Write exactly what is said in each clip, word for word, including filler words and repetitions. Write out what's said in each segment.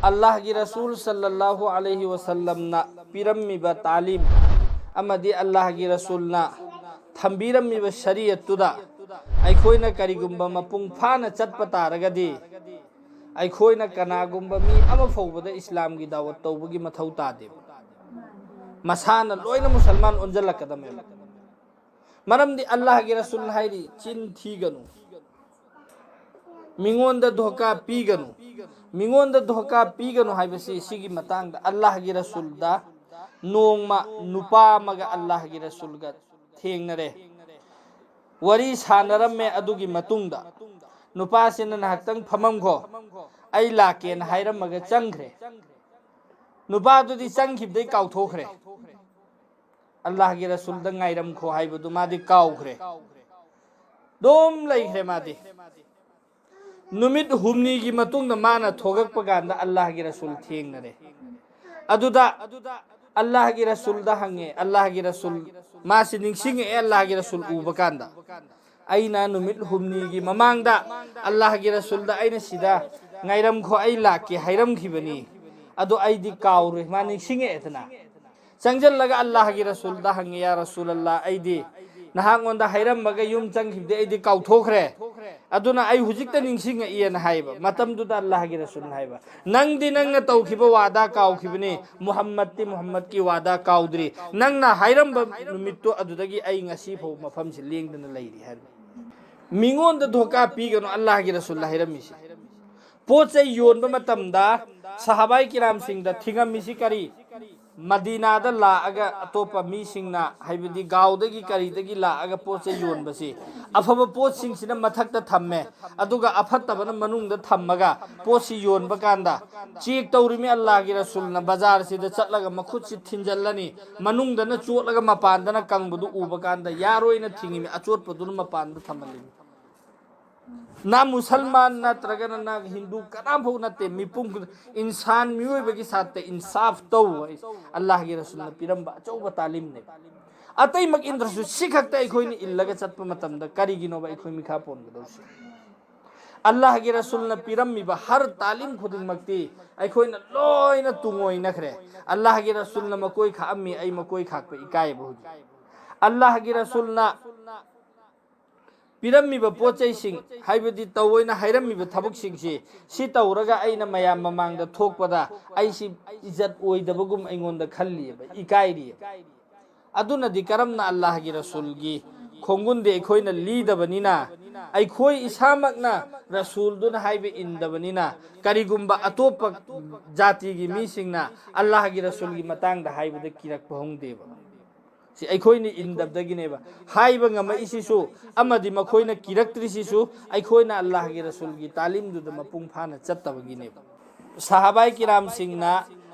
ꯑꯜꯂꯥꯍꯒꯤ ꯔꯁꯨꯜ ꯁꯜꯂꯜꯂꯥꯍꯨ ꯑꯂꯩꯍꯤ ꯋꯁꯜꯂꯝꯅ ꯄꯤꯔꯝꯃꯤꯕ ꯇꯥꯂꯤꯝ ꯑꯃꯗꯤ ꯑꯜꯂꯥꯍꯒꯤ ꯔꯁꯨꯜꯅ ꯊꯝꯕꯤꯔꯝꯃꯤꯕ ꯁꯔꯤꯌꯠꯇꯨꯗ ꯑꯩꯈꯣꯏꯅ ꯀꯔꯤꯒꯨꯝꯕ ꯃꯄꯨꯡ ꯐꯥꯅ ꯆꯠꯄ ꯇꯥꯔꯒꯗꯤ, ꯑꯩꯈꯣꯏꯅ ꯀꯅꯥꯒꯨꯝꯕ ꯃꯤ ꯑꯃ ꯐꯥꯎꯕꯗ ꯏꯁꯂꯥꯝꯒꯤ ꯗꯥꯋꯠ ꯇꯧꯕꯒꯤ ꯃꯊꯧ ꯇꯥꯗꯦꯕ꯫ ꯃꯁꯥꯅ ꯂꯣꯏꯅ ꯃꯨꯁꯜꯃꯥꯟ ꯑꯣꯟꯁꯤꯜꯂꯛꯀꯗꯕꯅꯦꯕ꯫ ꯃꯔꯝꯗꯤ ꯑꯜꯂꯥꯍꯒꯤ ꯔꯁꯨꯜ ꯍꯥꯏꯔꯤ, "ꯆꯤꯟ ꯊꯤꯒꯅꯨ, ꯃꯤꯉꯣꯟꯗ ꯙꯣꯀꯥ ꯄꯤꯒꯅꯨ, ꯃꯤꯉꯣꯟꯗ ꯙꯣꯀꯥ ꯄꯤꯒꯅꯨ" ꯍꯥꯏꯕꯁꯤ, ꯁꯤꯒꯤ ꯃꯇꯥꯡꯗ ꯑꯜꯂꯥꯍꯒꯤ ꯔꯁꯨꯜꯗ ꯅꯣꯡꯃ ꯅꯨꯄꯥ ꯑꯃꯒ ꯑꯜꯂꯥꯍꯒꯤ ꯔꯁꯨꯜꯒ ꯊꯦꯡꯅꯔꯦ, ꯋꯥꯔꯤ ꯁꯥꯟꯅꯔꯝꯃꯦ꯫ ꯑꯗꯨꯒꯤ ꯃꯇꯨꯡꯗ ꯅꯨꯄꯥꯁꯤꯅ, "ꯉꯥꯏꯍꯥꯛꯇꯪ ꯐꯝꯃꯝꯈꯣ, ꯑꯩ ꯂꯥꯛꯀꯦꯅ" ꯍꯥꯏꯔꯝꯃꯒ ꯆꯪꯈ꯭ꯔꯦ꯫ ꯅꯨꯄꯥꯗꯨꯗꯤ ꯆꯪꯈꯤꯕꯗꯩ ꯀꯥꯎꯊꯣꯛꯈ꯭ꯔꯦ꯫ ꯑꯜꯂꯥꯍꯒꯤ ꯔꯁꯨꯜꯗ ꯉꯥꯏꯔꯝꯈꯣ ꯍꯥꯏꯕꯗꯨ ꯃꯥꯗꯤ ꯀꯥꯎꯈ꯭ꯔꯦ꯫ ꯑꯗꯨꯝ ꯂꯩꯈ꯭ꯔꯦ ꯃꯥꯗꯤ꯫ ꯅꯨꯃꯤꯠ ꯍꯨꯝꯅꯤꯒꯤ ꯃꯇꯨꯡꯗ ꯃꯥꯅ ꯊꯣꯛꯂꯛꯄ ꯀꯥꯟꯗ ꯑꯜꯂꯥꯍꯒꯤ ꯔꯁꯨꯜ ꯊꯦꯡꯅꯔꯦ꯫ ꯑꯗꯨꯗ ꯑꯜꯂꯥꯍꯒꯤ ꯔꯁꯨꯜꯗ ꯍꯪꯉꯦ, "ꯑꯜꯂꯥꯍꯒꯤ ꯔꯁꯨꯜ", ꯃꯥꯁꯤ ꯅꯤꯡꯁꯤꯡꯉꯛꯑꯦ ꯑꯜꯂꯥꯍꯒꯤ ꯔꯁꯨꯜ ꯎꯕ ꯀꯥꯟꯗ, "ꯑꯩꯅ ꯅꯨꯃꯤꯠ ꯍꯨꯝꯅꯤꯒꯤ ꯃꯃꯥꯡꯗ ꯑꯜꯂꯥꯍꯒꯤ ꯔꯁꯨꯜꯗ ꯑꯩꯅ ꯁꯤꯗ ꯉꯥꯏꯔꯝꯈꯣ, ꯑꯩ ꯂꯥꯛꯀꯦ ꯍꯥꯏꯔꯝꯈꯤꯕꯅꯤ, ꯑꯗꯣ ꯑꯩꯗꯤ ꯀꯥꯎꯔꯦ"꯫ ꯃꯥ ꯅꯤꯡꯁꯤꯡꯉꯛꯑꯦꯗꯅ꯫ ꯆꯪꯁꯤꯜꯂꯒ ꯑꯜꯂꯥꯍꯒꯤ ꯔꯁꯨꯜꯗ ꯍꯪꯉꯤ, "ꯌꯥ ꯔꯁꯨꯜ ꯑꯜꯂꯥ, ꯑꯩꯗꯤ ꯅꯍꯥꯛꯉꯣꯟꯗ ꯍꯥꯏꯔꯝꯃꯒ ꯌꯨꯝ ꯆꯪꯈꯤꯕꯗꯤ ꯑꯩꯗꯤ ꯀꯥꯎꯊꯣꯛꯈ꯭ꯔꯦ, ꯑꯗꯨꯅ ꯑꯩ ꯍꯧꯖꯤꯛꯇ ꯅꯤꯡꯁꯤꯡꯉꯛꯏ"꯫ ꯍꯥꯏꯕ ꯃꯇꯝꯗꯨꯗ ꯑꯜꯂꯥꯍꯒꯤ ꯔꯁꯨꯜꯅ ꯍꯥꯏꯕ, "ꯅꯪꯗꯤ ꯅꯪꯅ ꯇꯧꯈꯤꯕ ꯋꯥꯗꯥ ꯀꯥꯎꯈꯤꯕꯅꯤ, ꯃꯨꯍꯝꯃꯗꯇꯤ ꯃꯨꯍꯝꯃꯗꯀꯤ ꯋꯥꯗꯥ ꯀꯥꯎꯗ꯭ꯔꯤ꯫ ꯅꯪꯅ ꯍꯥꯏꯔꯝꯕ ꯅꯨꯃꯤꯠꯇꯣ ꯑꯗꯨꯗꯒꯤ ꯑꯩ ꯉꯁꯤ ꯐꯥꯎ ꯃꯐꯝꯁꯤ ꯂꯦꯡꯗꯅ ꯂꯩꯔꯤ" ꯍꯥꯏꯕ꯫ ꯃꯤꯉꯣꯟꯗ ꯙꯣꯀꯥ ꯄꯤꯒꯅꯨ, ꯑꯜꯂꯥꯍꯒꯤ ꯔꯁꯨꯜꯅ ꯍꯥꯏꯔꯝꯃꯤꯁꯤ꯫ ꯄꯣꯠ ꯆꯩ ꯌꯣꯟꯕ ꯃꯇꯝꯗ ꯁꯍꯥꯕꯥꯏ ꯀꯤꯔꯥꯝꯁꯤꯡꯗ ꯊꯤꯡꯉꯝꯃꯤꯁꯤ ꯀꯔꯤ? ꯃꯗꯤꯅꯥꯗ ꯂꯥꯛꯑꯒ ꯑꯇꯣꯞꯄ ꯃꯤꯁꯤꯡꯅ, ꯍꯥꯏꯕꯗꯤ ꯒꯥꯎꯗꯒꯤ ꯀꯔꯤꯗꯒꯤ ꯂꯥꯛꯑꯒ ꯄꯣꯠ ꯆꯩ ꯌꯣꯟꯕꯁꯤ, ꯑꯐꯕ ꯄꯣꯠꯁꯤꯡꯁꯤꯅ ꯃꯊꯛꯇ ꯊꯝꯃꯦ, ꯑꯗꯨꯒ ꯑꯐꯠꯇꯕꯅ ꯃꯅꯨꯡꯗ ꯊꯝꯃꯒ ꯄꯣꯠꯁꯤ ꯌꯣꯟꯕ ꯀꯥꯟꯗ ꯆꯦꯛ ꯇꯧꯔꯤꯃꯤ꯫ ꯑꯜꯂꯥꯍꯒꯤ ꯔꯁꯨꯜꯅ ꯕꯖꯥꯔꯁꯤꯗ ꯆꯠꯂꯒ ꯃꯈꯨꯠꯁꯤ ꯊꯤꯟꯖꯜꯂꯅꯤ, ꯃꯅꯨꯡꯗꯅ ꯆꯣꯠꯂꯒ ꯃꯄꯥꯟꯗꯅ ꯀꯪꯕꯗꯨ ꯎꯕ ꯀꯥꯟꯗ ꯌꯥꯔꯣꯏꯅ ꯊꯤꯡꯉꯤꯃꯤ, ꯑꯆꯣꯠꯄꯗꯨꯅ ꯃꯄꯥꯟꯗ ꯊꯝꯍꯜꯂꯤꯃꯤ꯫ ꯅꯥ ꯃꯨꯁꯜꯃꯥꯟ ꯅꯠꯇ꯭ꯔꯒꯅ ꯅꯥ ꯍꯤꯟꯗꯨ ꯀꯅꯥꯝꯐꯥꯎ ꯅꯠꯇꯦ, ꯃꯤꯄꯨꯝ ꯈꯨꯗꯤꯡ, ꯏꯟꯁꯥꯟ, ꯃꯤꯑꯣꯏꯕꯒꯤ ꯁꯥꯠꯇ ꯏꯟꯁꯥꯐ ꯇꯧ ꯍꯥꯏ ꯑꯜꯂꯥꯍꯒꯤ ꯔꯁꯨꯜꯅ ꯄꯤꯔꯝꯕ ꯑꯆꯧꯕ ꯇꯥꯂꯤꯝꯅꯦ꯫ ꯑꯇꯩꯃꯛ ꯏꯟꯗ꯭ꯔꯁꯨ ꯁꯤ ꯈꯛꯇ ꯑꯩꯈꯣꯏꯅ ꯏꯜꯂꯒ ꯆꯠꯄ ꯃꯇꯝꯗ ꯀꯔꯤꯒꯤꯅꯣꯕ ꯑꯩꯈꯣꯏ ꯃꯤꯈꯥ ꯄꯣꯟꯒꯗꯧꯁꯤ? ꯑꯜꯂꯥꯍꯒꯤ ꯔꯁꯨꯜꯅ ꯄꯤꯔꯝꯃꯤꯕ ꯍꯔ ꯇꯥꯂꯤꯝ ꯈꯨꯗꯤꯡꯃꯛꯇꯤ ꯑꯩꯈꯣꯏꯅ ꯂꯣꯏꯅ ꯇꯨꯡꯑꯣꯏꯅꯈ꯭ꯔꯦ꯫ ꯑꯜꯂꯥꯍꯒꯤ ꯔꯁꯨꯜꯅ ꯃꯀꯣꯏ ꯈꯥꯛꯑꯝꯃꯤ, ꯑꯩ ꯃꯀꯣꯏ ꯈꯥꯛꯄ ꯏꯀꯥꯏꯕ ꯍꯧꯖꯤꯛ꯫ ꯑꯜꯂꯥꯍꯒꯤ ꯔꯁꯨꯜꯅ ꯄꯤꯔꯝꯃꯤꯕ ꯄꯣꯠ ꯆꯩꯁꯤꯡ, ꯍꯥꯏꯕꯗꯤ ꯇꯧꯑꯣꯏꯅ ꯍꯥꯏꯔꯝꯃꯤꯕ ꯊꯕꯛꯁꯤꯡꯁꯤ, ꯁꯤ ꯇꯧꯔꯒ ꯑꯩꯅ ꯃꯌꯥꯝ ꯃꯃꯥꯡꯗ ꯊꯣꯛꯄꯗ ꯑꯩꯁꯤ ꯏꯖꯠ ꯑꯣꯏꯗꯕꯒꯨꯝ ꯑꯩꯉꯣꯟꯗ ꯈꯜꯂꯤꯑꯕ, ꯏꯀꯥꯏꯔꯤꯑꯕ꯫ ꯑꯗꯨꯅꯗꯤ ꯀꯔꯝꯅ ꯑꯜꯂꯥꯍꯒꯤ ꯔꯁꯨꯜꯒꯤ ꯈꯣꯡꯒꯨꯟꯗꯤ ꯑꯩꯈꯣꯏꯅ ꯂꯤꯗꯕꯅꯤꯅ, ꯑꯩꯈꯣꯏ ꯏꯁꯥꯃꯛꯅ ꯔꯁꯨꯜꯗꯨꯅ ꯍꯥꯏꯕ ꯏꯟꯗꯕꯅꯤꯅ, ꯀꯔꯤꯒꯨꯝꯕ ꯑꯇꯣꯞꯄ ꯖꯥꯇꯤꯒꯤ ꯃꯤꯁꯤꯡꯅ ꯑꯜꯂꯥꯍꯒꯤ ꯔꯁꯨꯜꯒꯤ ꯃꯇꯥꯡꯗ ꯍꯥꯏꯕꯗ ꯀꯤꯔꯛꯄ ꯍꯧꯗꯦꯕ꯫ ꯁꯤ ꯑꯩꯈꯣꯏꯅ ꯏꯟꯗꯕꯗꯒꯤꯅꯦꯕ꯫ ꯍꯥꯏꯕ ꯉꯝꯃꯛꯏꯁꯤꯁꯨ ꯑꯃꯗꯤ ꯃꯈꯣꯏꯅ ꯀꯤꯔꯛꯇ꯭ꯔꯤꯁꯤꯁꯨ ꯑꯩꯈꯣꯏꯅ ꯑꯜꯂꯥꯍꯒꯤ ꯔꯁꯨꯜꯒꯤ ꯇꯥꯂꯤꯝꯗꯨꯗ ꯃꯄꯨꯡ ꯐꯥꯅ ꯆꯠꯇꯕꯒꯤꯅꯦꯕ꯫ ꯁꯍꯥꯕꯥꯏ ꯀꯤꯔꯥꯝꯁꯤꯡꯅ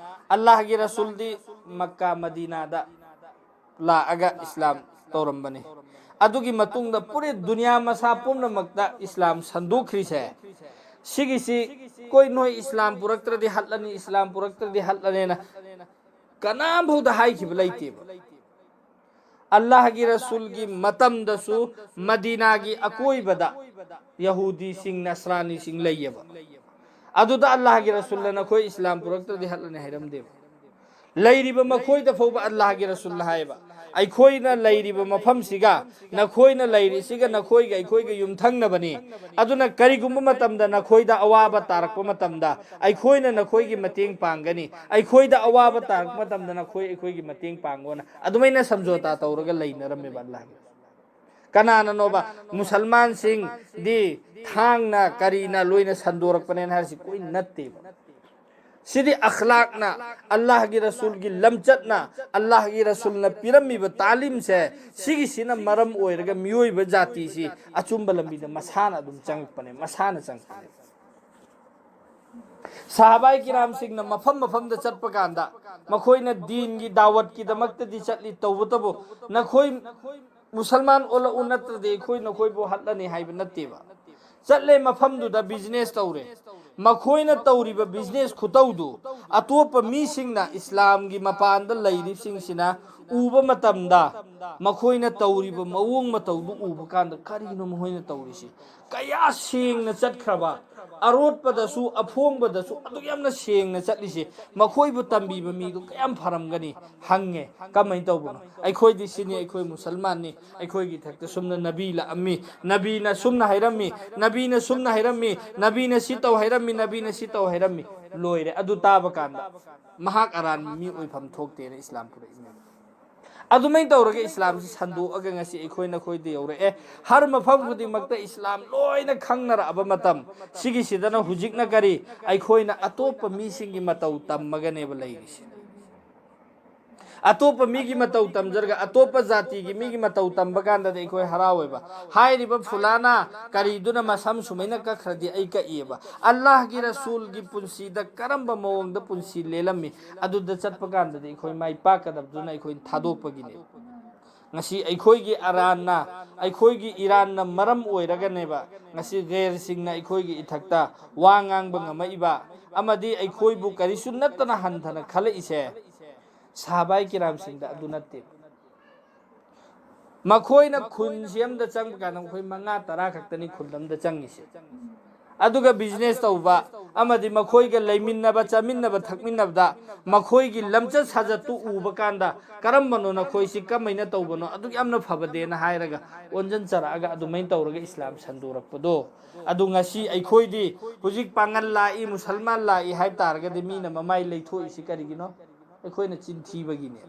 ꯑꯜꯂꯥꯍꯒꯤ ꯔꯁꯨꯜꯗꯤ ꯃꯛꯀꯥ ꯃꯗꯤꯅꯥꯗ ꯂꯥꯛꯑꯒ ꯏꯁꯂꯥꯝ ꯇꯧꯔꯝꯕꯅꯤ꯫ ꯑꯗꯨꯒꯤ ꯃꯇꯨꯡꯗ ꯄꯨꯔꯦ ꯗꯨꯅꯤꯌꯥ ꯃꯁꯥ ꯄꯨꯝꯅꯃꯛꯇ ꯏꯁꯂꯥꯝ ꯁꯟꯗꯣꯛꯈ꯭ꯔꯤꯁꯦ, ꯁꯤꯒꯤꯁꯤ ꯀꯣꯏ ꯅꯣꯏ ꯏꯁꯂꯥꯝ ꯄꯨꯔꯛꯇ꯭ꯔꯗꯤ ꯍꯠꯂꯅꯤ, ꯏꯁꯂꯥꯝ ꯄꯨꯔꯛꯇ꯭ꯔꯗꯤ ꯍꯠꯂꯅꯦꯅ ꯀꯅꯥꯝꯐꯥꯎꯗ ꯍꯥꯏꯈꯤꯕ ꯂꯩꯇꯦꯕ꯫ ꯑꯜꯂꯥꯍꯒꯤ ꯔꯁꯨꯜꯒꯤ ꯃꯇꯝꯗꯁꯨ ꯃꯗꯤꯅꯥꯒꯤ ꯑꯀꯣꯏꯕꯗ ꯌꯍꯨꯗꯤꯁꯤꯡ, ꯅꯁꯔꯥꯅꯤꯁꯤꯡ ꯂꯩꯌꯦꯕ꯫ ꯑꯗꯨꯗ ꯑꯜꯂꯥꯍꯒꯤ ꯔꯁꯨꯜꯅ ꯅꯈꯣꯏ ꯏꯁꯂꯥꯝ ꯄꯨꯔꯛꯇ꯭ꯔꯗꯤ ꯍꯠꯂꯅꯤ ꯍꯥꯏꯔꯝꯗꯦꯕ꯫ ꯂꯩꯔꯤꯕ ꯃꯈꯣꯏꯗ ꯐꯥꯎꯕ ꯑꯜꯂꯥꯍꯒꯤ ꯔꯁꯨꯜꯅ ꯍꯥꯏꯌꯦꯕ, ꯑꯩꯈꯣꯏꯅ ꯂꯩꯔꯤꯕ ꯃꯐꯝꯁꯤꯒ ꯅꯈꯣꯏꯅ ꯂꯩꯔꯤꯁꯤꯒ ꯅꯈꯣꯏꯒ ꯑꯩꯈꯣꯏꯒ ꯌꯨꯝꯊꯪꯅꯕꯅꯤ꯫ ꯑꯗꯨꯅ ꯀꯔꯤꯒꯨꯝꯕ ꯃꯇꯝꯗ ꯅꯈꯣꯏꯗ ꯑꯋꯥꯕ ꯇꯥꯔꯛꯄ ꯃꯇꯝꯗ ꯑꯩꯈꯣꯏꯅ ꯅꯈꯣꯏꯒꯤ ꯃꯇꯦꯡ ꯄꯥꯡꯒꯅꯤ, ꯑꯩꯈꯣꯏꯗ ꯑꯋꯥꯕ ꯇꯥꯔꯛꯄ ꯃꯇꯝꯗ ꯅꯈꯣꯏ ꯑꯩꯈꯣꯏꯒꯤ ꯃꯇꯦꯡ ꯄꯥꯡꯉꯣꯅ ꯑꯗꯨꯃꯥꯏꯅ ꯁꯝꯖꯣꯇꯥ ꯇꯧꯔꯒ ꯂꯩꯅꯔꯝꯃꯦꯕ ꯑꯜꯂꯥꯍꯒꯤ꯫ ꯀꯅꯥꯅꯅꯣꯕ? ꯃꯨꯁꯜꯃꯥꯟꯁꯤꯡꯗꯤ ꯊꯥꯡꯅ ꯀꯔꯤꯅ ꯂꯣꯏꯅ ꯁꯟꯗꯣꯔꯛꯄꯅꯦꯅ ꯍꯥꯏꯔꯤꯁꯤ ꯀꯣꯏ ꯅꯠꯇꯦꯕ꯫ ꯁꯤꯗꯤ ꯑꯈ꯭ꯂꯥꯛꯅ, ꯑꯜꯂꯥꯍꯒꯤ ꯔꯁꯨꯜꯒꯤ ꯂꯝꯆꯠꯅ, ꯑꯜꯂꯥꯍꯒꯤ ꯔꯁꯨꯜꯅ ꯄꯤꯔꯝꯃꯤꯕ ꯇꯥꯂꯤꯝꯁꯦ, ꯁꯤꯒꯤꯁꯤꯅ ꯃꯔꯝ ꯑꯣꯏꯔꯒ ꯃꯤꯑꯣꯏꯕ ꯖꯥꯇꯤꯁꯤ ꯑꯆꯨꯝꯕ ꯂꯝꯕꯤꯗ ꯃꯁꯥꯅ ꯑꯗꯨꯝ ꯆꯪꯉꯛꯄꯅꯦ, ꯃꯁꯥꯅ ꯆꯪꯉꯛꯄꯅꯦ꯫ ꯁꯍꯥꯕꯥꯏ ꯀꯤꯔꯥꯝꯁꯤꯡꯅ ꯃꯐꯝ ꯃꯐꯝꯗ ꯆꯠꯄ ꯀꯥꯟꯗ ꯃꯈꯣꯏꯅ ꯗꯤꯟꯒꯤ ꯗꯥꯋꯠꯀꯤꯗꯃꯛꯇꯗꯤ ꯆꯠꯂꯤ, ꯇꯧꯕꯇꯕꯨ ꯅꯈꯣꯏ ꯃꯨꯁꯜꯃꯥꯟ ꯑꯣꯜꯂꯛꯎ ꯅꯠꯇ꯭ꯔꯗꯤ ꯑꯩꯈꯣꯏ ꯅꯈꯣꯏꯕꯨ ꯍꯠꯂꯅꯤ ꯍꯥꯏꯕ ꯅꯠꯇꯦꯕ꯫ ꯆꯠꯂꯦ, ꯃꯐꯝꯗꯨꯗ ꯕꯤꯖꯤꯅꯦꯁ ꯇꯧꯔꯦ꯫ ꯃꯈꯣꯏꯅ ꯇꯧꯔꯤꯕ ꯕꯤꯖꯤꯅꯦꯁ ꯈꯨꯇꯧꯗꯨ ꯑꯇꯣꯞꯄ ꯃꯤꯁꯤꯡꯅ, ꯏꯁꯂꯥꯝꯒꯤ ꯃꯄꯥꯟꯗ ꯂꯩꯔꯤꯕꯁꯤꯡꯁꯤꯅ ꯎꯕ ꯃꯇꯝꯗ ꯃꯈꯣꯏꯅ ꯇꯧꯔꯤꯕ ꯃꯑꯣꯡ ꯃꯇꯧꯗꯨ ꯎꯕ ꯀꯥꯟꯗ, "ꯀꯔꯤꯅꯣ ꯃꯈꯣꯏꯅ ꯇꯧꯔꯤꯁꯤ? ꯀꯌꯥ ꯁꯦꯡꯅ ꯆꯠꯈ꯭ꯔꯕ, ꯑꯔꯣꯠꯄꯗꯁꯨ ꯑꯐꯣꯡꯕꯗꯁꯨ ꯑꯗꯨꯛ ꯌꯥꯝꯅ ꯁꯦꯡꯅ ꯆꯠꯂꯤꯁꯤ, ꯃꯈꯣꯏꯕꯨ ꯇꯝꯕꯤꯕ ꯃꯤꯗꯨ ꯀꯌꯥꯝ ꯐꯔꯝꯒꯅꯤ?" ꯍꯪꯉꯦ꯫ ꯀꯃꯥꯏꯅ ꯇꯧꯕꯅꯣ? ꯑꯩꯈꯣꯏꯗꯤ ꯁꯤꯅꯤ, ꯑꯩꯈꯣꯏ ꯃꯨꯁꯜꯃꯥꯟꯅꯤ, ꯑꯩꯈꯣꯏꯒꯤ ꯏꯊꯛꯇ ꯁꯨꯝꯅ ꯅꯕꯤ ꯂꯥꯛꯑꯝꯃꯤ, ꯅꯕꯤꯅ ꯁꯨꯝꯅ ꯍꯥꯏꯔꯝꯃꯤ, ꯅꯕꯤꯅ ꯁꯨꯝꯅ ꯍꯥꯏꯔꯝꯃꯤ, ꯅꯕꯤꯅ ꯁꯤ ꯇꯧ ꯍꯥꯏꯔꯝꯃꯤ, ꯅꯕꯤꯅ ꯁꯤ ꯇꯧ ꯍꯥꯏꯔꯝꯃꯤ꯫ ꯂꯣꯏꯔꯦ꯫ ꯑꯗꯨ ꯇꯥꯕ ꯀꯥꯟꯗ ꯃꯍꯥꯛ ꯑꯔꯥꯟꯕ ꯃꯤ ꯑꯣꯏꯐꯝ ꯊꯣꯛꯇꯦꯅ ꯏꯁꯂꯥꯝ ꯄꯨꯔꯛꯏꯅꯦ꯫ ꯑꯗꯨꯃꯥꯏꯅ ꯇꯧꯔꯒ ꯏꯁꯂꯥꯝꯁꯤ ꯁꯟꯗꯣꯛꯑꯒ ꯉꯁꯤ ꯑꯩꯈꯣꯏ ꯅꯈꯣꯏꯗ ꯌꯧꯔꯛꯑꯦ꯫ ꯍꯔ ꯃꯐꯝ ꯈꯨꯗꯤꯡꯃꯛꯇ ꯏꯁꯂꯥꯝ ꯂꯣꯏꯅ ꯈꯪꯅꯔꯛꯑꯕ ꯃꯇꯝ ꯁꯤꯒꯤꯁꯤꯗꯅ ꯍꯧꯖꯤꯛꯅ ꯀꯔꯤ? ꯑꯩꯈꯣꯏꯅ ꯑꯇꯣꯞꯄ ꯃꯤꯁꯤꯡꯒꯤ ꯃꯇꯧ ꯇꯝꯃꯒꯅꯦꯕ ꯂꯩꯔꯤꯁꯦ꯫ ꯑꯇꯣꯞꯄ ꯃꯤꯒꯤ ꯃꯇꯧ ꯇꯝꯖꯔꯒ, ꯑꯇꯣꯞꯄ ꯖꯥꯇꯤꯒꯤ ꯃꯤꯒꯤ ꯃꯇꯧ ꯇꯝꯕ ꯀꯥꯟꯗꯗꯤ ꯑꯩꯈꯣꯏ ꯍꯔꯥꯎꯋꯦꯕ꯫ ꯍꯥꯏꯔꯤꯕ ꯐꯨꯂꯥꯅꯥ ꯀꯔꯤꯗꯨꯅ ꯃꯁꯝ ꯁꯨꯃꯥꯏꯅ ꯀꯛꯈ꯭ꯔꯗꯤ ꯑꯩ ꯀꯛꯏꯕ꯫ ꯑꯜꯂꯥꯍꯒꯤ ꯔꯁꯨꯜꯒꯤ ꯄꯨꯟꯁꯤꯗ ꯀꯔꯝꯕ ꯃꯑꯣꯡꯗ ꯄꯨꯟꯁꯤ ꯂꯦꯜꯂꯝꯃꯤ, ꯑꯗꯨꯗ ꯆꯠꯄ ꯀꯥꯟꯗꯗꯤ ꯑꯩꯈꯣꯏ ꯃꯥꯏ ꯄꯥꯛꯀꯗꯕꯗꯨꯅ ꯑꯩꯈꯣꯏ ꯊꯥꯗꯣꯛꯄꯒꯤꯅꯦ꯫ ꯉꯁꯤ ꯑꯩꯈꯣꯏꯒꯤ ꯑꯔꯥꯟꯅ, ꯑꯩꯈꯣꯏꯒꯤ ꯏꯔꯥꯟꯅ ꯃꯔꯝ ꯑꯣꯏꯔꯒꯅꯦꯕ ꯉꯁꯤ ꯒꯩꯔꯁꯤꯡꯅ ꯑꯩꯈꯣꯏꯒꯤ ꯏꯊꯛꯇ ꯋꯥ ꯉꯥꯡꯕ ꯉꯝꯃꯛꯏꯕ, ꯑꯃꯗꯤ ꯑꯩꯈꯣꯏꯕꯨ ꯀꯔꯤꯁꯨ ꯅꯠꯇꯅ ꯍꯟꯊꯅ ꯈꯜꯂꯛꯏꯁꯦ꯫ ꯁꯍꯥꯕꯥꯏ ꯀꯤꯔꯥꯝꯁꯤꯡꯗ ꯑꯗꯨ ꯅꯠꯇꯦ꯫ ꯃꯈꯣꯏꯅ ꯈꯨꯟꯁꯤ ꯑꯃꯗ ꯆꯪꯕ ꯀꯥꯟꯗ ꯃꯈꯣꯏ ꯃꯉꯥ ꯇꯔꯥ ꯈꯛꯇꯅꯤ ꯈꯨꯟ ꯑꯃꯗ ꯆꯪꯉꯤꯁꯦ꯫ ꯑꯗꯨꯒ ꯕꯤꯖꯤꯅꯦꯁ ꯇꯧꯕ ꯑꯃꯗꯤ ꯃꯈꯣꯏꯒ ꯂꯩꯃꯤꯟꯅꯕ, ꯆꯥꯃꯤꯟꯅꯕ, ꯊꯛꯃꯤꯟꯅꯕꯗ ꯃꯈꯣꯏꯒꯤ ꯂꯝꯆꯠ ꯁꯥꯖꯠꯇꯨ ꯎꯕ ꯀꯥꯟꯗ "ꯀꯔꯝꯕꯅꯣ ꯅꯈꯣꯏꯁꯤ, ꯀꯃꯥꯏꯅ ꯇꯧꯕꯅꯣ, ꯑꯗꯨꯛ ꯌꯥꯝꯅ ꯐꯕꯗꯦꯅ" ꯍꯥꯏꯔꯒ ꯑꯣꯟꯖꯟꯆꯔꯛꯑꯒ ꯑꯗꯨꯃꯥꯏꯅ ꯇꯧꯔꯒ ꯏꯁꯂꯥꯝ ꯁꯟꯗꯣꯔꯛꯄꯗꯣ꯫ ꯑꯗꯨ ꯉꯁꯤ ꯑꯩꯈꯣꯏꯗꯤ ꯍꯧꯖꯤꯛ ꯄꯥꯡꯒꯜ ꯂꯥꯛꯏ, ꯃꯨꯁꯜꯃꯥꯟ ꯂꯥꯛꯏ ꯍꯥꯏꯕ ꯇꯥꯔꯒꯗꯤ ꯃꯤꯅ ꯃꯃꯥꯏ ꯂꯩꯊꯣꯛꯏꯁꯤ ꯀꯔꯤꯒꯤꯅꯣ? ꯑꯩꯈꯣꯏꯅ ꯆꯤꯟꯊꯤꯕꯒꯤꯅꯦ꯫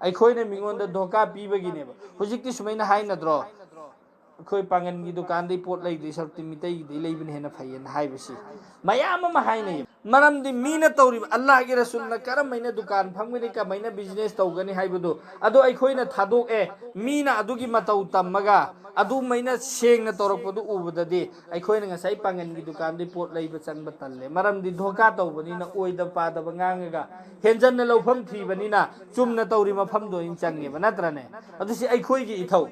ꯑꯩꯈꯣꯏꯅ ꯃꯤꯉꯣꯟꯗ ꯙꯣꯀꯥ ꯄꯤꯕꯒꯤꯅꯦꯕ꯫ ꯍꯧꯖꯤꯛꯇꯤ ꯁꯨꯃꯥꯏꯅ ꯍꯥꯏꯅꯗ꯭ꯔꯣ? "ꯑꯩꯈꯣꯏ ꯄꯥꯡꯒꯟꯒꯤ ꯗꯨꯀꯥꯟꯗꯩ ꯄꯣꯠ ꯂꯩꯗꯣꯏ ꯁꯔꯨꯛꯇꯤ ꯃꯤꯇꯩꯒꯤꯗꯩ ꯂꯩꯕꯅ ꯍꯦꯟꯅ ꯐꯩꯌꯦꯅ" ꯍꯥꯏꯕꯁꯤ ꯃꯌꯥꯝ ꯑꯃ ꯍꯥꯏꯅꯩ꯫ ꯃꯔꯝꯗꯤ ꯃꯤꯅ ꯇꯧꯔꯤꯕ, ꯑꯜꯂꯥꯍꯒꯤ ꯔꯁꯨꯜꯅ ꯀꯔꯝꯍꯥꯏꯅ ꯗꯨꯀꯥꯟ ꯐꯝꯒꯅꯤ, ꯀꯃꯥꯏꯅ ꯕꯤꯖꯤꯅꯦꯁ ꯇꯧꯒꯅꯤ ꯍꯥꯏꯕꯗꯨ ꯑꯗꯨ ꯑꯩꯈꯣꯏꯅ ꯊꯥꯗꯣꯛꯑꯦ꯫ ꯃꯤꯅ ꯑꯗꯨꯒꯤ ꯃꯇꯧ ꯇꯝꯃꯒ ꯑꯗꯨꯃꯥꯏꯅ ꯁꯦꯡꯅ ꯇꯧꯔꯛꯄꯗꯨ ꯎꯕꯗꯗꯤ ꯑꯩꯈꯣꯏꯅ ꯉꯁꯥꯏ ꯄꯥꯡꯒꯟꯒꯤ ꯗꯨꯀꯥꯟꯗꯩ ꯄꯣꯠ ꯂꯩꯕ ꯆꯪꯕ ꯇꯜꯂꯦ꯫ ꯃꯔꯝꯗꯤ ꯙꯣꯀꯥ ꯇꯧꯕꯅꯤꯅ, ꯑꯣꯏꯗ ꯄꯥꯗꯕ ꯉꯥꯡꯉꯒ ꯍꯦꯟꯖꯟꯅ ꯂꯧꯐꯝ ꯊꯤꯕꯅꯤꯅ ꯆꯨꯝꯅ ꯇꯧꯔꯤ ꯃꯐꯝꯗꯣ ꯑꯣꯏꯅ ꯆꯪꯉꯦꯕ, ꯅꯠꯇ꯭ꯔꯅꯦ? ꯑꯗꯨ ꯁꯤ ꯑꯩꯈꯣꯏꯒꯤ ꯏꯊꯧ꯫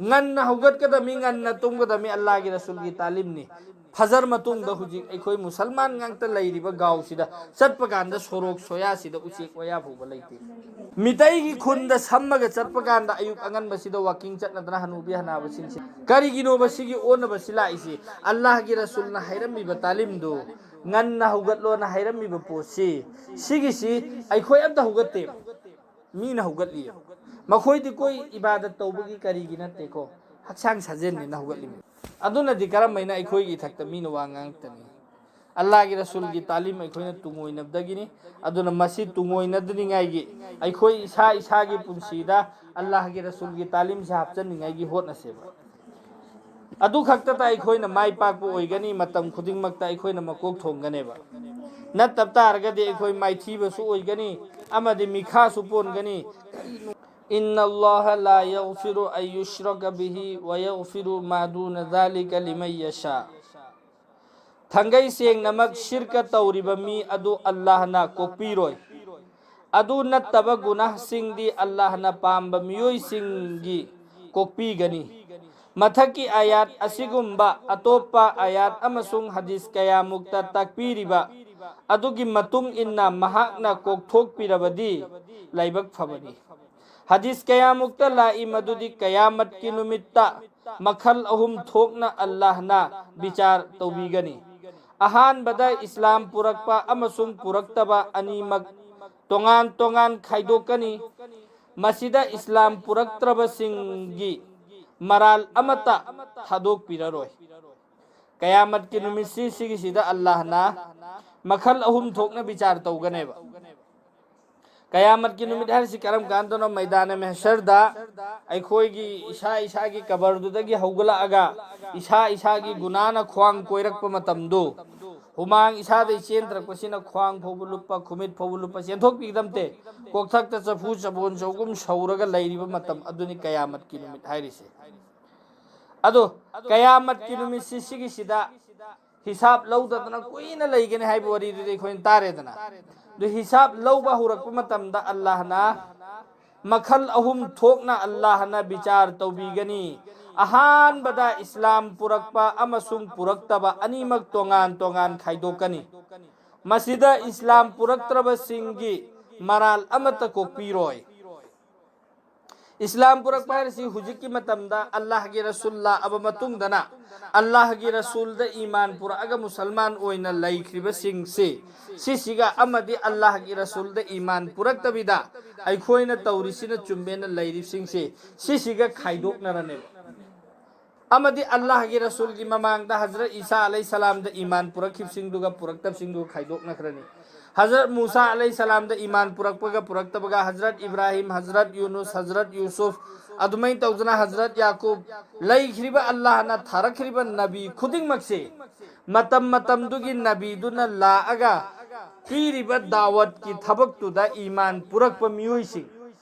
ꯉꯟꯅ ꯍꯧꯒꯠꯀꯗꯕꯅꯤ, ꯉꯟꯅ ꯇꯨꯝꯒꯗꯕꯅꯤ, ꯑꯜꯂꯥꯍꯒꯤ ꯔꯁꯨꯜꯒꯤ ꯇꯥꯂꯤꯝꯅꯤ꯫ ꯐꯖꯔ ꯃꯇꯨꯡꯗ ꯍꯧꯖꯤꯛ ꯑꯩꯈꯣꯏ ꯃꯨꯁꯜꯃꯥꯟ ꯉꯥꯛꯇ ꯂꯩꯔꯤꯕ ꯒꯥꯎꯁꯤꯗ ꯆꯠꯄ ꯀꯥꯟꯗ ꯁꯣꯔꯣꯛ ꯁꯣꯌꯥꯁꯤꯗ ꯎꯆꯦꯛ ꯋꯥꯌꯥ ꯐꯥꯎꯕ ꯂꯩꯇꯦ꯫ ꯃꯤꯇꯩꯒꯤ ꯈꯨꯟꯗ ꯁꯝꯃꯒ ꯆꯠꯄ ꯀꯥꯟꯗ ꯑꯌꯨꯛ ꯑꯉꯟꯕꯁꯤꯗ ꯋꯥꯀꯤꯡ ꯆꯠꯅꯗꯅ ꯍꯅꯨꯕꯤ ꯍꯅꯥꯕꯁꯤꯡꯁꯦ꯫ ꯀꯔꯤꯒꯤꯅꯣꯕ ꯁꯤꯒꯤ ꯑꯣꯟꯅꯕꯁꯤ ꯂꯥꯛꯏꯁꯤ? ꯑꯜꯂꯥꯍꯒꯤ ꯔꯁꯨꯜꯅ ꯍꯥꯏꯔꯝꯃꯤꯕ ꯇꯥꯂꯤꯝꯗꯨ, ꯉꯟꯅ ꯍꯧꯒꯠꯂꯣꯅ ꯍꯥꯏꯔꯝꯃꯤꯕ ꯄꯣꯠꯁꯤ, ꯁꯤꯒꯤꯁꯤ ꯑꯩꯈꯣꯏ ꯑꯝꯇ ꯍꯧꯒꯠꯇꯦ꯫ ꯃꯤꯅ ꯍꯧꯒꯠꯂꯤ꯫ ꯃꯈꯣꯏꯗꯤ ꯀꯣꯏ ꯏꯕꯥꯗꯠ ꯇꯧꯕꯒꯤ ꯀꯔꯤꯒꯤ ꯅꯠꯇꯦꯀꯣ, ꯍꯛꯆꯥꯡ ꯁꯥꯖꯦꯜꯅꯤꯅ ꯍꯧꯒꯠꯂꯤꯕꯅꯤ꯫ ꯑꯗꯨꯅꯗꯤ ꯀꯔꯝꯍꯥꯏꯅ ꯑꯩꯈꯣꯏꯒꯤ ꯏꯊꯛꯇ ꯃꯤꯅ ꯋꯥ ꯉꯥꯡꯉꯛꯇꯅꯤ? ꯑꯜꯂꯥꯍꯒꯤ ꯔꯁꯨꯜꯒꯤ ꯇꯥꯂꯤꯝ ꯑꯩꯈꯣꯏꯅ ꯇꯨꯡꯑꯣꯏꯅꯕꯗꯒꯤꯅꯤ꯫ ꯑꯗꯨꯅ ꯃꯁꯤ ꯇꯨꯡꯑꯣꯏꯅꯗꯅꯤꯡꯉꯥꯏꯒꯤ ꯑꯩꯈꯣꯏ ꯏꯁꯥ ꯏꯁꯥꯒꯤ ꯄꯨꯟꯁꯤꯗ ꯑꯜꯂꯥꯍꯒꯤ ꯔꯁꯨꯜꯒꯤ ꯇꯥꯂꯤꯝꯁꯦ ꯍꯥꯞꯆꯟꯅꯤꯡꯉꯥꯏꯒꯤ ꯍꯣꯠꯅꯁꯦꯕ꯫ ꯑꯗꯨ ꯈꯛꯇꯗ ꯑꯩꯈꯣꯏꯅ ꯃꯥꯏ ꯄꯥꯛꯄ ꯑꯣꯏꯒꯅꯤ, ꯃꯇꯝ ꯈꯨꯗꯤꯡꯃꯛꯇ ꯑꯩꯈꯣꯏꯅ ꯃꯀꯣꯛ ꯊꯣꯡꯒꯅꯦꯕ꯫ ꯅꯠꯇꯕ ꯇꯥꯔꯒꯗꯤ ꯑꯩꯈꯣꯏ ꯃꯥꯏꯊꯤꯕꯁꯨ ꯑꯣꯏꯒꯅꯤ ꯑꯃꯗꯤ ꯃꯤꯈꯥꯁꯨ ꯄꯣꯟꯒꯅꯤ꯫ إن الله لا يغفر أن يشرك به ويغفر ما دون ذلك لمن يشاء. ꯊꯥꯡꯒꯩ ꯁꯦꯡꯅꯃꯛ ꯁꯤꯔꯀ ꯇꯧꯔꯤꯕ ꯃꯤ ꯑꯗꯨ ꯑꯜꯂꯥꯍꯅ ꯀꯣꯛꯄꯤꯔꯣꯏ꯫ ꯑꯗꯨ ꯅꯠꯇꯕ ꯒꯨꯅꯥꯍꯁꯤꯡꯗꯤ ꯑꯜꯂꯥꯍꯅ ꯄꯥꯝꯕ ꯃꯤꯑꯣꯏꯁꯤꯡꯒꯤ ꯀꯣꯛꯄꯤꯒꯅꯤ꯫ ꯃꯊꯛꯀꯤ ꯑꯥꯌꯥꯠ ꯑꯁꯤꯒꯨꯝꯕ ꯑꯇꯣꯞꯄ ꯑꯥꯌꯥꯠ ꯑꯃꯁꯨꯡ ꯍꯗꯤꯁ ꯀꯌꯥꯃꯨꯛꯇ ꯇꯥꯛꯄꯤꯔꯤꯕ ꯑꯗꯨꯒꯤ ꯃꯇꯨꯡ ꯏꯟꯅ ꯃꯍꯥꯛꯅ ꯀꯣꯛꯊꯣꯛꯄꯤꯔꯕꯗꯤ ꯂꯥꯏꯕꯛ ꯐꯕꯅꯤ꯫ ꯍꯗꯤꯁ ꯀꯌꯥꯃꯨꯛꯇ ꯂꯥꯛꯏ ꯃꯗꯨꯗꯤ ꯀꯌꯥꯃꯠꯀꯤ ꯅꯨꯃꯤꯠꯇ ꯃꯈꯜ ꯑꯍꯨꯝ ꯊꯣꯛꯅ ꯑꯜꯂꯥꯍꯅ ꯕꯤꯆꯥꯔ ꯇꯧꯕꯤꯒꯅꯤ꯫ ꯑꯍꯥꯟꯕꯗ ꯏꯁꯂꯥꯝ ꯄꯨꯔꯛꯄ ꯑꯃꯁꯨꯡ ꯄꯨꯔꯛꯇꯕ ꯑꯅꯤꯃꯛ ꯇꯣꯉꯥꯟ ꯇꯣꯉꯥꯟ ꯈꯥꯏꯗꯣꯛꯀꯅꯤ꯫ ꯃꯁꯤꯗ ꯏꯁꯂꯥꯝ ꯄꯨꯔꯛꯇ꯭ꯔꯕꯁꯤꯡꯒꯤ ꯃꯔꯥꯜ ꯑꯃꯠꯇ ꯊꯥꯗꯣꯛꯄꯤꯔꯔꯣꯏ꯫ ꯀꯌꯥꯃꯠꯀꯤ ꯅꯨꯃꯤꯠꯁꯤ ꯁꯤꯒꯤꯁꯤꯗ ꯑꯜꯂꯥꯍꯅ ꯃꯈꯜ ꯑꯍꯨꯝ ꯊꯣꯛꯅ ꯕꯤꯆꯥꯔ ꯇꯧꯒꯅꯦꯕ꯫ ꯀꯌꯥꯃꯠꯀꯤ ꯅꯨꯃꯤꯠ ꯍꯥꯏꯔꯤꯁꯤ ꯀꯔꯝ ꯀꯥꯟꯗꯅꯣ? ꯃꯩꯗꯥꯅ ꯃꯦꯍꯁꯔꯗ ꯑꯩꯈꯣꯏꯒꯤ ꯏꯁꯥ ꯏꯁꯥꯒꯤ ꯀꯕꯔꯗꯨꯗꯒꯤ ꯍꯧꯒꯠꯂꯛꯑꯒ ꯏꯁꯥ ꯏꯁꯥꯒꯤ ꯒꯨꯅꯥꯅ ꯈ꯭ꯋꯥꯡ ꯀꯣꯏꯔꯛꯄ ꯃꯇꯝꯗꯣ, ꯍꯨꯃꯥꯡ ꯏꯁꯥꯗꯩ ꯆꯦꯟꯊꯔꯛꯄꯁꯤꯅ ꯈ꯭ꯋꯥꯡ ꯐꯥꯎꯕ ꯂꯨꯞꯄ, ꯈꯨꯃꯤꯠ ꯐꯥꯎꯕ ꯂꯨꯞꯄ ꯆꯦꯟꯊꯣꯛꯄꯤꯒꯗꯝꯇꯦ꯫ ꯀꯣꯛꯊꯛꯇ ꯆꯐꯨ ꯆꯕꯣꯟ ꯆꯒꯨꯝ ꯁꯧꯔꯒ ꯂꯩꯔꯤꯕ ꯃꯇꯝ ꯑꯗꯨꯅꯤ ꯀꯌꯥꯃꯠꯀꯤ ꯅꯨꯃꯤꯠ ꯍꯥꯏꯔꯤꯁꯦ꯫ ꯑꯗꯣ ꯀꯌꯥꯃꯠꯀꯤ ꯅꯨꯃꯤꯠꯁꯤ ꯁꯤꯒꯤꯁꯤꯗ ꯍꯤꯁꯥꯕ ꯂꯧꯗꯗꯅ ꯀꯨꯏꯅ ꯂꯩꯒꯅꯤ ꯍꯥꯏꯕ ꯋꯥꯔꯤꯗꯨꯗꯤ ꯑꯩꯈꯣꯏꯅ ꯇꯥꯔꯦꯗꯅ꯫ ꯑꯗꯨ ꯍꯤꯁꯥꯕ ꯂꯧꯕ ꯍꯧꯔꯛꯄ ꯃꯇꯝꯗ ꯑꯜꯂꯥꯍꯅ ꯃꯈꯜ ꯑꯍꯨꯝ ꯊꯣꯛꯅ ꯑꯜꯂꯥꯍꯅ ꯕꯤꯆꯥꯔ ꯇꯧꯕꯤꯒꯅꯤ꯫ ꯑꯍꯥꯟꯕꯗ ꯏꯁꯂꯥꯝ ꯄꯨꯔꯛꯄ ꯑꯃꯁꯨꯡ ꯄꯨꯔꯛꯇꯕ ꯑꯅꯤꯃꯛ ꯇꯣꯉꯥꯟ ꯇꯣꯉꯥꯟ ꯈꯥꯏꯗꯣꯛꯀꯅꯤ꯫ ꯃꯁꯤꯗ ꯏꯁꯂꯥꯝ ꯄꯨꯔꯛꯇ꯭ꯔꯕꯁꯤꯡꯒꯤ ꯃꯔꯥꯜ ꯑꯃꯠꯇ ꯀꯣꯛꯄꯤꯔꯣꯏ꯫ ꯏꯁꯂꯥꯝ ꯄꯨꯔꯛꯄ ꯍꯥꯏꯔꯤꯁꯤ ꯍꯧꯖꯤꯛꯀꯤ ꯃꯇꯝꯗ ꯑꯜꯂꯥꯍꯒꯤ ꯔꯁꯨꯜ ꯂꯥꯛꯑꯕ ꯃꯇꯨꯡꯗꯅ ꯑꯜꯂꯥꯍꯒꯤ ꯔꯁꯨꯜꯗ ꯏꯃꯥꯟ ꯄꯨꯔꯛꯑꯒ ꯃꯨꯁꯜꯃꯥꯟ ꯑꯣꯏꯅ ꯂꯩꯈ꯭ꯔꯤꯕꯁꯤꯡꯁꯤ, ꯁꯤꯁꯤꯒ ꯑꯃꯗꯤ ꯑꯜꯂꯥꯍꯒꯤ ꯔꯁꯨꯜꯗ ꯏꯃꯥꯟ ꯄꯨꯔꯛꯇꯕꯤꯗ ꯑꯩꯈꯣꯏꯅ ꯇꯧꯔꯤꯁꯤꯅ ꯆꯨꯝꯃꯦꯅ ꯂꯩꯔꯤꯕꯁꯤꯡꯁꯤ, ꯁꯤꯁꯤꯒ ꯈꯥꯏꯗꯣꯛꯅꯔꯅꯦꯕ꯫ ꯑꯃꯗꯤ ꯑꯜꯂꯥꯍꯒꯤ ꯔꯁꯨꯜꯒꯤ ꯃꯃꯥꯡꯗ ꯍꯖꯔꯠ ꯏꯁꯥ ꯑꯂꯩ ꯁꯂꯥꯝꯗ ꯏꯃꯥꯟ ꯄꯨꯔꯛꯈꯤꯕꯁꯤꯡꯗꯨꯒ ꯄꯨꯔꯛꯇꯕꯁꯤꯡꯗꯨꯒ ꯈꯥꯏꯗꯣꯛꯅꯈ꯭ꯔꯅꯤ꯫ ꯍꯖꯔꯠ ꯃꯨꯁꯥ ꯑꯂꯩ ꯁꯂꯥꯝꯗ ꯏꯃꯥꯟ ꯄꯨꯔꯛꯄꯒ ꯄꯨꯔꯛꯇꯕꯒ, ꯍꯖꯔꯠ ꯏꯕ꯭ꯔꯥꯍꯤꯝ, ꯍꯖꯔꯠ ꯌꯨꯅꯨꯁ, ꯍꯖꯔꯠ ꯌꯨꯁꯨꯐ, ꯑꯗꯨꯃꯥꯏꯅ ꯇꯧꯗꯅ ꯍꯖꯔꯠ ꯌꯥꯀꯨꯕ, ꯂꯩꯈ꯭ꯔꯤꯕ ꯑꯜꯂꯥꯍꯅ ꯊꯥꯔꯛꯈ꯭ꯔꯤꯕ ꯅꯕꯤ ꯈꯨꯗꯤꯡꯃꯛꯁꯦ ꯃꯇꯝ ꯃꯇꯝꯗꯨꯒꯤ ꯅꯕꯤꯗꯨꯅ ꯂꯥꯛꯑꯒ ꯄꯤꯔꯤꯕ ꯗꯥꯋꯠꯀꯤ ꯊꯕꯛꯇꯨꯗ ꯏꯃꯥꯟ ꯄꯨꯔꯛꯄ ꯃꯤꯑꯣꯏꯁꯤꯡ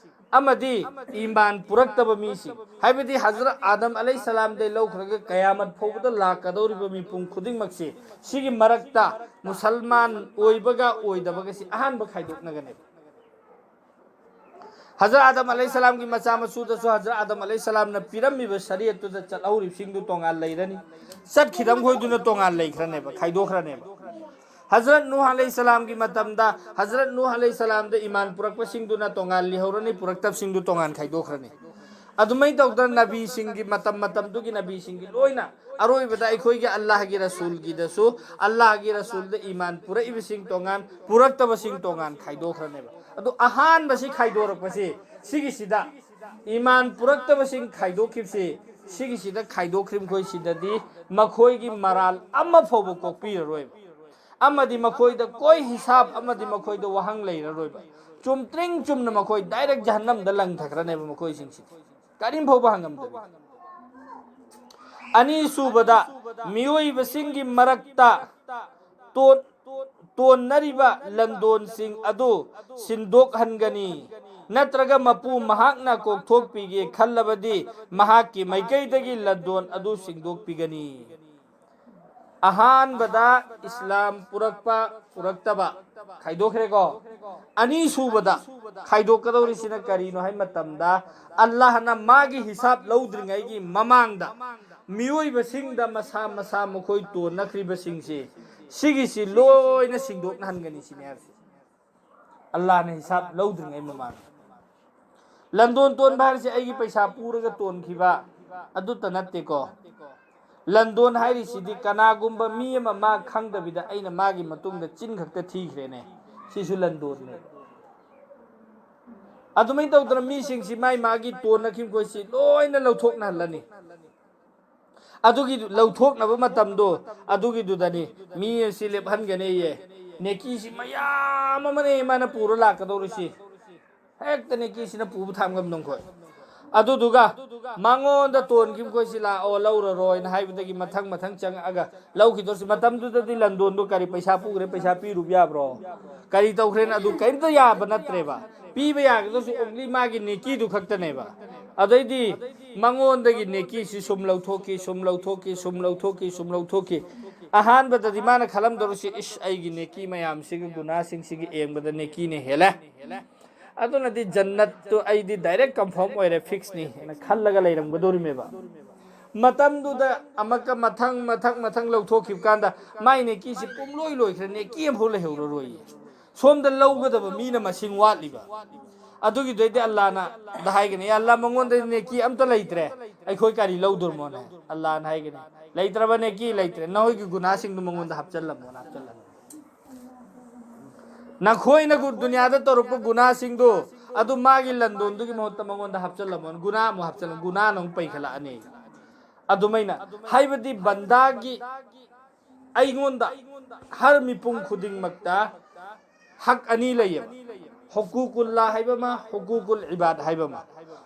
ꯑꯃꯗꯤ ꯏꯃꯥꯟ ꯄꯨꯔꯛꯇꯕ ꯃꯤꯁꯤꯡ, ꯍꯥꯏꯕꯗꯤ ꯍꯖꯔꯠ ꯑꯥꯗꯝ ꯑꯂꯩ ꯁꯂꯥꯝꯗꯩ ꯂꯧꯈ꯭ꯔꯒ ꯀꯌꯥꯃꯠ ꯐꯥꯎꯕꯗ ꯂꯥꯛꯀꯗꯧꯔꯤꯕ ꯃꯤꯄꯨꯝ ꯈꯨꯗꯤꯡꯃꯛꯁꯦ, ꯁꯤꯒꯤ ꯃꯔꯛꯇ ꯃꯨꯁꯜꯃꯥꯟ ꯑꯣꯏꯕꯒ ꯑꯣꯏꯗꯕꯒꯁꯤ ꯑꯍꯥꯟꯕ ꯈꯥꯏꯗꯣꯛꯅꯒꯅꯦꯕ꯫ ꯍꯖꯔꯠ ꯑꯥꯗꯝ ꯑꯂꯩ ꯁꯂꯥꯝꯒꯤ ꯃꯆꯥ ꯃꯁꯨꯗꯁꯨ ꯍꯖꯔꯠ ꯑꯥꯗꯝ ꯑꯂꯩ ꯁꯂꯥꯝꯅ ꯄꯤꯔꯝꯃꯤꯕ ꯁꯔꯤꯌꯠꯇꯨꯗ ꯆꯠꯍꯧꯔꯤꯕꯁꯤꯡꯗꯨ ꯇꯣꯉꯥꯟ ꯂꯩꯔꯅꯤ, ꯆꯠꯈꯤꯗꯕ ꯃꯈꯣꯏꯗꯨꯅ ꯇꯣꯉꯥꯟ ꯂꯩꯈ꯭ꯔꯅꯦꯕ, ꯈꯥꯏꯗꯣꯛꯈ꯭ꯔꯅꯦꯕ꯫ ꯍꯖꯔꯠ ꯅꯨꯍ ꯑꯂꯩ ꯁꯂꯥꯝꯒꯤ ꯃꯇꯝꯗ ꯍꯖꯔꯠ ꯅꯨꯍ ꯑꯂꯩ ꯁꯂꯥꯝꯗ ꯏꯃꯥꯟ ꯄꯨꯔꯛꯄꯁꯤꯡꯗꯨꯅ ꯇꯣꯉꯥꯟ ꯂꯩꯍꯧꯔꯅꯤ, ꯄꯨꯔꯛꯇꯕꯁꯤꯡꯗꯨ ꯇꯣꯉꯥꯟ ꯈꯥꯏꯗꯣꯛꯈ꯭ꯔꯅꯤ꯫ ꯑꯗꯨꯃꯥꯏꯅ ꯇꯧꯗꯅ ꯅꯕꯤꯁꯤꯡꯒꯤ ꯃꯇꯝ ꯃꯇꯝꯗꯨꯒꯤ ꯅꯕꯤꯁꯤꯡꯒꯤ ꯂꯣꯏꯅ ꯑꯔꯣꯏꯕꯗ ꯑꯩꯈꯣꯏꯒꯤ ꯑꯜꯂꯥꯍꯒꯤ ꯔꯁꯨꯜꯒꯤꯗꯁꯨ, ꯑꯜꯂꯥꯍꯒꯤ ꯔꯁꯨꯜꯗ ꯏꯃꯥꯟ ꯄꯨꯔꯛꯏꯕꯁꯤꯡ ꯇꯣꯉꯥꯟ, ꯄꯨꯔꯛꯇꯕꯁꯤꯡ ꯇꯣꯉꯥꯟ ꯈꯥꯏꯗꯣꯛꯈ꯭ꯔꯅꯦꯕ꯫ ꯑꯗꯨ ꯑꯍꯥꯟꯕꯁꯤ ꯈꯥꯏꯗꯣꯔꯛꯄꯁꯤ ꯁꯤꯒꯤꯁꯤꯗ, ꯏꯃꯥꯟ ꯄꯨꯔꯛꯇꯕꯁꯤꯡ ꯈꯥꯏꯗꯣꯛꯈꯤꯕꯁꯤ ꯁꯤꯒꯤꯁꯤꯗ ꯈꯥꯏꯗꯣꯛꯈ꯭ꯔꯤꯕ ꯃꯈꯣꯏꯁꯤꯗꯗꯤ ꯃꯈꯣꯏꯒꯤ ꯃꯔꯥꯜ ꯑꯃ ꯐꯥꯎꯕ ꯀꯣꯛꯄꯤꯔꯔꯣꯏꯕ꯫ ꯑꯃꯗꯤ ꯃꯈꯣꯏꯗ ꯀꯣꯏ ꯍꯤꯁꯥꯕ ꯑꯃꯗꯤ ꯃꯈꯣꯏꯗ ꯋꯥꯍꯪ ꯂꯩꯔꯔꯣꯏꯕ꯫ ꯆꯨꯝꯇ꯭ꯔꯤꯡ ꯆꯨꯝꯅ ꯃꯈꯣꯏ ꯗꯥꯏꯔꯦꯛ ꯖꯍꯟꯅꯝꯗ ꯂꯪꯊꯈ꯭ꯔꯅꯦꯕ ꯃꯈꯣꯏꯁꯤꯡꯁꯤꯗꯤ꯫ ꯀꯔꯤꯝ ꯐꯥꯎꯕ ꯍꯪꯉꯝꯗꯕ꯫ ꯑꯅꯤꯁꯨꯕꯗ, ꯃꯤꯑꯣꯏꯕꯁꯤꯡꯒꯤ ꯃꯔꯛꯇ ꯇꯣꯟ-, ꯇꯣꯟꯅꯔꯤꯕ ꯂꯟꯗꯣꯟꯁꯤꯡ ꯑꯗꯨ ꯁꯤꯟꯗꯣꯛꯍꯟꯒꯅꯤ꯫ ꯅꯠꯇ꯭ꯔꯒ ꯃꯄꯨ ꯃꯍꯥꯛꯅ ꯀꯣꯛꯊꯣꯛꯄꯤꯒꯦ ꯈꯜꯂꯕꯗꯤ ꯃꯍꯥꯛꯀꯤ ꯃꯥꯏꯀꯩꯗꯒꯤ ꯂꯟꯗꯣꯟ ꯑꯗꯨ ꯁꯤꯟꯗꯣꯛꯄꯤꯒꯅꯤ꯫ ꯑꯍꯥꯟꯕꯗ ꯏꯁꯂꯥꯝ ꯄꯨꯔꯛꯄ ꯄꯨꯔꯛꯇꯕ ꯈꯥꯏꯗꯣꯛꯈ꯭ꯔꯦꯀꯣ꯫ ꯑꯅꯤꯁꯨꯕꯗ ꯈꯥꯏꯗꯣꯛꯀꯗꯧꯔꯤꯁꯤꯅ ꯀꯔꯤꯅꯣ ꯍꯥꯏ ꯃꯇꯝꯗ, ꯑꯜꯂꯥꯍꯅ ꯃꯥꯒꯤ ꯍꯤꯁꯥꯕ ꯂꯧꯗ꯭ꯔꯤꯉꯩꯒꯤ ꯃꯃꯥꯡꯗ ꯃꯤꯑꯣꯏꯕꯁꯤꯡꯗ ꯃꯁꯥ ꯃꯁꯥ ꯃꯈꯣꯏ ꯇꯣꯟꯅꯈ꯭ꯔꯤꯕꯁꯤꯡꯁꯦ, ꯁꯤꯒꯤꯁꯤ ꯂꯣꯏꯅ ꯁꯤꯡꯗꯣꯛꯅꯍꯟꯒꯅꯤ ꯁꯤꯅꯤ ꯍꯥꯏꯕꯁꯦ꯫ ꯑꯜꯂꯥꯍꯅ ꯍꯤꯁꯥꯕ ꯂꯧꯗ꯭ꯔꯤꯉꯩ ꯃꯃꯥꯡꯗ꯫ ꯂꯟꯗꯣꯟ ꯇꯣꯟꯕ ꯍꯥꯏꯔꯤꯁꯦ ꯑꯩꯒꯤ ꯄꯩꯁꯥ ꯄꯨꯔꯒ ꯇꯣꯟꯈꯤꯕ ꯑꯗꯨꯇ ꯅꯠꯇꯦꯀꯣ꯫ ꯂꯟꯗꯣꯟ ꯍꯥꯏꯔꯤꯁꯤꯗꯤ ꯀꯅꯥꯒꯨꯝꯕ ꯃꯤ ꯑꯃ ꯃꯥ ꯈꯪꯗꯕꯤꯗ ꯑꯩꯅ ꯃꯥꯒꯤ ꯃꯇꯨꯡꯗ ꯆꯤꯟ ꯈꯛꯇ ꯊꯤꯈ꯭ꯔꯦꯅꯦ, ꯁꯤꯁꯨ ꯂꯟꯗꯣꯟꯅꯦ꯫ ꯑꯗꯨꯃꯥꯏꯅ ꯇꯧꯗꯅ ꯃꯤꯁꯤꯡꯁꯤ ꯃꯥꯏ ꯃꯥꯒꯤ ꯇꯣꯟꯅꯈꯤꯕ ꯃꯈꯣꯏꯁꯤ ꯂꯣꯏꯅ ꯂꯧꯊꯣꯛꯅꯍꯜꯂꯅꯤ꯫ ꯑꯗꯨꯒꯤ ꯂꯧꯊꯣꯛꯅꯕ ꯃꯇꯝꯗꯣ, ꯑꯗꯨꯒꯤꯗꯨꯗꯅꯤ ꯃꯤ ꯑꯁꯤ ꯂꯦꯞꯍꯟꯒꯅꯤꯌꯦ꯫ ꯅꯦꯀꯤꯁꯤ ꯃꯌꯥꯝ ꯑꯃꯅꯦ ꯃꯥꯅ ꯄꯨꯔ ꯂꯥꯛꯀꯗꯧꯔꯤꯁꯤ꯫ ꯍꯦꯛꯇ ꯅꯦꯀꯤꯁꯤꯅ ꯄꯨꯕ ꯊꯥꯡ ꯉꯝꯗꯧ ꯈꯣꯏ꯫ ꯑꯗꯨꯗꯨꯒ ꯃꯉꯣꯟꯗ ꯇꯣꯟꯈꯤꯕ ꯈꯣꯏꯁꯤ ꯂꯥꯛꯑꯣ, ꯂꯧꯔꯔꯣꯏꯅ ꯍꯥꯏꯕꯗꯒꯤ ꯃꯊꯪ ꯃꯊꯪ ꯆꯪꯉꯛꯑꯒ ꯂꯧꯈꯤꯗꯧꯔꯤꯁꯤ꯫ ꯃꯇꯝꯗꯨꯗꯗꯤ ꯂꯟꯗꯣꯟꯗꯣ ꯀꯔꯤ ꯄꯩꯁꯥ ꯄꯨꯈ꯭ꯔꯦ, ꯄꯩꯁꯥ ꯄꯤꯔꯨꯕ ꯌꯥꯕ꯭ꯔꯣ? ꯀꯔꯤ ꯇꯧꯈ꯭ꯔꯦꯅ ꯑꯗꯨ ꯀꯔꯤꯝꯇ ꯌꯥꯕ ꯅꯠꯇ꯭ꯔꯦꯕ꯫ ꯄꯤꯕ ꯌꯥꯒꯗꯧꯁꯤ only ꯃꯥꯒꯤ ꯅꯦꯀꯤꯗꯨ ꯈꯛꯇꯅꯦꯕ꯫ ꯑꯗꯩꯗꯤ ꯃꯉꯣꯟꯗꯒꯤ ꯅꯦꯀꯤꯁꯤ ꯁꯨꯝ ꯂꯧꯊꯣꯛꯈꯤ, ꯁꯨꯝ ꯂꯧꯊꯣꯛꯈꯤ, ꯁꯨꯝ ꯂꯧꯊꯣꯛꯈꯤ, ꯁꯨꯝ ꯂꯧꯊꯣꯛꯈꯤ꯫ ꯑꯍꯥꯟꯕꯗꯗꯤ ꯃꯥꯅ ꯈꯜꯂꯝꯗꯧꯔꯤꯁꯤ, "ꯏꯁ, ꯑꯩꯒꯤ ꯅꯦꯀꯤ ꯃꯌꯥꯝꯁꯤꯒ ꯒꯨꯅꯥꯁꯤꯡꯁꯤꯒ ꯌꯦꯡꯕꯗ ꯅꯦꯀꯤꯅ ꯍꯦꯜꯂꯦ꯫ ꯑꯗꯨꯅꯗꯤ ꯖꯟꯅꯠꯇꯨ ꯑꯩꯗꯤ direct confirm ꯑꯣꯏꯔꯦ, fix ꯅꯤ" ꯍꯥꯏꯅ ꯈꯜꯂꯒ ꯂꯩꯔꯝꯒꯗꯧꯔꯤꯃꯦꯕ꯫ ꯃꯇꯝꯗꯨꯗ ꯑꯃꯨꯛꯀ ꯃꯊꯪ, ꯃꯊꯪ, ꯃꯊꯪ ꯂꯧꯊꯣꯛꯈꯤꯕ ꯀꯥꯟꯗ ꯃꯥꯏ ꯅꯦꯀꯤꯁꯤ ꯄꯨꯡꯂꯣꯏ ꯂꯣꯏꯈ꯭ꯔꯦ, ꯅꯦꯀꯤ ꯑꯃꯐꯥꯎ ꯂꯩꯍꯧꯔꯔꯣꯏ꯫ ꯁꯣꯝꯗ ꯂꯧꯒꯗꯕ ꯃꯤꯅ ꯃꯁꯤꯡ ꯋꯥꯠꯂꯤꯕ꯫ ꯑꯗꯨꯒꯤꯗꯩꯗꯤ ꯑꯜꯂꯥꯅ ꯗ ꯍꯥꯏꯒꯅꯤ, "ꯑꯜꯂꯥ, ꯃꯉꯣꯟꯗ ꯅꯦꯀꯤ ꯑꯝꯇ ꯂꯩꯇ꯭ꯔꯦ, ꯑꯩꯈꯣꯏ ꯀꯔꯤ ꯂꯧꯗꯣꯔꯃꯣꯅꯦ?" ꯑꯜꯂꯥꯅ ꯍꯥꯏꯒꯅꯤ, "ꯂꯩꯇ꯭ꯔꯕ ꯅꯦꯀꯤ ꯂꯩꯇ꯭ꯔꯦ, ꯅꯈꯣꯏꯒꯤ ꯒꯨꯅꯥꯁꯤꯡꯗꯨ ꯃꯉꯣꯟꯗ ꯍꯥꯞꯆꯜꯂꯝꯃꯣꯅ, ꯍꯥꯞꯆꯜꯂꯝꯃꯣ꯫ ꯅꯈꯣꯏꯅ ꯒꯨ-, ꯗꯨꯅꯤꯌꯥꯗ ꯇꯧꯔꯛꯄ ꯒꯨꯅꯥꯁꯤꯡꯗꯨ ꯑꯗꯨ ꯃꯥꯒꯤ ꯂꯟꯗꯣꯟꯗꯨꯒꯤ ꯃꯍꯨꯠꯇ ꯃꯉꯣꯟꯗ ꯍꯥꯞꯆꯜꯂꯝꯃꯣ, ꯒꯨꯅꯥ ꯑꯃꯨꯛ ꯍꯥꯞꯆꯜꯂꯝꯃꯣ, ꯒꯨꯅꯥꯅ ꯑꯃꯨꯛ ꯄꯩꯈꯠꯂꯛꯑꯅꯤ"꯫ ꯑꯗꯨꯃꯥꯏꯅ ꯍꯥꯏꯕꯗꯤ ꯕꯟꯗꯥꯒꯤ ꯑꯩꯉꯣꯟꯗ ꯍꯔ ꯃꯤꯄꯨꯝ ꯈꯨꯗꯤꯡꯃꯛꯇ ꯍꯛ ꯑꯅꯤ ꯂꯩꯌꯦꯕ꯫ ꯍꯨꯀꯨꯀꯨꯜꯂꯥ ꯍꯥꯏꯕ ꯑꯃ, ꯍꯨꯀꯨꯀꯨꯜ ꯏꯕꯥꯗ ꯍꯥꯏꯕ ꯑꯃ꯫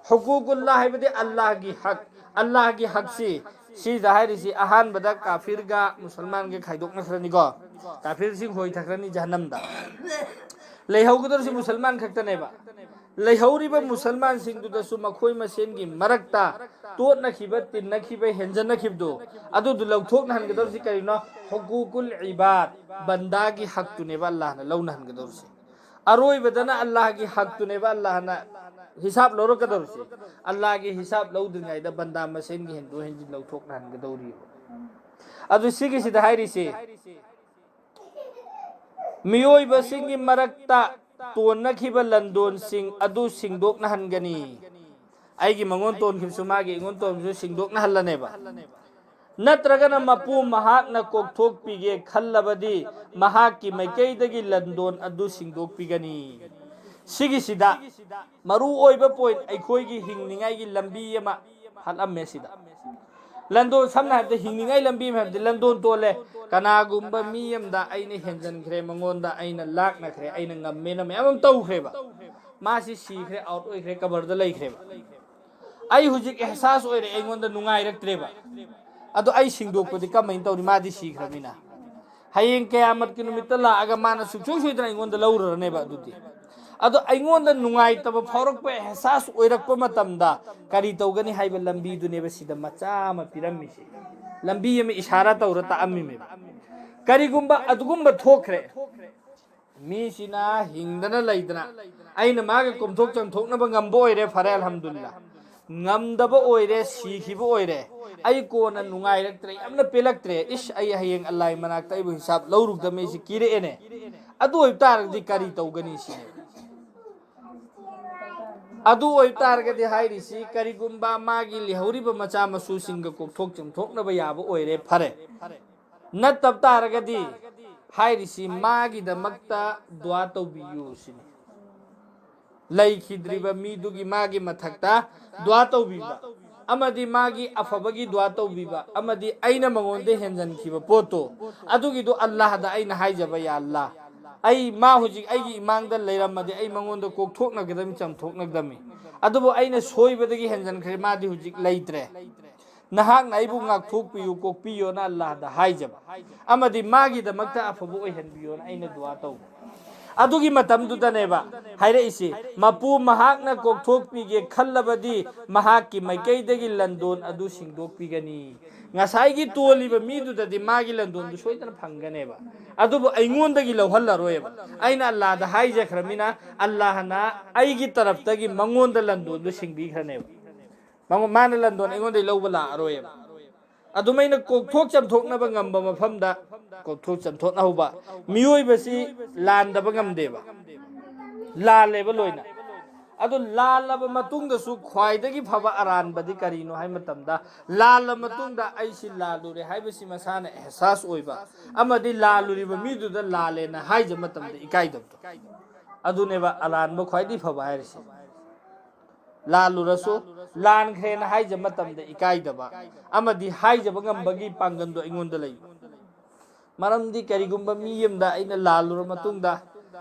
ꯍꯨꯀꯨꯀꯨꯜꯂꯥ ꯍꯥꯏꯕꯗꯤ ꯑꯜꯂꯥꯍꯒꯤ ꯍꯛ꯫ ꯑꯜꯂꯥꯍꯒꯤ ꯍꯛꯁꯤ, ꯁꯤꯗ ꯍꯥꯏꯔꯤꯁꯤ ꯑꯍꯥꯟꯕꯗ ꯀꯥꯐꯤꯔꯒ ꯃꯨꯁꯜꯃꯥꯟꯒ ꯈꯥꯏꯗꯣꯛꯅꯈ꯭ꯔꯅꯤꯀꯣ꯫ ꯀꯥꯐꯤꯔꯁꯤꯡ ꯍꯣꯏꯊꯈ꯭ꯔꯅꯤ ꯖꯍꯟꯅꯝꯗ꯫ ꯂꯩꯍꯧꯒꯗꯧꯔꯤꯁꯤ ꯃꯨꯁꯜꯃꯥꯟ ꯈꯛꯇꯅꯦꯕ꯫ ꯂꯩꯍꯧꯔꯤꯕ ꯃꯨꯁꯜꯃꯥꯟꯁꯤꯡꯗꯨꯗꯁꯨ ꯃꯈꯣꯏ ꯃꯁꯦꯟꯒꯤ ꯃꯔꯛꯇ ꯇꯣꯠꯅꯈꯤꯕ, ꯇꯤꯟꯅꯈꯤꯕ, ꯍꯦꯟꯖꯟꯅꯈꯤꯕꯗꯨ, ꯑꯗꯨꯗꯨ ꯂꯧꯊꯣꯛꯅꯍꯟꯒꯗꯧꯔꯤꯁꯤ ꯀꯔꯤꯅꯣ? ꯍꯨꯀꯨꯀꯨꯜ ꯏꯕꯥꯗ, ꯕꯟꯗꯥꯒꯤ ꯍꯛꯇꯨꯅꯦꯕ ꯑꯜꯂꯥꯍꯅ ꯂꯧꯅꯍꯟꯒꯗꯧꯔꯤꯁꯤ꯫ ꯑꯔꯣꯏꯕꯗꯅ ꯑꯜꯂꯥꯍꯒꯤ ꯍꯛꯇꯨꯅꯦꯕ ꯑꯜꯂꯥꯍꯅ ꯍꯤꯁꯥꯕ ꯂꯧꯔꯛꯀꯗꯧꯔꯤꯁꯤ꯫ ꯑꯜꯂꯥꯍꯒꯤ ꯍꯤꯁꯥꯕ ꯂꯧꯗ꯭ꯔꯤꯉꯩꯗ ꯕꯟꯗꯥ ꯃꯁꯦꯟꯒꯤ ꯍꯦꯟꯗꯣꯛ ꯍꯦꯟꯖꯤꯟ ꯂꯧꯊꯣꯛꯅꯍꯟꯒꯗꯧꯔꯤꯕ꯫ ꯑꯗꯨ ꯁꯤꯒꯤꯁꯤꯗ ꯍꯥꯏꯔꯤꯁꯤ, ꯃꯤꯑꯣꯏꯕꯁꯤꯡꯒꯤ ꯃꯔꯛꯇ ꯇꯣꯟꯅꯈꯤꯕ ꯂꯟꯗꯣꯟꯁꯤꯡ ꯑꯗꯨ ꯁꯤꯡꯗꯣꯛꯅꯍꯟꯒꯅꯤ꯫ ꯑꯩꯒꯤ ꯃꯉꯣꯟ ꯇꯣꯟꯈꯤꯕꯁꯨ ꯃꯥꯒꯤ ꯑꯩꯉꯣꯟ ꯇꯣꯟꯕꯁꯨ ꯁꯤꯡꯗꯣꯛꯅꯍꯜꯂꯅꯦꯕ꯫ ꯅꯠꯇ꯭ꯔꯒꯅ ꯃꯄꯨ ꯃꯍꯥꯛꯅ ꯀꯣꯛꯊꯣꯛꯄꯤꯒꯦ ꯈꯜꯂꯕꯗꯤ ꯃꯍꯥꯛꯀꯤ ꯃꯥꯏꯀꯩꯗꯒꯤ ꯂꯟꯗꯣꯟ ꯑꯗꯨ ꯁꯤꯡꯗꯣꯛꯄꯤꯒꯅꯤ꯫ ꯁꯤꯒꯤꯁꯤꯗ ꯃꯔꯨ ꯑꯣꯏꯕ ꯄꯣꯏꯟꯠ, ꯑꯩꯈꯣꯏꯒꯤ ꯍꯤꯡꯅꯤꯡꯉꯥꯏꯒꯤ ꯂꯝꯕꯤ ꯑꯃ ꯍꯥꯠꯂꯝꯃꯦ ꯁꯤꯗ꯫ ꯂꯟꯗꯣꯟ, ꯁꯝꯅ ꯍꯥꯏꯔꯕꯗ ꯍꯤꯡꯅꯤꯡꯉꯥꯏ ꯂꯝꯕꯤ ꯑꯃ ꯍꯥꯏꯕꯗꯤ ꯂꯟꯗꯣꯟ ꯇꯣꯜꯂꯦ꯫ ꯀꯅꯥꯒꯨꯝꯕ ꯃꯤ ꯑꯃꯗ ꯑꯩꯅ ꯍꯦꯟꯖꯟꯈ꯭ꯔꯦ, ꯃꯉꯣꯟꯗ ꯑꯩꯅ ꯂꯥꯛꯅꯈ꯭ꯔꯦ, ꯑꯩꯅ ꯉꯝꯃꯦꯅ ꯃꯌꯥꯝ ꯑꯃ ꯇꯧꯈ꯭ꯔꯦꯕ꯫ ꯃꯥꯁꯤ ꯁꯤꯈ꯭ꯔꯦ, ꯑꯥꯎꯠ ꯑꯣꯏꯈ꯭ꯔꯦ, ꯀꯕꯔꯗ ꯂꯩꯈ꯭ꯔꯦꯕ꯫ ꯑꯩ ꯍꯧꯖꯤꯛ ꯑꯦꯍꯁꯥꯁ ꯑꯣꯏꯔꯦ, ꯑꯩꯉꯣꯟꯗ ꯅꯨꯡꯉꯥꯏꯔꯛꯇ꯭ꯔꯦꯕ꯫ ꯑꯗꯣ ꯑꯩ ꯁꯤꯡꯗꯣꯛꯄꯗꯤ ꯀꯃꯥꯏꯅ ꯇꯧꯅꯤ? ꯃꯥꯗꯤ ꯁꯤꯈ꯭ꯔꯃꯤꯅ꯫ ꯍꯌꯦꯡ ꯀꯌꯥꯃꯠꯀꯤ ꯅꯨꯃꯤꯠꯇ ꯂꯥꯛꯑꯒ ꯃꯥꯅ ꯁꯨꯡꯁꯣꯏ ꯁꯣꯏꯗꯅ ꯑꯩꯉꯣꯟꯗ ꯂꯧꯔꯔꯅꯦꯕ꯫ ꯑꯗꯨꯗꯤ, ꯑꯗꯣ ꯑꯩꯉꯣꯟꯗ ꯅꯨꯡꯉꯥꯏꯇꯕ ꯐꯥꯎꯔꯛꯄ, ꯑꯦꯍꯁꯥꯁ ꯑꯣꯏꯔꯛꯄ ꯃꯇꯝꯗ ꯀꯔꯤ ꯇꯧꯒꯅꯤ ꯍꯥꯏꯕ ꯂꯝꯕꯤꯗꯨꯅꯦꯕ ꯁꯤꯗ ꯃꯆꯥ ꯑꯃ ꯄꯤꯔꯝꯃꯤꯁꯦ꯫ ꯂꯝꯕꯤ ꯑꯃ ꯏꯁꯥꯔꯥ ꯇꯧꯔ ꯇꯥꯛꯑꯝꯃꯤꯃꯦꯕ꯫ ꯀꯔꯤꯒꯨꯝꯕ ꯑꯗꯨꯒꯨꯝꯕ ꯊꯣꯛꯈ꯭ꯔꯦ, ꯃꯤꯁꯤꯅ ꯍꯤꯡꯗꯅ ꯂꯩꯗꯅ ꯑꯩꯅ ꯃꯥꯒ ꯀꯣꯝꯊꯣꯛ ꯆꯪꯊꯣꯛꯅꯕ ꯉꯝꯕ ꯑꯣꯏꯔꯦ, ꯐꯔꯦ, ꯑꯜꯍꯝꯗꯨꯂꯤꯜꯂꯥ꯫ ꯉꯝꯗꯕ ꯑꯣꯏꯔꯦ, ꯁꯤꯈꯤꯕ ꯑꯣꯏꯔꯦ, ꯑꯩ ꯀꯣꯟꯅ ꯅꯨꯡꯉꯥꯏꯔꯛꯇ꯭ꯔꯦ, ꯌꯥꯝꯅ ꯄꯦꯜꯂꯛꯇ꯭ꯔꯦ, ꯏꯁ, ꯑꯩ ꯍꯌꯦꯡ ꯑꯜꯂꯥꯍꯒꯤ ꯃꯅꯥꯛꯇ ꯑꯩꯕꯨ ꯍꯤꯁꯥꯕ ꯂꯧꯔꯨꯒꯗꯕꯅꯤ, ꯑꯩꯁꯦ ꯀꯤꯔꯛꯑꯦꯅꯦ꯫ ꯑꯗꯨ ꯑꯣꯏꯕ ꯇꯥꯔꯒꯗꯤ ꯀꯔꯤ ꯇꯧꯒꯅꯤ ꯁꯤꯅꯦ꯫ ꯑꯗꯨ ꯑꯣꯏꯕ ꯇꯥꯔꯒꯗꯤ ꯍꯥꯏꯔꯤꯁꯤ, ꯀꯔꯤꯒꯨꯝꯕ ꯃꯥꯒꯤ ꯂꯩꯍꯧꯔꯤꯕ ꯃꯆꯥ ꯃꯁꯨꯁꯤꯡꯒ ꯀꯣꯛꯊꯣꯛ ꯆꯝꯊꯣꯛꯅꯕ ꯌꯥꯕ ꯑꯣꯏꯔꯦ, ꯐꯔꯦ꯫ ꯅꯠꯇꯕ ꯇꯥꯔꯒꯗꯤ ꯍꯥꯏꯔꯤꯁꯤ ꯃꯥꯒꯤꯗꯃꯛꯇ ꯗꯨꯋꯥ ꯇꯧꯕꯤꯌꯨ ꯁꯤꯅꯤ꯫ ꯂꯩꯈꯤꯗ꯭ꯔꯤꯕ ꯃꯤꯗꯨꯒꯤ ꯃꯥꯒꯤ ꯃꯊꯛꯇ ꯗꯨꯋꯥ ꯇꯧꯕꯤꯕ, ꯑꯃꯗꯤ ꯃꯥꯒꯤ ꯑꯐꯕꯒꯤ ꯗꯨꯋꯥ ꯇꯧꯕꯤꯕ, ꯑꯃꯗꯤ ꯑꯩꯅ ꯃꯉꯣꯟꯗ ꯍꯦꯟꯖꯟꯈꯤꯕ ꯄꯣꯠꯇꯣ, ꯑꯗꯨꯒꯤꯗꯣ ꯑꯜꯂꯥꯍꯗ ꯑꯩꯅ ꯍꯥꯏꯖꯕ, "ꯌꯥ ꯑꯜꯂꯥꯍ, ꯑꯩ, ꯃꯥ ꯍꯧꯖꯤꯛ ꯑꯩꯒꯤ ꯏꯃꯥꯡꯗ ꯂꯩꯔꯝꯃꯗꯤ ꯑꯩ ꯃꯉꯣꯟꯗ ꯀꯣꯛꯊꯣꯛꯅꯒꯗꯕꯅꯤ, ꯆꯝꯊꯣꯛꯅꯒꯗꯕꯅꯤ꯫ ꯑꯗꯨꯕꯨ ꯑꯩꯅ ꯁꯣꯏꯕꯗꯒꯤ ꯍꯦꯟꯖꯟꯈ꯭ꯔꯦ, ꯃꯥꯗꯤ ꯍꯧꯖꯤꯛ ꯂꯩꯇ꯭ꯔꯦ꯫ ꯅꯍꯥꯛꯅ ꯑꯩꯕꯨ ꯉꯥꯛꯊꯣꯛꯄꯤꯌꯨ, ꯀꯣꯛꯄꯤꯌꯣꯅ ꯑꯜꯂꯥꯍꯗ ꯍꯥꯏꯖꯕ, ꯑꯃꯗꯤ ꯃꯥꯒꯤꯗꯃꯛꯇ ꯑꯐꯕ ꯑꯣꯏꯍꯟꯕꯤꯌꯣꯅ ꯑꯩꯅ ꯗꯨꯋꯥ ꯇꯧꯕ"꯫ ꯑꯗꯨꯒꯤ ꯃꯇꯝꯗꯨꯗꯅꯦꯕ ꯍꯥꯏꯔꯛꯏꯁꯤ, "ꯃꯄꯨ ꯃꯍꯥꯛꯅ ꯀꯣꯛꯊꯣꯛꯄꯤꯒꯦ ꯈꯜꯂꯕꯗꯤ ꯃꯍꯥꯛꯀꯤ ꯃꯥꯏꯀꯩꯗꯒꯤ ꯂꯟꯗꯣꯟ ꯑꯗꯨ ꯁꯤꯡꯗꯣꯛꯄꯤꯒꯅꯤ"꯫ ꯉꯁꯥꯏꯒꯤ ꯇꯣꯜꯂꯤꯕ ꯃꯤꯗꯨꯗꯗꯤ ꯃꯥꯒꯤ ꯂꯟꯗꯣꯟꯗꯨ ꯁꯣꯏꯗꯅ ꯐꯪꯒꯅꯦꯕ, ꯑꯗꯨꯕꯨ ꯑꯩꯉꯣꯟꯗꯒꯤ ꯂꯧꯍꯜꯂꯔꯣꯏꯕ꯫ ꯑꯩꯅ ꯑꯜꯂꯥꯗ ꯍꯥꯏꯖꯈ꯭ꯔꯃꯤꯅ ꯑꯜꯂꯥꯍꯅ ꯑꯩꯒꯤ ꯇꯔꯞꯇꯒꯤ ꯃꯉꯣꯟꯗ ꯂꯟꯗꯣꯟꯗꯨ ꯁꯤꯡꯕꯤꯈ꯭ꯔꯅꯦꯕ꯫ ꯃꯉꯣ-, ꯃꯥꯅ ꯂꯟꯗꯣꯟ ꯑꯩꯉꯣꯟꯗꯒꯤ ꯂꯧꯕ ꯂꯥꯛꯑꯔꯣꯏꯕ꯫ ꯑꯗꯨꯃꯥꯏꯅ ꯀꯣꯛꯊꯣꯛ ꯆꯥꯝꯊꯣꯛꯅꯕ ꯉꯝꯕ ꯃꯐꯝꯗ ꯀꯣꯛꯊꯣꯛ ꯆꯥꯝꯊꯣꯛꯅꯍꯧꯕ꯫ ꯃꯤꯑꯣꯏꯕꯁꯤ ꯂꯥꯟꯗꯕ ꯉꯝꯗꯦꯕ, ꯂꯥꯜꯂꯦꯕ ꯂꯣꯏꯅ꯫ ꯑꯗꯨ ꯂꯥꯜꯂꯕ ꯃꯇꯨꯡꯗꯁꯨ ꯈ꯭ꯋꯥꯏꯗꯒꯤ ꯐꯕ ꯑꯔꯥꯟꯕꯗꯤ ꯀꯔꯤꯅꯣ ꯍꯥꯏꯕ ꯃꯇꯝꯗ, ꯂꯥꯜꯂ ꯃꯇꯨꯡꯗ "ꯑꯩꯁꯤ ꯂꯥꯜꯂꯨꯔꯦ" ꯍꯥꯏꯕꯁꯤ ꯃꯁꯥꯅ ꯑꯦꯍꯁꯥꯁ ꯑꯣꯏꯕ, ꯑꯃꯗꯤ ꯂꯥꯜꯂꯨꯔꯤꯕ ꯃꯤꯗꯨꯗ "ꯂꯥꯜꯂꯦꯅ" ꯍꯥꯏꯖꯕ ꯃꯇꯝꯗ ꯏꯀꯥꯏꯗꯕꯗꯣ, ꯑꯗꯨꯅꯦꯕ ꯑꯔꯥꯟꯕ ꯈ꯭ꯋꯥꯏꯗꯒꯤ ꯐꯕ ꯍꯥꯏꯔꯤꯁꯦ꯫ ꯂꯥꯜꯂꯨꯔꯁꯨ, ꯂꯥꯟꯈ꯭ꯔꯦꯅ ꯍꯥꯏꯖꯕ ꯃꯇꯝꯗ ꯏꯀꯥꯏꯗꯕ ꯑꯃꯗꯤ ꯍꯥꯏꯖꯕ ꯉꯝꯕꯒꯤ ꯄꯥꯡꯒꯜꯗꯣ ꯑꯩꯉꯣꯟꯗ ꯂꯩꯕ꯫ ꯃꯔꯝꯗꯤ ꯀꯔꯤꯒꯨꯝꯕ ꯃꯤ ꯑꯃꯗ ꯑꯩꯅ ꯂꯥꯜꯂꯨꯔ ꯃꯇꯨꯡꯗ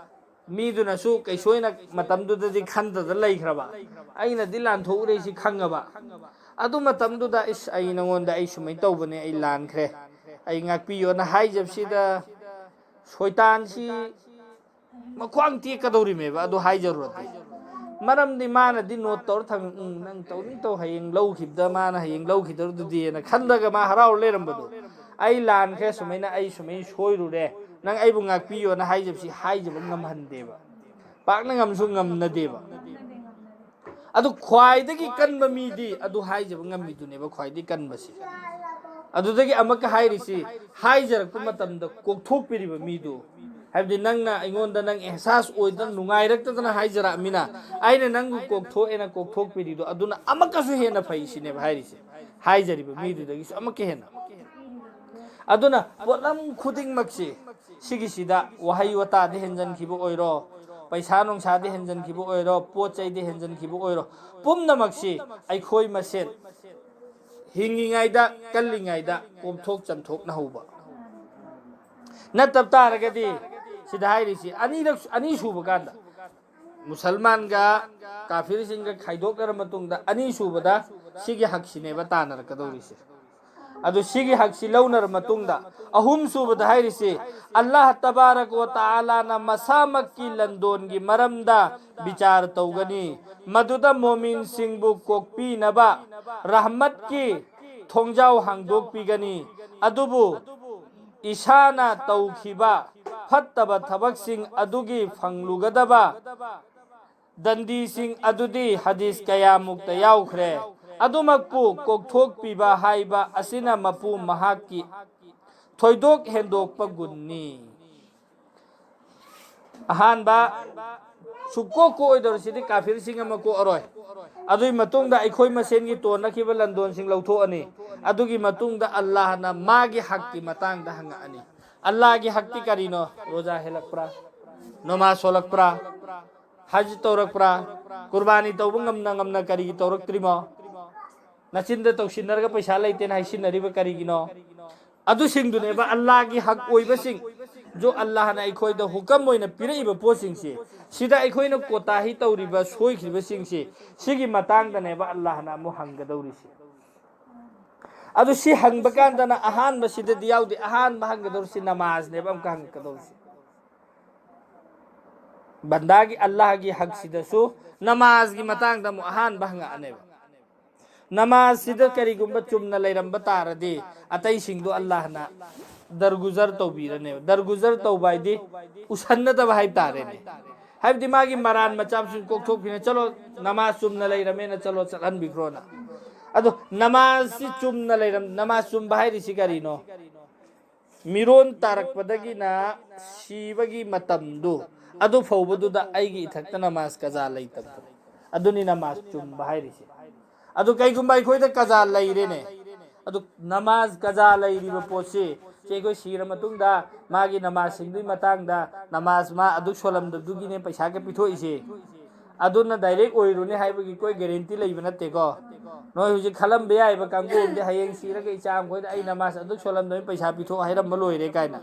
ꯃꯤꯗꯨꯅꯁꯨ ꯀꯩꯁꯨ ꯑꯣꯏꯅ ꯃꯇꯝꯗꯨꯗꯗꯤ ꯈꯟꯗꯗ ꯂꯩꯈ꯭ꯔꯕ, ꯑꯩꯅꯗꯤ ꯂꯥꯟꯊꯣꯛꯎꯔꯦ ꯁꯤ ꯈꯪꯉꯕ, ꯑꯗꯨ ꯃꯇꯝꯗꯨꯗ "ꯏꯁ, ꯑꯩ ꯅꯉꯣꯟꯗ ꯑꯩ ꯁꯨꯃꯥꯏꯅ ꯇꯧꯕꯅꯦ, ꯑꯩ ꯂꯥꯟꯈ꯭ꯔꯦ, ꯑꯩ ꯉꯥꯛꯄꯤꯌꯣꯅ" ꯍꯥꯏꯖꯕꯁꯤꯗ ꯁꯣꯏꯇꯥꯟꯁꯤ ꯃꯈ꯭ꯋꯥꯡ ꯇꯦꯛꯀꯗꯧꯔꯤꯃꯦꯕ ꯑꯗꯨ ꯍꯥꯏꯖꯔꯨꯔꯗꯤ꯫ ꯃꯔꯝꯗꯤ ꯃꯥꯅꯗꯤ ꯅꯣꯠ ꯇꯧꯔ ꯊꯝꯃꯤ, "ꯎꯝ, ꯅꯪ ꯇꯧꯅꯤꯡ ꯇꯧ, ꯍꯌꯦꯡ ꯂꯧꯈꯤꯕꯗ ꯃꯥꯅ ꯍꯌꯦꯡ ꯂꯧꯈꯤꯗꯧꯗꯨꯗꯤꯅ" ꯈꯟꯂꯒ ꯃꯥ ꯍꯔꯥꯎꯔ ꯂꯩꯔꯝꯕꯗꯣ꯫ "ꯑꯩ ꯂꯥꯟꯈ꯭ꯔꯦ, ꯁꯨꯃꯥꯏꯅ ꯑꯩ ꯁꯨꯃꯥꯏꯅ ꯁꯣꯏꯔꯨꯔꯦ, ꯅꯪ ꯑꯩꯕꯨ ꯉꯥꯛꯄꯤꯌꯣꯅ" ꯍꯥꯏꯖꯕꯁꯤ ꯍꯥꯏꯖꯕ ꯉꯝꯍꯟꯗꯦꯕ, ꯄꯥꯛꯅ ꯉꯝꯁꯨ ꯉꯝꯅꯗꯦꯕ꯫ ꯑꯗꯨ ꯈ꯭ꯋꯥꯏꯗꯒꯤ ꯀꯟꯕ ꯃꯤꯗꯤ ꯑꯗꯨ ꯍꯥꯏꯖꯕ ꯉꯝꯃꯤꯗꯨꯅꯦꯕ ꯈ꯭ꯋꯥꯏꯗꯒꯤ ꯀꯟꯕꯁꯤ꯫ ꯑꯗꯨꯗꯒꯤ ꯑꯃꯨꯛꯀ ꯍꯥꯏꯔꯤꯁꯤ, ꯍꯥꯏꯖꯔꯛꯄ ꯃꯇꯝꯗ ꯀꯣꯛꯊꯣꯛꯄꯤꯔꯤꯕ ꯃꯤꯗꯨ, ꯍꯥꯏꯕꯗꯤ ꯅꯪꯅ ꯑꯩꯉꯣꯟꯗ ꯅꯪ ꯑꯦꯍꯁꯥꯁ ꯑꯣꯏꯗꯅ ꯅꯨꯡꯉꯥꯏꯔꯛꯇꯗꯅ ꯍꯥꯏꯖꯔꯛꯑꯃꯤꯅ, ꯑꯩꯅ ꯅꯪꯕꯨ ꯀꯣꯛꯊꯣꯛꯑꯦꯅ ꯀꯣꯛꯊꯣꯛꯄꯤꯔꯤꯗꯣ, ꯑꯗꯨꯅ ꯑꯃꯨꯛꯀꯁꯨ ꯍꯦꯟꯅ ꯐꯩ ꯁꯤꯅꯦꯕ ꯍꯥꯏꯔꯤꯁꯦ, ꯍꯥꯏꯖꯔꯤꯕ ꯃꯤꯗꯨꯗꯒꯤꯁꯨ ꯑꯃꯨꯛꯀ ꯍꯦꯟꯅ꯫ ꯑꯗꯨꯅ ꯄꯣꯠꯂꯝ ꯈꯨꯗꯤꯡꯃꯛꯁꯤ, ꯁꯤꯒꯤꯁꯤꯗ ꯋꯥꯍꯩ ꯋꯥꯇꯥꯗ ꯍꯦꯟꯖꯟꯈꯤꯕ ꯑꯣꯏꯔꯣ, ꯄꯩꯁꯥ ꯅꯨꯡꯁꯥꯗ ꯍꯦꯟꯖꯟꯈꯤꯕ ꯑꯣꯏꯔꯣ, ꯄꯣꯠ ꯆꯩꯗ ꯍꯦꯟꯖꯟꯈꯤꯕ ꯑꯣꯏꯔꯣ, ꯄꯨꯝꯅꯃꯛꯁꯤ ꯑꯩꯈꯣꯏ ꯃꯁꯦꯟ ꯍꯤꯡꯉꯤꯉꯩꯗ, ꯀꯜꯂꯤꯉꯩꯗ ꯀꯣꯝꯊꯣꯛ ꯆꯝꯊꯣꯛꯅ ꯍꯧꯕ꯫ ꯅꯠꯇꯕ ꯇꯥꯔꯒꯗꯤ, ꯁꯤꯗ ꯍꯥꯏꯔꯤꯁꯤ ꯑꯅꯤꯔꯛ, ꯑꯅꯤ ꯁꯨꯕ ꯀꯥꯟꯗ, ꯃꯨꯁꯜꯃꯥꯟꯒ ꯀꯥꯐꯤꯔꯁꯤꯡꯒ ꯈꯥꯏꯗꯣꯛꯅꯔ ꯃꯇꯨꯡꯗ ꯑꯅꯤ ꯁꯨꯕꯗ ꯁꯤꯒꯤ ꯍꯛꯁꯤꯅꯦꯕ ꯇꯥꯟꯅꯔꯛꯀꯗꯧꯔꯤꯁꯦ꯫ ꯑꯗꯨ ꯁꯤꯒꯤ ꯍꯛꯁꯤ ꯂꯧꯅꯔ ꯃꯇꯨꯡꯗ, ꯑꯍꯨꯝꯁꯨꯕꯗ ꯍꯥꯏꯔꯤꯁꯤ, ꯑꯜꯂꯥꯍ ꯇꯕꯥꯔꯛ ꯋ ꯇꯥꯂꯥꯅ ꯃꯁꯥꯃꯛꯀꯤ ꯂꯟꯗꯣꯟꯒꯤ ꯃꯔꯝꯗ ꯕꯤꯆꯥꯔ ꯇꯧꯒꯅꯤ꯫ ꯃꯗꯨꯗ ꯃꯣꯃꯤꯟꯁꯤꯡꯕꯨ ꯀꯣꯛꯄꯤꯅꯕ ꯔꯍꯃꯠꯀꯤ ꯊꯣꯡꯖꯥꯎ ꯍꯥꯡꯗꯣꯛꯄꯤꯒꯅꯤ꯫ ꯑꯗꯨꯕꯨ ꯏꯁꯥꯅ ꯇꯧꯈꯤꯕ ꯐꯠꯇꯕ ꯊꯕꯛꯁꯤꯡ ꯑꯗꯨꯒꯤ ꯐꯪꯂꯨꯒꯗꯕ ꯗꯟꯗꯤꯁꯤꯡ ꯑꯗꯨꯗꯤ ꯍꯗꯤꯁ ꯀꯌꯥꯃꯨꯛꯇ ꯌꯥꯎꯈ꯭ꯔꯦ꯫ ꯑꯗꯨꯃꯛꯄꯨ ꯀꯣꯛꯊꯣꯛꯄꯤꯕ ꯍꯥꯏꯕ ꯑꯁꯤꯅ ꯃꯄꯨ ꯃꯍꯥꯛꯀꯤ ꯊꯣꯏꯗꯣꯛ ꯍꯦꯟꯗꯣꯛꯄ ꯒꯨꯟꯅꯤ꯫ ꯑꯍꯥꯟꯕ, ꯁꯨꯛꯀꯣꯛ ꯀꯣꯛꯑꯣꯏꯗꯧꯔꯤꯁꯤꯗꯤ ꯀꯥꯐꯤꯔꯁꯤꯡ ꯑꯃ ꯀꯣꯛꯑꯔꯣꯏ꯫ ꯑꯗꯨꯒꯤ ꯃꯇꯨꯡꯗ ꯑꯩꯈꯣꯏ ꯃꯁꯦꯟꯒꯤ ꯇꯣꯟꯅꯈꯤꯕ ꯂꯟꯗꯣꯟꯁꯤꯡ ꯂꯧꯊꯣꯛꯑꯅꯤ꯫ ꯑꯗꯨꯒꯤ ꯃꯇꯨꯡꯗ ꯑꯜꯂꯥꯍꯅ ꯃꯥꯒꯤ ꯍꯛꯀꯤ ꯃꯇꯥꯡꯗ ꯍꯪꯉꯛꯑꯅꯤ꯫ ꯑꯜꯂꯥꯍꯒꯤ ꯍꯛꯇꯤ ꯀꯔꯤꯅꯣ? ꯔꯣꯖꯥ ꯍꯦꯜꯂꯛꯄ꯭ꯔꯥ? ꯅꯃꯥꯖ ꯁꯣꯜꯂꯛꯄ꯭ꯔꯥ? ꯍꯖ ꯇꯧꯔꯛꯄ꯭ꯔꯥ? ꯀꯨꯔꯕꯥꯅꯤ ꯇꯧꯕ ꯉꯝꯅ ꯉꯝꯅ ꯀꯔꯤꯒꯤ ꯇꯧꯔꯛꯇ꯭ꯔꯤꯃꯣ? ꯅꯆꯤꯟꯗ ꯇꯧꯁꯤꯟꯅꯔꯒ ꯄꯩꯁꯥ ꯂꯩꯇꯦꯅ ꯍꯥꯏꯁꯤꯟꯅꯔꯤꯕ ꯀꯔꯤꯒꯤꯅꯣ? ꯑꯗꯨꯁꯤꯡꯗꯨꯅꯦꯕ ꯑꯜꯂꯥꯍꯒꯤ ꯍꯛ ꯑꯣꯏꯕꯁꯤꯡ꯫ ꯖꯣ ꯑꯜꯂꯥꯍꯅ ꯑꯩꯈꯣꯏꯗ ꯍꯨꯀꯝ ꯑꯣꯏꯅ ꯄꯤꯔꯛꯏꯕ ꯄꯣꯠꯁꯤꯡꯁꯦ, ꯁꯤꯗ ꯑꯩꯈꯣꯏꯅ ꯀꯣꯇꯥꯍꯤ ꯇꯧꯔꯤꯕ, ꯁꯣꯏꯈ꯭ꯔꯤꯕꯁꯤꯡꯁꯦ, ꯁꯤꯒꯤ ꯃꯇꯥꯡꯗꯅꯦꯕ ꯑꯜꯂꯥꯍꯅ ꯑꯃꯨꯛ ꯍꯪꯒꯗꯧꯔꯤꯁꯦ꯫ ꯑꯗꯨ ꯁꯤ ꯍꯪꯕ ꯀꯥꯟꯗꯅ ꯑꯍꯥꯟꯕꯁꯤꯗꯗꯤ ꯌꯥꯎꯗꯦ, ꯑꯍꯥꯟꯕ ꯍꯪꯒꯗꯧꯔꯤꯁꯤ ꯅꯃꯥꯖꯅꯦꯕ ꯑꯃꯨꯛꯀ ꯍꯪꯉꯛꯀꯗꯧꯔꯤꯁꯤ꯫ ꯕꯟꯗꯥꯒꯤ ꯑꯜꯂꯥꯍꯒꯤ ꯍꯛꯁꯤꯗꯁꯨ ꯅꯃꯥꯖꯒꯤ ꯃꯇꯥꯡꯗ ꯑꯃꯨꯛ ꯑꯍꯥꯟꯕ ꯍꯪꯉꯛꯑꯅꯦꯕ꯫ ꯅꯃꯥꯖꯁꯤꯗ ꯀꯔꯤꯒꯨꯝꯕ ꯆꯨꯝꯅ ꯂꯩꯔꯝꯕ ꯇꯥꯔꯗꯤ, ꯑꯇꯩꯁꯤꯡꯗꯣ ꯑꯜꯂꯥꯍꯅ ꯗꯔꯒꯨꯖꯔ ꯇꯧꯕꯤꯔꯅꯦꯕ꯫ ꯗꯔꯒꯨꯖꯔ ꯇꯧꯕ ꯍꯥꯏꯗꯤ ꯎꯁꯟꯅꯗꯕ ꯍꯥꯏꯕ ꯇꯥꯔꯦꯅꯦ꯫ ꯍꯥꯏꯕꯗꯤ ꯃꯥꯒꯤ ꯃꯔꯥꯟ ꯃꯆꯥꯁꯤꯡ ꯀꯣꯛꯊꯣꯛꯄꯤꯅ, "ꯆꯠꯂꯣ, ꯅꯃꯥꯖ ꯆꯨꯝꯅ ꯂꯩꯔꯝꯃꯦꯅ, ꯆꯠꯂꯣ, ꯆꯠꯍꯟꯕꯤꯈ꯭ꯔꯣꯅ"꯫ ꯑꯗꯣ ꯅꯃꯥꯖꯁꯤ ꯆꯨꯝꯅ ꯂꯩꯔꯝ-, ꯅꯃꯥꯖ ꯆꯨꯝꯕ ꯍꯥꯏꯔꯤꯁꯤ ꯀꯔꯤꯅꯣ? ꯃꯤꯔꯣꯟ ꯇꯥꯔꯛꯄꯗꯒꯤꯅ ꯁꯤꯕꯒꯤ ꯃꯇꯝꯗꯨ, ꯑꯗꯨ ꯐꯥꯎꯕꯗꯨꯗ ꯑꯩꯒꯤ ꯏꯊꯛꯇ ꯅꯃꯥꯖ ꯀꯖꯥ ꯂꯩꯇꯕꯗꯣ, ꯑꯗꯨꯅꯤ ꯅꯃꯥꯖ ꯆꯨꯝꯕ ꯍꯥꯏꯔꯤꯁꯦ꯫ ꯑꯗꯨ ꯀꯩꯒꯨꯝꯕ ꯑꯩꯈꯣꯏꯗ ꯀꯖꯥ ꯂꯩꯔꯦꯅꯦ, ꯑꯗꯨ ꯅꯃꯥꯖ ꯀꯖꯥ ꯂꯩꯔꯤꯕ ꯄꯣꯠꯁꯤ, ꯁꯤ ꯑꯩꯈꯣꯏ ꯁꯤꯔ ꯃꯇꯨꯡꯗ ꯃꯥꯒꯤ ꯅꯃꯥꯖꯁꯤꯡꯗꯨꯒꯤ ꯃꯇꯥꯡꯗ, ꯅꯃꯥꯖ ꯃꯥ ꯑꯗꯨꯛ ꯁꯣꯜꯂꯝꯗꯕꯗꯨꯒꯤꯅꯦ ꯄꯩꯁꯥꯒ ꯄꯤꯊꯣꯛꯏꯁꯦ, ꯑꯗꯨꯅ ꯗꯥꯏꯔꯦꯛ ꯑꯣꯏꯔꯨꯅꯤ ꯍꯥꯏꯕꯒꯤ ꯀꯣꯏ ꯒꯦꯔꯦꯟꯇꯤ ꯂꯩꯕ ꯅꯠꯇꯦꯀꯣ꯫ ꯅꯣꯏ ꯍꯧꯖꯤꯛ ꯈꯜꯂꯝꯕ ꯌꯥꯏꯕ ꯀꯥꯡꯕꯨ ꯑꯃꯗꯤ ꯍꯌꯦꯡ ꯁꯤꯔꯒ ꯏꯆꯥ ꯃꯈꯣꯏꯗ ꯑꯩ ꯅꯃꯥꯖ ꯑꯗꯨꯛ ꯁꯣꯜꯂꯝꯗꯕꯅꯤ ꯄꯩꯁꯥ ꯄꯤꯊꯣꯛ ꯍꯥꯏꯔꯝꯕ ꯂꯣꯏꯔꯦ ꯀꯥꯏꯅ꯫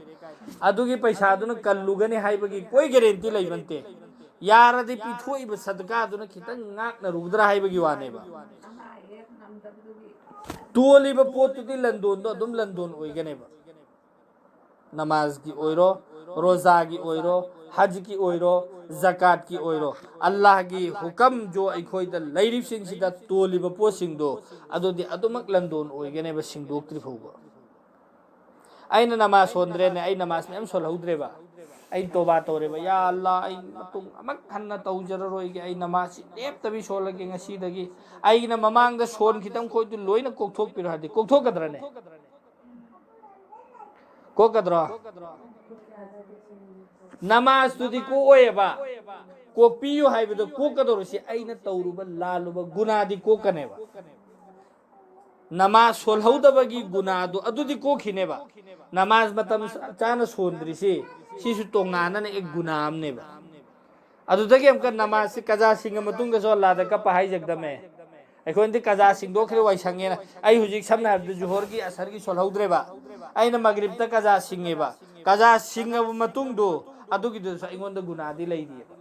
ꯑꯗꯨꯒꯤ ꯄꯩꯁꯥꯗꯨꯅ ꯀꯜꯂꯨꯒꯅꯤ ꯍꯥꯏꯕꯒꯤ ꯀꯣꯏ ꯒꯦꯔꯦꯟꯇꯤ ꯂꯩꯕ ꯅꯠꯇꯦ꯫ ꯌꯥꯔꯗꯤ ꯄꯤꯊꯣꯛꯏꯕ ꯁꯗꯀꯥꯗꯨꯅ ꯈꯤꯇꯪ ꯉꯥꯛꯅꯔꯨꯒꯗ꯭ꯔꯥ ꯍꯥꯏꯕꯒꯤ ꯋꯥꯅꯦꯕ꯫ ꯇꯣꯜꯂꯤꯕ ꯄꯣꯠꯇꯨꯗꯤ ꯂꯟꯗꯣꯟꯗꯣ ꯑꯗꯨꯝ ꯂꯟꯗꯣꯟ ꯑꯣꯏꯒꯅꯦꯕ꯫ ꯅꯃꯥꯖꯀꯤ ꯑꯣꯏꯔꯣ, ꯔꯣꯖꯥꯒꯤ ꯑꯣꯏꯔꯣ, ꯍꯖꯀꯤ ꯑꯣꯏꯔꯣ, ꯖꯀꯥꯠꯀꯤ ꯑꯣꯏꯔꯣ, ꯑꯜꯂꯥꯍꯒꯤ ꯍꯨꯀꯝ ꯖꯣ ꯑꯩꯈꯣꯏꯗ ꯂꯩꯔꯤꯕꯁꯤꯡꯁꯤꯗ ꯇꯣꯜꯂꯤꯕ ꯄꯣꯠꯁꯤꯡꯗꯣ ꯑꯗꯨꯗꯤ ꯑꯗꯨꯃꯛ ꯂꯟꯗꯣꯟ ꯑꯣꯏꯒꯅꯦꯕ ꯁꯤꯡꯗꯣꯛꯇ꯭ꯔꯤ ꯐꯥꯎꯕ꯫ ꯑꯩꯅ ꯅꯃꯥꯖ ꯁꯣꯟꯗ꯭ꯔꯦꯅꯦ, ꯑꯩ ꯅꯃꯥꯖ ꯃꯌꯥꯝ ꯁꯣꯜꯍꯧꯗ꯭ꯔꯦꯕ, ꯑꯩ ꯇꯣꯕꯥ ꯇꯧꯔꯦꯕ, "ꯌꯥ ꯑꯜꯂꯥ, ꯑꯩ ꯃꯇꯨꯡ ꯑꯃꯨꯛ ꯍꯟꯅ ꯇꯧꯖꯔꯔꯣꯏꯒꯦ, ꯑꯩ ꯅꯃꯥꯖꯁꯤ ꯂꯦꯞꯇꯕꯤ ꯁꯣꯜꯂꯒꯦ ꯉꯁꯤꯗꯒꯤ, ꯑꯩꯒꯤꯅ ꯃꯃꯥꯡꯗ ꯁꯣꯟ ꯈꯤꯇꯪ ꯈꯣꯏꯗꯨ ꯂꯣꯏꯅ ꯀꯣꯛꯊꯣꯛꯄꯤꯔꯣ" ꯍꯥꯏꯗꯤ ꯀꯣꯛꯊꯣꯛꯀꯗ꯭ꯔꯅꯦ? ꯀꯣꯛꯀꯗ꯭ꯔꯣ? ꯅꯃꯥꯖꯇꯨꯗꯤ ꯀꯣꯛꯑꯣꯏꯌꯦꯕ꯫ ꯀꯣꯛꯄꯤꯌꯨ ꯍꯥꯏꯕꯗꯣ ꯀꯣꯛꯀꯗꯧꯔꯤꯁꯤ ꯑꯩꯅ ꯇꯧꯔꯨꯕ ꯂꯥꯜꯂꯨꯕ ꯒꯨꯅꯥꯗꯤ ꯀꯣꯛꯀꯅꯦꯕ꯫ ꯅꯃꯥꯖ ꯁꯣꯜꯍꯧꯗꯕꯒꯤ ꯒꯨꯅꯥꯗꯣ ꯑꯗꯨꯗꯤ ꯀꯣꯛꯈꯤꯅꯦꯕ꯫ ꯅꯃꯥꯖ ꯃꯇꯝ ꯆꯥꯅ ꯁꯣꯟꯗ꯭ꯔꯤꯁꯤ, ꯁꯤꯁꯨ ꯇꯣꯉꯥꯟꯅꯅ ꯑꯦꯛ ꯒꯨꯅꯥ ꯑꯃꯅꯦꯕ꯫ ꯑꯗꯨꯗꯒꯤ ꯑꯃꯨꯛꯀ ꯅꯃꯥꯖꯁꯤ ꯀꯖꯥ ꯁꯤꯡꯉ ꯃꯇꯨꯡꯗꯁꯨ ꯑꯜꯂꯥꯗ ꯀꯞꯄ ꯍꯥꯏꯖꯒꯗꯃꯦ꯫ ꯑꯩꯈꯣꯏꯅꯗꯤ ꯀꯖꯥ ꯁꯤꯡꯗꯣꯛꯈ꯭ꯔꯦ, ꯋꯥꯏ ꯁꯪꯉꯦꯅ꯫ ꯑꯩ ꯍꯧꯖꯤꯛ ꯁꯝꯅ ꯍꯥꯏꯔꯕꯗ ꯖꯨꯍꯣꯔꯒꯤ ꯑꯁꯔꯒꯤ ꯁꯣꯜꯍꯧꯗ꯭ꯔꯦꯕ, ꯑꯩꯅ ꯃꯒ꯭ꯔꯤꯕꯇ ꯀꯖꯥ ꯁꯤꯡꯉꯦꯕ꯫ ꯀꯖꯥ ꯁꯤꯡꯉꯕ ꯃꯇꯨꯡꯗꯣ ꯑꯗꯨꯒꯤꯗꯨꯁꯨ ꯑꯩꯉꯣꯟꯗ ꯒꯨꯅꯥꯗꯤ ꯂꯩꯔꯤꯑꯕ꯫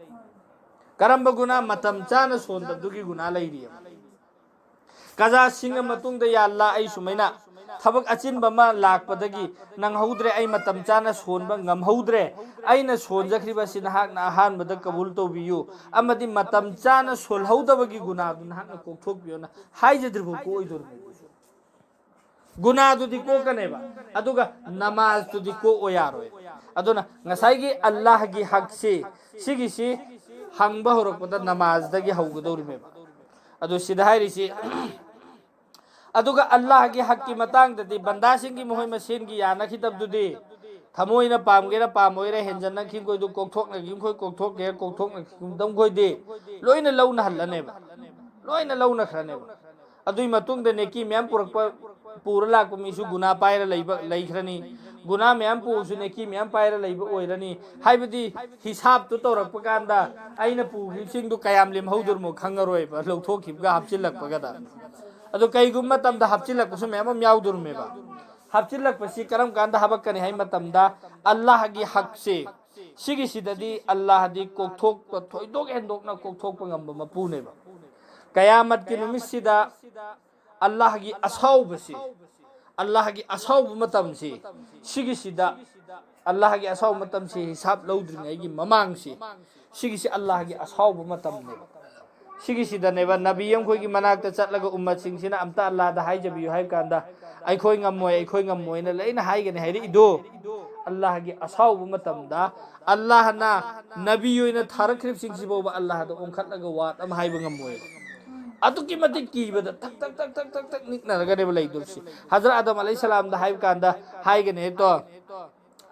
ꯀꯔꯝꯕ ꯒꯨꯅꯥ? ꯃꯇꯝ ꯆꯥꯅ ꯁꯣꯟꯗꯕꯗꯨꯒꯤ ꯒꯨꯅꯥ ꯂꯩꯔꯤꯑꯕ꯫ ꯀꯖꯥ ꯁꯤꯡꯉ ꯃꯇꯨꯡꯗ, "ꯌꯥ ꯑꯜꯂꯥ, ꯑꯩ ꯁꯨꯃꯥꯏꯅ ꯊꯕꯛ ꯑꯆꯤꯟꯕ ꯑꯃ ꯂꯥꯛꯄꯗꯒꯤ ꯅꯪꯍꯧꯗ꯭ꯔꯦ, ꯑꯩ ꯃꯇꯝ ꯆꯥꯅ ꯁꯣꯟꯕ ꯉꯝꯍꯧꯗ꯭ꯔꯦ, ꯑꯩꯅ ꯁꯣꯟꯖꯈ꯭ꯔꯤꯕ ꯑꯁꯤ ꯅꯍꯥꯛꯅ ꯑꯍꯥꯟꯕꯗ ꯀꯕꯨꯜ ꯇꯧꯕꯤꯌꯨ, ꯑꯃꯗꯤ ꯃꯇꯝ ꯆꯥꯅ ꯁꯣꯜꯍꯧꯗꯕꯒꯤ ꯒꯨꯅꯥꯗꯨ ꯅꯍꯥꯛꯅ ꯀꯣꯛꯊꯣꯛꯄꯤꯌꯣꯅ" ꯍꯥꯏꯖꯗ꯭ꯔꯤꯐꯥꯎ ꯀꯣꯛꯑꯣꯏꯗꯧꯔꯤꯕꯅꯤ꯫ ꯒꯨꯅꯥꯗꯨꯗꯤ ꯀꯣꯛꯀꯅꯦꯕ, ꯑꯗꯨꯒ ꯅꯃꯥꯖꯇꯨꯗꯤ ꯀꯣꯛꯑꯣ ꯌꯥꯔꯣꯏ꯫ ꯑꯗꯨꯅ ꯉꯁꯥꯏꯒꯤ ꯑꯜꯂꯥꯍꯒꯤ ꯍꯛꯁꯤ, ꯁꯤꯒꯤꯁꯤ ꯍꯪꯕ ꯍꯧꯔꯛꯄꯗ ꯅꯃꯥꯖꯗꯒꯤ ꯍꯧꯒꯗꯧꯔꯤꯕꯅꯦꯕ꯫ ꯑꯗꯨ ꯁꯤꯗ ꯍꯥꯏꯔꯤꯁꯤ, ꯑꯗꯨꯒ ꯑꯜꯂꯥꯍꯒꯤ ꯍꯛꯀꯤ ꯃꯇꯥꯡꯗꯗꯤ ꯕꯟꯗꯥꯁꯤꯡꯒꯤ ꯃꯈꯣꯏ ꯃꯁꯦꯟꯒꯤ ꯌꯥꯅꯈꯤꯗꯕꯗꯨꯗꯤ, ꯊꯃꯣꯏꯅ ꯄꯥꯝꯒꯦꯔꯥ ꯄꯥꯝꯃꯣꯏꯔꯥ, ꯍꯦꯟꯖꯟꯅꯈꯤꯕꯈꯣꯏꯗꯨ ꯀꯣꯛꯊꯣꯛꯅꯈꯤꯕꯈꯣꯏ, ꯀꯣꯛꯊꯣꯛꯅꯈꯤꯗꯕꯈꯣꯏꯗꯤ ꯂꯣꯏꯅ ꯂꯧꯅꯍꯜꯂꯅꯦꯕ, ꯂꯣꯏꯅ ꯂꯧꯅꯈ꯭ꯔꯅꯦꯕ꯫ ꯑꯗꯨꯏ ꯃꯇꯨꯡꯗ ꯅꯦꯀꯤ ꯃꯌꯥꯝ ꯄꯨꯔꯛꯄ, ꯄꯨꯔ ꯂꯥꯛꯄ ꯃꯤꯁꯨ ꯒꯨꯅꯥ ꯄꯥꯏꯔ ꯂꯩꯕ ꯂꯩꯈ꯭ꯔꯅꯤ꯫ ꯒꯨꯅꯥ ꯃꯌꯥꯝ ꯄꯨꯕꯁꯨ ꯅꯦꯀꯤ ꯃꯌꯥꯝ ꯄꯥꯏꯔ ꯂꯩꯕ ꯑꯣꯏꯔꯅꯤ꯫ ꯍꯥꯏꯕꯗꯤ ꯍꯤꯁꯥꯞꯇꯨ ꯇꯧꯔꯛꯄ ꯀꯥꯟꯗ ꯑꯩꯅ ꯄꯨꯈꯤꯕꯁꯤꯡꯗꯨ ꯀꯌꯥꯝ ꯂꯦꯝꯍꯧꯗꯣꯔꯤꯃꯣ ꯈꯪꯉꯔꯣꯏꯕ, ꯂꯧꯊꯣꯛꯈꯤꯕꯒ ꯍꯥꯞꯆꯤꯜꯂꯛꯄꯒꯗ꯫ ꯑꯗꯣ ꯀꯩꯒꯨꯝꯕ ꯃꯇꯝꯗ ꯍꯥꯞꯆꯤꯜꯂꯛꯄꯁꯨ ꯃꯌꯥꯝ ꯑꯃ ꯌꯥꯎꯗꯣꯔꯤꯃꯦꯕ꯫ ꯍꯥꯞꯆꯤꯜꯂꯛꯄꯁꯤ ꯀꯔꯝ ꯀꯥꯟꯗ ꯍꯥꯄꯛꯀꯅꯤ ꯍꯥꯏ ꯃꯇꯝꯗ, ꯑꯜꯂꯥꯍꯒꯤ ꯍꯛꯁꯦ, ꯁꯤꯒꯤꯁꯤꯗꯗꯤ ꯑꯜꯂꯥꯍꯗꯤ ꯀꯣꯛꯊꯣꯛꯄ, ꯊꯣꯏꯗꯣꯛ ꯍꯦꯟꯗꯣꯛꯅ ꯀꯣꯛꯊꯣꯛꯄ ꯉꯝꯕ ꯃꯄꯨꯅꯦꯕ꯫ ꯀꯌꯥꯃꯠꯀꯤ ꯅꯨꯃꯤꯠꯁꯤꯗ ꯑꯜꯂꯥꯍꯒꯤ ꯑꯁꯥꯎꯕꯁꯤ, ꯑꯜꯂꯥꯍꯒꯤ ꯑꯁꯥꯎꯕ ꯃꯇꯝꯁꯤ, ꯁꯤꯒꯤꯁꯤꯗ, ꯑꯜꯂꯥꯍꯒꯤ ꯑꯁꯥꯎꯕ ꯃꯇꯝꯁꯤ, ꯍꯤꯁꯥꯕ ꯂꯧꯗ꯭ꯔꯤꯉꯩꯒꯤ ꯃꯃꯥꯡꯁꯤ, ꯁꯤꯒꯤꯁꯤ ꯑꯜꯂꯥꯍꯒꯤ ꯑꯁꯥꯎꯕ ꯃꯇꯝꯅꯦꯕ꯫ ꯁꯤꯒꯤꯁꯤꯗꯅꯦꯕ ꯅꯕꯤ ꯑꯃꯈꯣꯏꯒꯤ ꯃꯅꯥꯛꯇ ꯆꯠꯂꯒ ꯎꯝꯃꯠꯁꯤꯡꯁꯤꯅ ꯑꯝꯇ ꯑꯜꯂꯥꯍꯗ ꯍꯥꯏꯖꯕꯤꯌꯨ ꯍꯥꯏꯕ ꯀꯥꯟꯗ, "ꯑꯩꯈꯣꯏ ꯉꯝꯃꯣꯏ, ꯑꯩꯈꯣꯏ ꯉꯝꯃꯣꯏꯅ ꯂꯣꯏꯅ ꯍꯥꯏꯒꯅꯤ" ꯍꯥꯏꯔꯛꯏꯗꯣ꯫ ꯑꯜꯂꯥꯍꯒꯤ ꯑꯁꯥꯎꯕ ꯃꯇꯝꯗ ꯑꯜꯂꯥꯍꯅ ꯅꯕꯤ ꯑꯣꯏꯅ ꯊꯥꯔꯛꯈ꯭ꯔꯤꯕꯁꯤꯡꯁꯤ ꯐꯥꯎꯕ ꯑꯜꯂꯥꯍꯗ ꯑꯣꯟꯈꯠꯂꯒ ꯋꯥꯗ ꯑꯃ ꯍꯥꯏꯕ ꯉꯝꯃꯣꯏꯕ꯫ ꯑꯗꯨꯛꯀꯤ ꯃꯇꯤꯛ ꯀꯤꯕꯗ ꯊꯛ ꯊꯛ ꯊꯛ ꯊꯛ ꯊꯛ ꯅꯤꯛꯅꯔꯒꯅꯦꯕ ꯂꯩꯗꯣꯏꯁꯤ꯫ ꯍꯖꯔꯠ ꯑꯥꯗꯝ ꯑꯂꯩꯍꯤ ꯁꯂꯥꯝꯗ ꯍꯥꯏꯕ ꯀꯥꯟꯗ ꯍꯥꯏꯒꯅꯤ ꯇꯣ,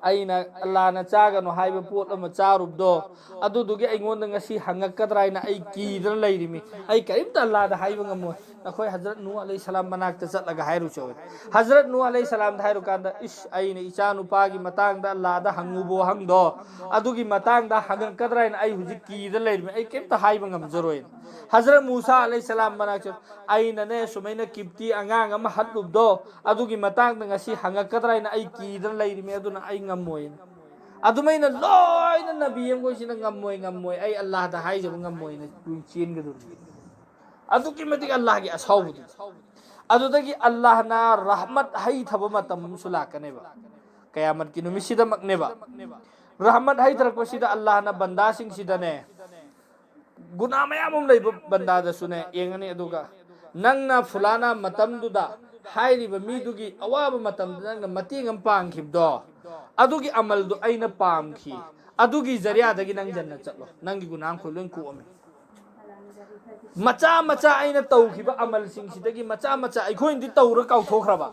"ꯑꯩꯅ ꯑꯜꯂꯥꯍꯅ ꯆꯥꯒꯅꯨ ꯍꯥꯏꯕ ꯄꯣꯠ ꯑꯃ ꯆꯥꯔꯨꯕꯗꯣ, ꯑꯗꯨꯗꯨꯒꯤ ꯑꯩꯉꯣꯟꯗ ꯉꯁꯤ ꯍꯪꯉꯛꯀꯗ꯭ꯔꯥ ꯍꯥꯏꯅ ꯑꯩ ꯀꯤꯗꯅ ꯂꯩꯔꯤꯃꯤ꯫ ꯑꯩ ꯀꯔꯤꯝꯇ ꯑꯜꯂꯥꯍꯗ ꯍꯥꯏꯕ ꯉꯝꯃꯣꯏ꯫ ꯅꯈꯣꯏ ꯍꯖꯔꯠ ꯅꯨꯍ ꯑꯂꯩꯍꯤ ꯁꯂꯥꯝ ꯃꯅꯥꯛꯇ ꯆꯠꯂꯒ ꯍꯥꯏꯔꯨꯆꯣ꯫" ꯍꯖꯔꯠ ꯅꯨꯍ ꯑꯂꯩꯍꯤ ꯁꯂꯥꯝꯗ ꯍꯥꯏꯔꯨꯀꯥꯟꯗ, "ꯏꯁ, ꯑꯩꯅ ꯏꯆꯥ ꯅꯨꯄꯥꯒꯤ ꯃꯇꯥꯡꯗ ꯑꯜꯂꯥꯍꯗ ꯍꯪꯉꯨꯕ ꯋꯥꯍꯪꯗꯣ, ꯑꯗꯨꯒꯤ ꯃꯇꯥꯡꯗ ꯍꯪꯉꯛꯀꯗ꯭ꯔꯥ ꯍꯥꯏꯅ ꯑꯩ ꯍꯧꯖꯤꯛ ꯀꯤꯗ ꯂꯩꯔꯤꯃꯤ, ꯑꯩ ꯀꯩꯝꯇ ꯍꯥꯏꯕ ꯉꯝꯖꯔꯣꯏꯅ"꯫ ꯍꯖꯔꯠ ꯃꯨꯁꯥ ꯑꯂꯩꯍꯤ ꯁꯂꯥꯝ ꯃꯅꯥꯛꯇ, "ꯑꯩꯅꯅꯦ ꯁꯨꯃꯥꯏꯅ ꯀꯤꯞꯇꯤ ꯑꯉꯥꯡ ꯑꯃ ꯍꯠꯂꯨꯕꯗꯣ, ꯑꯗꯨꯒꯤ ꯃꯇꯥꯡꯗ ꯉꯁꯤ ꯍꯪꯉꯛꯀꯗ꯭ꯔꯥ ꯍꯥꯏꯅ ꯑꯩ ꯀꯤꯗꯅ ꯂꯩꯔꯤꯃꯤ, ꯑꯗꯨꯅ ꯑꯩ ꯉꯝꯃꯣꯏꯅ"꯫ ꯑꯗꯨꯃꯥꯏꯅ ꯂꯣꯏꯅ ꯅꯕꯤ ꯑꯃꯈꯣꯏꯁꯤꯅ "ꯉꯝꯃꯣꯏ, ꯉꯝꯃꯣꯏ, ꯑꯩ ꯑꯜꯂꯥꯍꯗ ꯍꯥꯏꯖꯕ ꯉꯝꯃꯣꯏꯅ ꯆꯦꯟꯒꯗꯧꯔꯤꯕꯅꯤ꯫ ꯑꯗꯨꯛꯀꯤ ꯃꯇꯤꯛ ꯑꯜꯂꯥꯍꯒꯤ ꯑꯁꯥꯎꯕꯗꯨ꯫ ꯑꯗꯨꯗꯒꯤ ꯑꯜꯂꯥꯍꯅ ꯔꯍꯃꯠ ꯍꯩꯊꯕ ꯃꯇꯝ ꯑꯃꯁꯨ ꯂꯥꯛꯀꯅꯦꯕ꯫ ꯀꯌꯥꯃꯠꯀꯤ ꯅꯨꯃꯤꯠꯁꯤꯗꯃꯛꯅꯦꯕ꯫ ꯔꯍꯃꯠ ꯍꯩꯊꯔꯛꯄꯁꯤꯗ ꯑꯜꯂꯥꯍꯅ ꯕꯟꯗꯥꯁꯤꯡꯁꯤꯗꯅꯦ, ꯒꯨꯅꯥ ꯃꯌꯥꯝ ꯑꯃ ꯂꯩꯕ ꯕꯟꯗꯥꯗꯁꯨꯅꯦ ꯌꯦꯡꯉꯅꯤ, ꯑꯗꯨꯒ ꯅꯪꯅ ꯐꯨꯂꯥꯅꯥ ꯃꯇꯝꯗꯨꯗ ꯍꯥꯏꯔꯤꯕ ꯃꯤꯗꯨꯒꯤ ꯑꯋꯥꯕ ꯃꯇꯝꯗ ꯅꯪꯅ ꯃꯇꯦꯡ ꯑꯃ ꯄꯥꯡꯈꯤꯕꯗꯣ, ꯑꯗꯨꯒꯤ ꯑꯃꯜꯗꯣ ꯑꯩꯅ ꯄꯥꯝꯈꯤ, ꯑꯗꯨꯒꯤ ꯖꯔꯤꯌꯥꯗꯒꯤ ꯅꯪ ꯖꯟꯅ ꯆꯠꯂꯣ, ꯅꯪꯒꯤ ꯒꯨꯅꯥ ꯃꯈꯩ ꯂꯣꯏ ꯀꯣꯛꯑꯝꯃꯤ꯫ ꯃꯆꯥ ꯃꯆꯥ ꯑꯩꯅ ꯇꯧꯈꯤꯕ ꯑꯃꯜꯁꯤꯡꯁꯤꯗꯒꯤ ꯃꯆꯥ ꯃꯆꯥ ꯑꯩꯈꯣꯏꯅꯗꯤ ꯇꯧꯔ ꯀꯥꯎꯊꯣꯛꯈ꯭ꯔꯕ꯫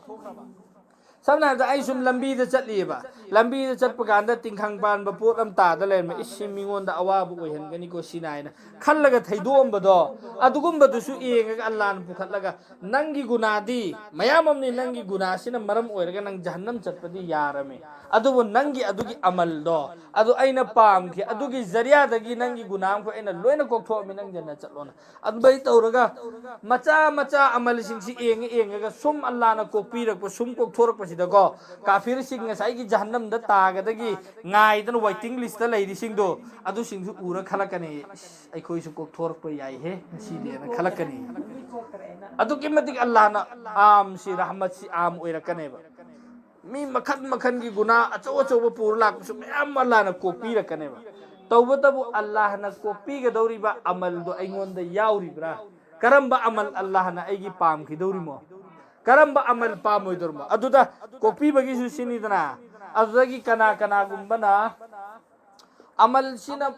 ꯁꯝꯅ ꯍꯥꯏꯔꯕꯗ, ꯑꯩ ꯁꯨꯝ ꯂꯝꯕꯤꯗ ꯆꯠꯂꯤꯑꯕ, ꯂꯝꯕꯤꯗ ꯆꯠꯄ ꯀꯥꯟꯗ ꯇꯤꯡꯈꯪ ꯄꯥꯟꯕ ꯄꯣꯠ ꯑꯃ ꯇꯥꯗ ꯂꯩꯔꯝꯃꯦ, "ꯏꯁ, ꯁꯤ ꯃꯤꯉꯣꯟꯗ ꯑꯋꯥꯕ ꯑꯣꯏꯍꯟꯒꯅꯤꯀꯣ ꯁꯤꯅ" ꯍꯥꯏꯅ ꯈꯜꯂꯒ ꯊꯩꯗꯣꯛꯑꯝꯕꯗꯣ, ꯑꯗꯨꯒꯨꯝꯕꯗꯨꯁꯨ ꯌꯦꯡꯉꯒ ꯑꯜꯂꯥꯅ ꯄꯨꯈꯠꯂꯒ, "ꯅꯪꯒꯤ ꯒꯨꯅꯥꯗꯤ ꯃꯌꯥꯝ ꯑꯃꯅꯤ, ꯅꯪꯒꯤ ꯒꯨꯅꯥꯁꯤꯅ ꯃꯔꯝ ꯑꯣꯏꯔꯒ ꯅꯪ ꯖꯍꯟꯅꯝ ꯆꯠꯄꯗꯤ ꯌꯥꯔꯝꯃꯤ, ꯑꯗꯨꯕꯨ ꯅꯪꯒꯤ ꯑꯗꯨꯒꯤ ꯑꯃꯜꯗꯣ, ꯑꯗꯨ ꯑꯩꯅ ꯄꯥꯝꯈꯤ, ꯑꯗꯨꯒꯤ ꯖꯔꯤꯌꯥꯗꯒꯤ ꯅꯪꯒꯤ ꯒꯨꯅꯥ ꯑꯃꯈꯣꯏ ꯑꯩꯅ ꯂꯣꯏꯅ ꯀꯣꯛꯊꯣꯛꯑꯝꯃꯤ, ꯅꯪ ꯖꯟꯅ ꯆꯠꯂꯣꯅ"꯫ ꯑꯗꯨꯃꯥꯏꯅ ꯇꯧꯔꯒ ꯃꯆꯥ ꯃꯆꯥ ꯑꯃꯜꯁꯤꯡꯁꯤ ꯌꯦꯡꯉ ꯌꯦꯡꯉꯒ ꯁꯨꯝ ꯑꯜꯂꯥꯅ ꯀꯣꯛꯄꯤꯔꯛꯄ, ꯁꯨꯝ ꯀꯣꯛꯊꯣꯔꯛꯄ ꯁꯤꯗꯀꯣ, ꯀꯥꯐꯤꯔꯁꯤꯡ ꯉꯁꯥꯏꯒꯤ ꯖꯍꯟꯅꯝꯗ ꯇꯥꯒꯗꯒꯤ ꯉꯥꯏꯗꯅ waiting list ꯂꯩꯔꯤꯁꯤꯡꯗꯣ, ꯑꯗꯨꯁꯤꯡꯁꯨ ꯎꯔ ꯈꯜꯂꯛꯀꯅꯤ, "ꯏꯁ, ꯑꯩꯈꯣꯏꯁꯨ ꯀꯣꯛꯊꯣꯔꯛꯄ ꯌꯥꯏꯍꯦ ꯉꯁꯤꯗꯤꯅ" ꯈꯜꯂꯛꯀꯅꯤ꯫ ꯑꯗꯨꯛꯀꯤ ꯃꯇꯤꯛ ꯑꯜꯂꯥꯍꯅ ꯑꯥꯝꯁꯤ, ꯔꯍꯃꯠꯁꯤ ꯑꯥꯝ ꯑꯣꯏꯔꯛꯀꯅꯦꯕ꯫ ꯃꯤ ꯃꯈꯜ ꯃꯈꯜꯒꯤ ꯒꯨꯅꯥ ꯑꯆꯧ ꯑꯆꯧꯕ ꯄꯨꯔ ꯂꯥꯛꯄꯁꯨ ꯃꯌꯥꯝ ꯑꯜꯂꯥꯍꯅ ꯀꯣꯛꯄꯤꯔꯛꯀꯅꯦꯕ꯫ ꯇꯧꯕꯇꯕꯨ ꯑꯜꯂꯥꯍꯅ ꯀꯣꯛꯄꯤꯒꯗꯧꯔꯤꯕ ꯑꯃꯜꯗꯣ ꯑꯩꯉꯣꯟꯗ ꯌꯥꯎꯔꯤꯕ꯭ꯔꯥ? ꯀꯔꯝꯕ ꯑꯃꯜ ꯑꯜꯂꯥꯍꯅ ꯑꯩꯒꯤ ꯄꯥꯝꯈꯤꯗꯧꯔꯤꯃꯣ? ꯀꯔꯝꯕ ꯑꯃꯜ ꯄꯥꯝꯃꯣꯏꯗꯧꯔꯤꯃꯣ? ꯑꯗꯨꯗ ꯀꯣꯛꯄꯤꯕꯒꯤꯁꯨ ꯁꯤꯅꯤꯗꯅ꯫ ꯑꯗꯨꯗꯒꯤ ꯀꯅꯥ ꯀꯅꯥꯒꯨꯝꯕꯅ ꯑꯃꯜꯁꯤꯅ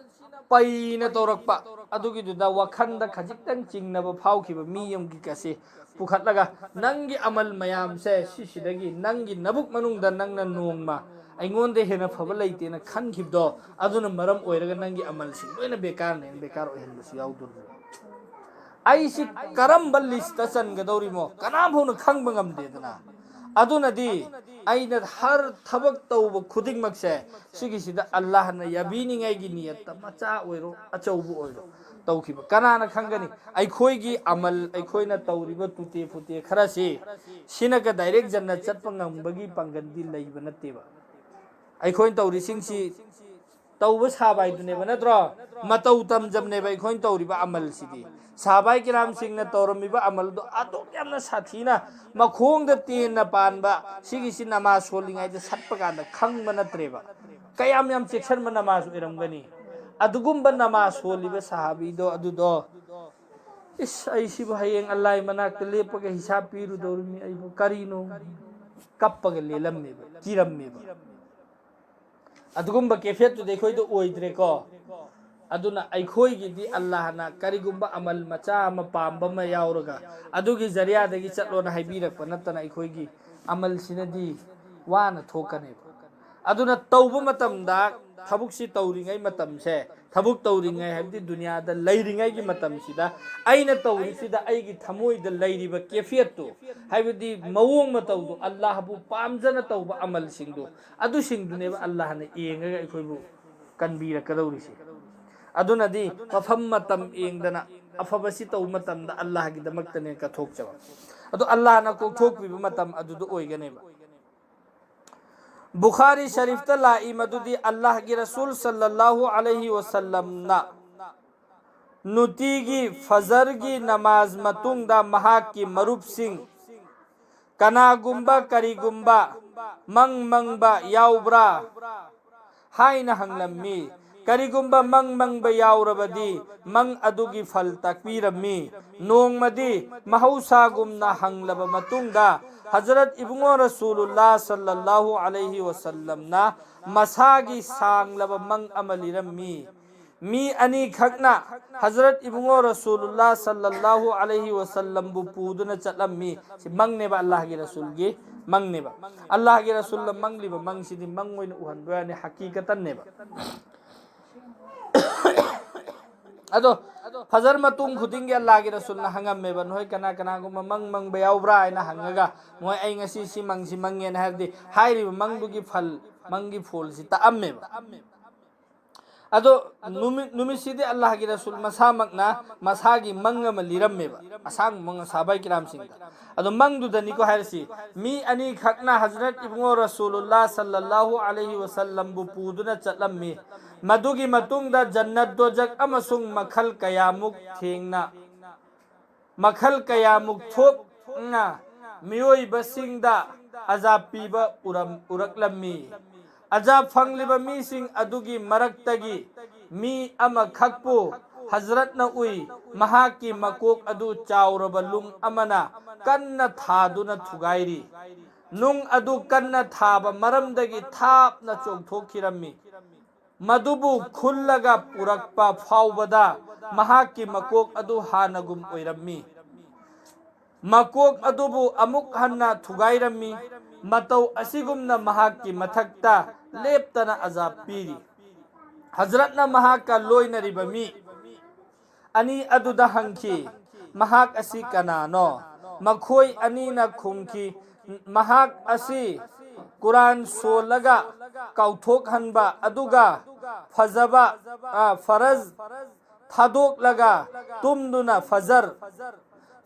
ꯄꯩꯅ ꯇꯧꯔꯛꯄ, ꯑꯗꯨꯒꯤꯗꯨꯗ ꯋꯥꯈꯜꯗ ꯈꯖꯤꯛꯇꯪ ꯆꯤꯡꯅꯕ ꯐꯥꯎꯈꯤꯕ ꯃꯤ ꯑꯃꯒꯤꯒꯁꯦ ꯄꯨꯈꯠꯂꯒ, "ꯅꯪꯒꯤ ꯑꯃꯜ ꯃꯌꯥꯝꯁꯦ ꯁꯤꯁꯤꯗꯒꯤ ꯅꯪꯒꯤ ꯅꯕꯨꯛ ꯃꯅꯨꯡꯗ ꯅꯪꯅ ꯅꯣꯡꯃ ꯑꯩꯉꯣꯟꯗ ꯍꯦꯟꯅ ꯐꯕ ꯂꯩꯇꯦꯅ ꯈꯟꯈꯤꯕꯗꯣ, ꯑꯗꯨꯅ ꯃꯔꯝ ꯑꯣꯏꯔꯒ ꯅꯪꯒꯤ ꯑꯃꯜꯁꯤꯡ ꯂꯣꯏꯅ ꯕꯦꯀꯥꯔꯅꯦꯅ ꯕꯦꯀꯥꯔ ꯑꯣꯏꯍꯟꯕꯁꯨ ꯌꯥꯎꯗꯣꯔꯤꯕꯅꯤ"꯫ ꯑꯩꯁꯤ ꯀꯔꯝꯕ list ꯆꯟꯒꯗꯧꯔꯤꯃꯣ ꯀꯅꯥꯝ ꯐꯥꯎꯅ ꯈꯪꯕ ꯉꯝꯗꯦꯗꯅ꯫ ꯑꯗꯨꯅꯗꯤ ꯑꯩꯅ ꯍꯔ ꯊꯕꯛ ꯇꯧꯕ ꯈꯨꯗꯤꯡꯃꯛꯁꯦ, ꯁꯤꯒꯤꯁꯤꯗ ꯑꯜꯂꯥꯍꯅ ꯌꯥꯕꯤꯅꯤꯡꯉꯥꯏꯒꯤ ꯅꯤꯌꯠꯇ ꯃꯆꯥ ꯑꯣꯏꯔꯣ ꯑꯆꯧꯕ ꯑꯣꯏꯔꯣ ꯇꯧꯈꯤꯕ ꯀꯅꯥꯅ ꯈꯪꯒꯅꯤ? ꯑꯩꯈꯣꯏꯒꯤ ꯑꯃꯜ, ꯑꯩꯈꯣꯏꯅ ꯇꯧꯔꯤꯕ ꯇꯨꯇꯦ ꯐꯨꯇꯦ ꯈꯔꯁꯤ, ꯁꯤꯅꯒ direct ꯖꯟꯅꯠ ꯆꯠꯄ ꯉꯝꯕꯒꯤ ꯄꯥꯡꯒꯜꯗꯤ ꯂꯩꯕ ꯅꯠꯇꯦꯕ꯫ ꯑꯩꯈꯣꯏꯅ ꯇꯧꯔꯤꯁꯤꯡꯁꯤ ꯇꯧꯕ ꯁꯥꯕ ꯍꯥꯏꯗꯨꯅꯦꯕ, ꯅꯠꯇ꯭ꯔꯣ? ꯃꯇꯧ ꯇꯝꯖꯕꯅꯦꯕ ꯑꯩꯈꯣꯏꯅ ꯇꯧꯔꯤꯕ ꯑꯃꯜꯁꯤꯗꯤ꯫ ꯁꯍꯥꯕꯥꯏ ꯀꯤꯔꯥꯝꯁꯤꯡꯅ ꯇꯧꯔꯝꯃꯤꯕ ꯑꯃꯜꯗꯣ ꯑꯗꯨꯛ ꯌꯥꯝꯅ ꯁꯥꯊꯤꯅ, ꯃꯈꯣꯡꯗ ꯇꯦꯟꯅ ꯄꯥꯟꯕ, ꯁꯤꯒꯤꯁꯤ ꯅꯃꯥꯖ ꯁꯣꯜꯂꯤꯉꯩꯗ ꯁꯠꯄ ꯀꯥꯟꯗ ꯈꯪꯕ ꯅꯠꯇ꯭ꯔꯦꯕ꯫ ꯀꯌꯥꯝ ꯌꯥꯝ ꯆꯦꯛꯁꯤꯟꯕ ꯅꯃꯥꯖ ꯑꯣꯏꯔꯝꯒꯅꯤ꯫ ꯑꯗꯨꯒꯨꯝꯕ ꯅꯃꯥꯖ ꯁꯣꯜꯂꯤꯕ ꯁꯍꯥꯕꯤꯗꯣ ꯑꯗꯨꯗꯣ, "ꯏꯁ, ꯑꯩ ꯁꯤꯕꯨ ꯍꯌꯦꯡ ꯑꯜꯂꯥꯍ ꯃꯅꯥꯛꯇ ꯂꯦꯞꯄꯒ ꯍꯤꯁꯥꯕ ꯄꯤꯔꯨꯗꯧꯔꯤꯃꯤ, ꯑꯩꯕꯨ ꯀꯔꯤꯅꯣ?" ꯀꯞꯄꯒ ꯂꯦꯜꯂꯝꯃꯦꯕ, ꯀꯤꯔꯝꯃꯦꯕ꯫ ꯑꯗꯨꯒꯨꯝꯕ ꯀꯦꯐꯦꯠꯇꯨꯗꯤ ꯑꯩꯈꯣꯏꯗ ꯑꯣꯏꯗ꯭ꯔꯦꯀꯣ꯫ ꯑꯗꯨꯅ ꯑꯩꯈꯣꯏꯒꯤꯗꯤ ꯑꯜꯂꯥꯍꯅ ꯀꯔꯤꯒꯨꯝꯕ ꯑꯃꯜ ꯃꯆꯥ ꯑꯃ ꯄꯥꯝꯕ ꯑꯃ ꯌꯥꯎꯔꯒ, ꯑꯗꯨꯒꯤ ꯖꯔꯤꯌꯥꯗꯒꯤ ꯆꯠꯂꯣꯅ ꯍꯥꯏꯕꯤꯔꯛꯄ ꯅꯠꯇꯅ, ꯑꯩꯈꯣꯏꯒꯤ ꯑꯃꯜꯁꯤꯅꯗꯤ ꯋꯥꯅ ꯊꯣꯛꯀꯅꯦꯕ꯫ ꯑꯗꯨꯅ ꯇꯧꯕ ꯃꯇꯝꯗ, ꯊꯕꯛꯁꯤ ꯇꯧꯔꯤꯉꯩ ꯃꯇꯝꯁꯦ, ꯊꯕꯛ ꯇꯧꯔꯤꯉꯩ ꯍꯥꯏꯕꯗꯤ ꯗꯨꯅꯤꯌꯥꯗ ꯂꯩꯔꯤꯉꯩꯒꯤ ꯃꯇꯝꯁꯤꯗ, ꯑꯩꯅ ꯇꯧꯔꯤꯁꯤꯗ ꯑꯩꯒꯤ ꯊꯃꯣꯏꯗ ꯂꯩꯔꯤꯕ ꯀꯦꯐꯤꯌꯠꯇꯨ, ꯍꯥꯏꯕꯗꯤ ꯃꯑꯣꯡ ꯃꯇꯧꯗꯨ, ꯑꯜꯂꯥꯍꯕꯨ ꯄꯥꯝꯖꯅ ꯇꯧꯕ ꯑꯃꯜꯁꯤꯡꯗꯨ, ꯑꯗꯨꯁꯤꯡꯗꯨꯅꯦꯕ ꯑꯜꯂꯥꯍꯅ ꯌꯦꯡꯉꯒ ꯑꯩꯈꯣꯏꯕꯨ ꯀꯟꯕꯤꯔꯛꯀꯗꯧꯔꯤꯁꯦ꯫ ꯑꯗꯨꯅꯗꯤ ꯃꯐꯝ ꯃꯇꯝ ꯌꯦꯡꯗꯅ ꯑꯐꯕꯁꯤ ꯇꯧꯕ ꯃꯇꯝꯗ ꯑꯜꯂꯥꯍꯒꯤꯗꯃꯛꯇꯅꯦ ꯀꯠꯊꯣꯛꯆꯕ꯫ ꯑꯗꯣ ꯑꯜꯂꯥꯍꯅ ꯀꯣꯛꯊꯣꯛꯄꯤꯕ ꯃꯇꯝ ꯑꯗꯨꯗ ꯑꯣꯏꯒꯅꯦꯕ꯫ ꯕꯨꯈꯥꯔꯤ ꯁꯔꯤꯐꯇ ꯂꯥꯛꯏ ꯃꯗꯨꯗꯤ ꯑꯜꯂꯥꯍꯒꯤ ꯔꯁꯨꯜ ꯁꯜꯂꯜꯂꯥꯍꯨ ꯑꯂꯩꯍꯤ ꯋꯁꯜꯂꯝꯅ ꯅꯨꯡꯇꯤꯒꯤ ꯐꯖꯔꯒꯤ ꯅꯃꯥꯖ ꯃꯇꯨꯡꯗ ꯃꯍꯥꯛꯀꯤ ꯃꯔꯨꯞꯁꯤꯡ ꯀꯅꯥꯒꯨꯝꯕ ꯀꯔꯤꯒꯨꯝꯕ ꯃꯪ ꯃꯪꯕ ꯌꯥꯎꯕ꯭ꯔꯥ ꯍꯥꯏꯅ ꯍꯪꯂꯝꯃꯤ꯫ ꯀꯔꯤꯒꯨꯝꯕ ꯃꯪ ꯃꯪꯕ ꯌꯥꯎꯔꯕꯗꯤ ꯃꯪ ꯑꯗꯨꯒꯤ ꯐꯜ ꯇꯥꯛꯄꯤꯔꯝꯃꯤ꯫ ꯅꯣꯡꯃꯗꯤ ꯃꯍꯧꯁꯥꯒꯨꯝꯅ ꯍꯪꯂꯕ ꯃꯇꯨꯡꯗ ꯍꯖꯔꯠ ꯏꯕꯨꯡꯉꯣ ꯔꯁꯨꯂꯨꯜꯂꯥ ꯁꯜꯂꯜꯂꯥꯍꯨ ꯑꯂꯩꯍꯤ ꯋꯁꯜꯂꯝꯅ ꯃꯁꯥꯒꯤ ꯁꯥꯡꯂꯕ ꯃꯪ ꯑꯃ ꯂꯤꯔꯝꯃꯤ꯫ ꯃꯤ ꯑꯅꯤꯈꯛꯅ ꯍꯖꯔꯠ ꯏꯕꯨꯡꯉꯣ ꯔꯁꯨꯂꯨꯜꯂꯥ ꯁꯜꯂꯜꯂꯥꯍꯨ ꯑꯂꯩꯍꯤ ꯋꯁꯜꯂꯝꯕꯨ ꯄꯨꯗꯨꯅ ꯆꯠꯂꯝꯃꯤ꯫ ꯁꯤ ꯃꯪꯅꯦꯕ, ꯑꯜꯂꯥꯍꯒꯤ ꯔꯁꯨꯜꯒꯤ ꯃꯪꯅꯦꯕ꯫ ꯑꯜꯂꯥꯍꯒꯤ ꯔꯁꯨꯜꯅ ꯃꯪꯂꯤꯕ ꯃꯪꯁꯤꯗꯤ ꯃꯪ ꯑꯣꯏꯅ ꯎꯍꯟꯕ ꯌꯥꯅꯤ, ꯍꯀꯤꯀꯇꯟꯅꯦꯕ꯫ ꯑꯗꯣ ꯐꯖꯔ ꯃꯇꯨꯡ ꯈꯨꯗꯤꯡꯒꯤ ꯑꯜꯂꯥꯍꯒꯤ ꯔꯁꯨꯜꯅ ꯍꯪꯉꯝꯃꯦꯕ, "ꯅꯈꯣꯏ ꯀꯅꯥ ꯀꯅꯥꯒꯨꯝꯕ ꯃꯪ ꯃꯪꯕ ꯌꯥꯎꯕ꯭ꯔꯥ?" ꯍꯥꯏꯅ ꯍꯪꯉꯒ, "ꯃꯣꯏ ꯑꯩ ꯉꯁꯤ ꯁꯤ ꯃꯪꯁꯤ ꯃꯪꯉꯦꯅ" ꯍꯥꯏꯔꯗꯤ, ꯍꯥꯏꯔꯤꯕ ꯃꯪꯗꯨꯒꯤ ꯐꯜ, ꯃꯪꯒꯤ ꯐꯣꯜꯁꯤ ꯇꯥꯛꯑꯝꯃꯦꯕ꯫ ꯑꯗꯣ ꯅꯨꯃꯤꯠ, ꯅꯨꯃꯤꯠꯁꯤꯗꯤ ꯑꯜꯂꯥꯍꯒꯤ ꯔꯁꯨꯜ ꯃꯁꯥꯃꯛꯅ ꯃꯁꯥꯒꯤ ꯃꯪ ꯑꯃ ꯂꯤꯔꯝꯃꯦꯕ, ꯑꯁꯥꯡꯕ ꯃꯪ, ꯁꯍꯥꯕꯥꯏ ꯀꯤꯔꯥꯝꯁꯤꯡꯗ꯫ ꯑꯗꯣ ꯃꯪꯗꯨꯗꯅꯤꯀꯣ ꯍꯥꯏꯔꯤꯁꯤ, ꯃꯤ ꯑꯅꯤꯈꯛꯅ ꯍꯖꯔꯠ ꯏꯕꯨꯡꯉꯣ ꯔꯁꯨꯂꯨꯜꯂꯥ ꯁꯜꯂꯜꯂꯥꯍꯨ ꯑꯂꯩꯍꯤ ꯋꯁꯜꯂꯝꯕꯨ ꯄꯨꯗꯨꯅ ꯆꯠꯂꯝꯃꯤ꯫ ꯃꯗꯨꯒꯤ ꯃꯇꯨꯡꯗ ꯖꯟꯅꯠ, ꯗꯣꯖꯛ ꯑꯃꯁꯨꯡ ꯃꯈꯜ ꯀꯌꯥꯃꯨꯛ ꯊꯦꯡꯅ, ꯃꯈꯜ ꯀꯌꯥꯃꯨꯛ ꯊꯣꯛꯅ ꯃꯤꯑꯣꯏꯕꯁꯤꯡꯗ ꯑꯖꯥꯕ ꯄꯤꯕ ꯎꯔꯝ-, ꯎꯔꯛꯂꯝꯃꯤ꯫ ꯑꯖꯥꯕ ꯐꯪꯂꯤꯕ ꯃꯤꯁꯤꯡ ꯑꯗꯨꯒꯤ ꯃꯔꯛꯇꯒꯤ ꯃꯤ ꯑꯃꯈꯛꯄꯨ ꯍꯖꯔꯠꯅ ꯎꯏ꯫ ꯃꯍꯥꯛꯀꯤ ꯃꯀꯣꯛ ꯑꯗꯨ ꯆꯥꯎꯔꯕ ꯂꯨꯡ ꯑꯃꯅ ꯀꯟꯅ ꯊꯥꯗꯨꯅ ꯊꯨꯒꯥꯏꯔꯤ꯫ ꯅꯨꯡ ꯑꯗꯨ ꯀꯟꯅ ꯊꯥꯕ ꯃꯔꯝꯗꯒꯤ ꯊꯥꯞꯅ ꯆꯣꯡꯊꯣꯛꯈꯤꯔꯝꯃꯤ꯫ ꯃꯗꯨꯕꯨ ꯈꯨꯜꯂꯒ ꯄꯨꯔꯛꯄ ꯐꯥꯎꯕꯗ ꯃꯍꯥꯛꯀꯤ ꯃꯀꯣꯛ ꯑꯗꯨ ꯍꯥꯟꯅꯒꯨꯝ ꯑꯣꯏꯔꯝꯃꯤ꯫ ꯃꯀꯣꯛ ꯑꯗꯨꯕꯨ ꯑꯃꯨꯛ ꯍꯟꯅ ꯊꯨꯒꯥꯏꯔꯝꯃꯤ꯫ ꯃꯇꯧ ꯑꯁꯤꯒꯨꯝꯅ ꯃꯍꯥꯛꯀꯤ ꯃꯊꯛꯇ ꯂꯦꯞꯇꯅ ꯑꯖꯥꯕ ꯄꯤꯔꯤ꯫ ꯍꯖꯔꯠꯅ ꯃꯍꯥꯛꯀ ꯂꯣꯏꯅꯔꯤꯕ ꯃꯤ ꯑꯅꯤ ꯑꯗꯨꯗ ꯍꯪꯈꯤ, "ꯃꯍꯥꯛ ꯑꯁꯤ ꯀꯅꯥꯅꯣ?" ꯃꯈꯣꯏ ꯑꯅꯤꯅ ꯈꯨꯝꯈꯤ, "ꯃꯍꯥꯛ ꯑꯁꯤ ꯀꯨꯔꯥꯟ ꯁꯣꯜꯂꯒ ꯀꯥꯎꯊꯣꯛꯍꯟꯕ ꯑꯗꯨꯒ ꯐꯖꯕ, ꯑ, ꯐꯔꯖ ꯊꯥꯗꯣꯛꯂꯒ ꯇꯨꯝꯗꯨꯅ ꯐꯖꯔ,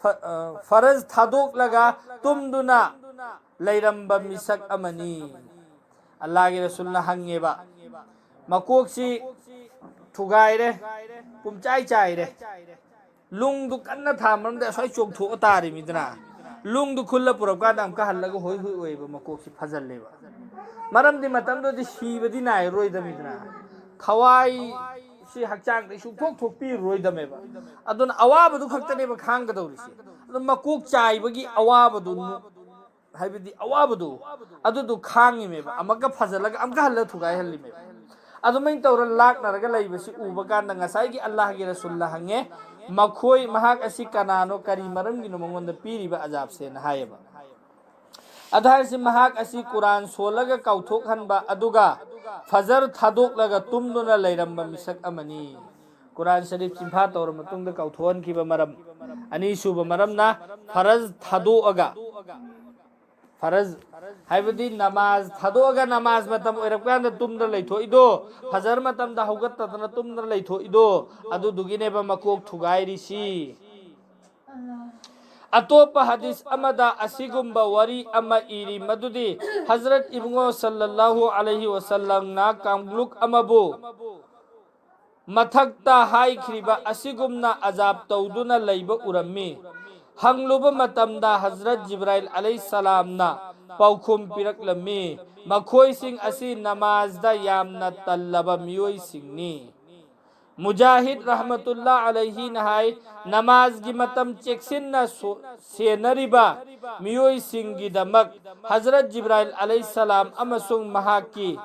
ꯐ-, ꯑ, ꯐꯔꯖ ꯊꯥꯗꯣꯛꯂꯒ ꯇꯨꯝꯗꯨꯅ ꯂꯩꯔꯝꯕ ꯃꯤꯁꯛ ꯑꯃꯅꯤ"꯫ ꯑꯜꯂꯥꯍꯒꯤ ꯔꯁꯨꯜꯅ ꯍꯪꯉꯦꯕ, ꯃꯀꯣꯛꯁꯤ ꯊꯨꯒꯥꯏꯔꯦ, ꯄꯨꯝꯆꯥꯏ ꯆꯥꯏꯔꯦ, ꯂꯨꯡꯗꯨ ꯀꯟꯅ ꯊꯥ ꯃꯔꯝꯗ ꯑꯁ꯭ꯋꯥꯏ ꯆꯣꯡꯊꯣꯛꯑ ꯇꯥꯔꯤꯃꯤꯗꯅ, ꯂꯨꯡꯗꯨ ꯈꯨꯜꯂ ꯄꯨꯔꯛꯀꯥꯟꯗ ꯑꯃꯨꯛꯀ ꯍꯜꯂꯒ ꯍꯣꯏ ꯍꯣꯏ ꯑꯣꯏꯌꯦꯕ, ꯃꯀꯣꯛꯁꯤ ꯐꯖꯜꯂꯦꯕ꯫ ꯃꯔꯝꯗꯤ ꯃꯇꯝꯗꯨꯗꯤ ꯁꯤꯕꯗꯤ ꯅꯥꯏꯔꯔꯣꯏꯗꯕꯅꯤꯗꯅ, ꯊꯋꯥꯏ ꯁꯤ ꯍꯛꯆꯥꯡꯗꯩ ꯁꯨꯡꯊꯣꯛ ꯊꯣꯛꯄꯤꯔꯔꯣꯏꯗꯕꯅꯦꯕ꯫ ꯑꯗꯨꯅ ꯑꯋꯥꯕꯗꯨ ꯈꯛꯇꯅꯦꯕ ꯈꯥꯡꯒꯗꯧꯔꯤꯁꯦ꯫ ꯑꯗꯨ ꯃꯀꯣꯛ ꯆꯥꯏꯕꯒꯤ ꯑꯋꯥꯕꯗꯨ, ꯍꯥꯏꯕꯗꯤ ꯑꯋꯥꯕꯗꯨ, ꯑꯗꯨꯗꯨ ꯈꯥꯡꯉꯤꯃꯦꯕ, ꯑꯃꯨꯛꯀ ꯐꯖꯜꯂꯒ ꯑꯃꯨꯛꯀ ꯍꯜꯂ ꯊꯨꯒꯥꯏꯍꯜꯂꯤꯃꯦꯕ꯫ ꯑꯗꯨꯃꯥꯏꯅ ꯇꯧꯔ ꯂꯥꯛꯅꯔꯒ ꯂꯩꯕꯁꯤ ꯎꯕ ꯀꯥꯟꯗ ꯉꯁꯥꯏꯒꯤ ꯑꯜꯂꯥꯍꯒꯤ ꯔꯁꯨꯜꯅ ꯍꯪꯉꯦ, ꯃꯈꯣꯏ, ꯃꯍꯥꯛ ꯑꯁꯤ ꯀꯅꯥꯅꯣ, ꯀꯔꯤ ꯃꯔꯝꯒꯤꯅꯣ ꯃꯉꯣꯟꯗ ꯄꯤꯔꯤꯕ ꯑꯖꯥꯕꯁꯦꯅ ꯍꯥꯏꯌꯦꯕ꯫ ꯑꯗꯨ ꯍꯥꯏꯔꯤꯁꯤ ꯃꯍꯥꯛ ꯑꯁꯤ ꯀꯨꯔꯥꯟ ꯁꯣꯜꯂꯒ ꯀꯥꯎꯊꯣꯛꯍꯟꯕ ꯑꯗꯨꯒ ꯐꯖꯔ ꯊꯥꯗꯣꯛꯂꯒ ꯇꯨꯝꯗꯨꯅ ꯂꯩꯔꯝꯕ ꯃꯤꯁꯛ ꯑꯃꯅꯤ꯫ ꯀꯨꯔꯥꯟ ꯁꯔꯤꯐ ꯆꯤꯟꯐꯥ ꯇꯧꯔ ꯃꯇꯨꯡꯗ ꯀꯥꯎꯊꯣꯛꯍꯟꯈꯤꯕ ꯃꯔꯝ꯫ ꯑꯅꯤꯁꯨꯕ ꯃꯔꯝꯅ ꯐꯔꯖ ꯊꯥꯗꯣꯛꯑꯒ, ꯐꯔꯖ ꯍꯥꯏꯕꯗꯤ ꯅꯃꯥꯖ ꯊꯥꯗꯣꯛꯑꯒ ꯅꯃꯥꯖ ꯃꯇꯝ ꯑꯣꯏꯔꯛꯄ ꯀꯥꯟꯗ ꯇꯨꯝꯗ ꯂꯩꯊꯣꯛꯏꯗꯣ, ꯐꯖꯔ ꯃꯇꯝꯗ ꯍꯧꯒꯠꯇꯗꯅ ꯇꯨꯝꯗ ꯂꯩꯊꯣꯛꯏꯗꯣ, ꯑꯗꯨꯗꯨꯒꯤꯅꯦꯕ ꯃꯀꯣꯛ ꯊꯨꯒꯥꯏꯔꯤꯁꯤ꯫ ꯑꯇꯣꯞꯄ ꯍꯗꯤꯁ ꯑꯃꯗ ꯑꯁꯤꯒꯨꯝꯕ ꯋꯥꯔꯤ ꯑꯃ ꯏꯔꯤ, ꯃꯗꯨꯗꯤ ꯍꯖꯔꯠ ꯏꯕꯨꯡꯉꯣ ꯁꯜꯂꯜꯂꯥꯍꯨ ꯑꯂꯩꯍꯤ ꯋꯁꯜꯂꯝꯅ ꯀꯥꯡꯂꯨꯞ ꯑꯃꯕꯨ ꯃꯊꯛꯇ ꯍꯥꯏꯈ꯭ꯔꯤꯕ ꯑꯁꯤꯒꯨꯝꯅ ꯑꯖꯥꯕ ꯇꯧꯗꯨꯅ ꯂꯩꯕ ꯎꯔꯝꯃꯤ꯫ ꯍꯪꯂꯨꯕ ꯃꯇꯝꯗ ꯍꯖꯔꯠ ꯖꯤꯕ꯭ꯔꯥꯏꯜ ꯑꯂꯩꯍꯤꯁꯁꯂꯥꯝꯅ ꯄꯥꯎꯈꯨꯝ ꯄꯤꯔꯛꯂꯝꯃꯤ, "ꯃꯈꯣꯏꯁꯤꯡ ꯑꯁꯤ ꯅꯃꯥꯖꯗ ꯌꯥꯝꯅ ꯇꯜꯂꯕ ꯃꯤꯑꯣꯏꯁꯤꯡꯅꯤ"꯫ ꯃꯨꯖꯥꯍꯤꯗ ꯔꯍꯃꯇꯨꯜꯂꯥ ꯑꯂꯩꯍꯤꯅ ꯍꯥꯏ, ꯅꯃꯥꯖꯒꯤ ꯃꯇꯝ ꯆꯦꯛꯁꯤꯟꯅ ꯁꯣ-, ꯁꯦꯟꯅꯔꯤꯕ ꯃꯤꯑꯣꯏꯁꯤꯡꯒꯤꯗꯃꯛ ꯍꯖꯔꯠ ꯖꯤꯕ꯭ꯔꯥꯏꯜ ꯑꯂꯩꯍꯤꯁꯁꯂꯥꯝ ꯑꯃꯁꯨꯡ ꯃꯍꯥꯛꯀꯤ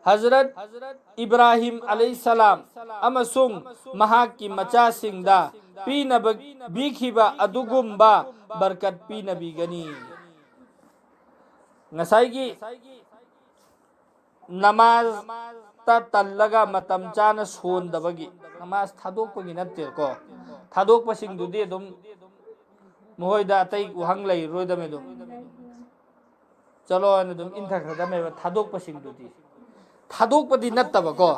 ꯍꯖꯔꯠ ꯏꯕ꯭ꯔꯥꯍꯤꯝ ꯑꯂꯩꯍꯤꯁꯁꯂꯥꯝ ꯑꯃꯁꯨꯡ ꯃꯍꯥꯛꯀꯤ ꯃꯆꯥꯁꯤꯡꯗ ꯄꯤꯅꯕ, ꯄꯤꯈꯤꯕ ꯑꯗꯨꯒꯨꯝꯕ ꯕꯔꯀꯠ ꯄꯤꯅꯕꯤꯒꯅꯤ꯫ ꯉꯁꯥꯏꯒꯤ ꯅꯃꯥꯖꯇ ꯇꯜꯂꯒ ꯃꯇꯝ ꯆꯥꯅ ꯁꯣꯟꯗꯕꯒꯤ, ꯅꯃꯥꯖ ꯊꯥꯗꯣꯛꯄꯒꯤ ꯅꯠꯇꯦꯀꯣ, ꯊꯥꯗꯣꯛꯄꯁꯤꯡꯗꯨꯗꯤ ꯑꯗꯨꯝ ꯃꯈꯣꯏꯗ ꯑꯇꯩ ꯋꯥꯍꯪ ꯂꯩꯔꯔꯣꯏꯗꯕꯅꯤ, ꯑꯗꯨꯝ ꯆꯠꯂꯣ ꯍꯥꯏꯅ ꯑꯗꯨꯝ ꯏꯟꯊꯈ꯭ꯔꯗꯕꯅꯦꯕ꯫ ꯊꯥꯗꯣꯛꯄꯁꯤꯡꯗꯨꯗꯤ, ꯊꯥꯗꯣꯛꯄꯗꯤ ꯅꯠꯇꯕꯀꯣ,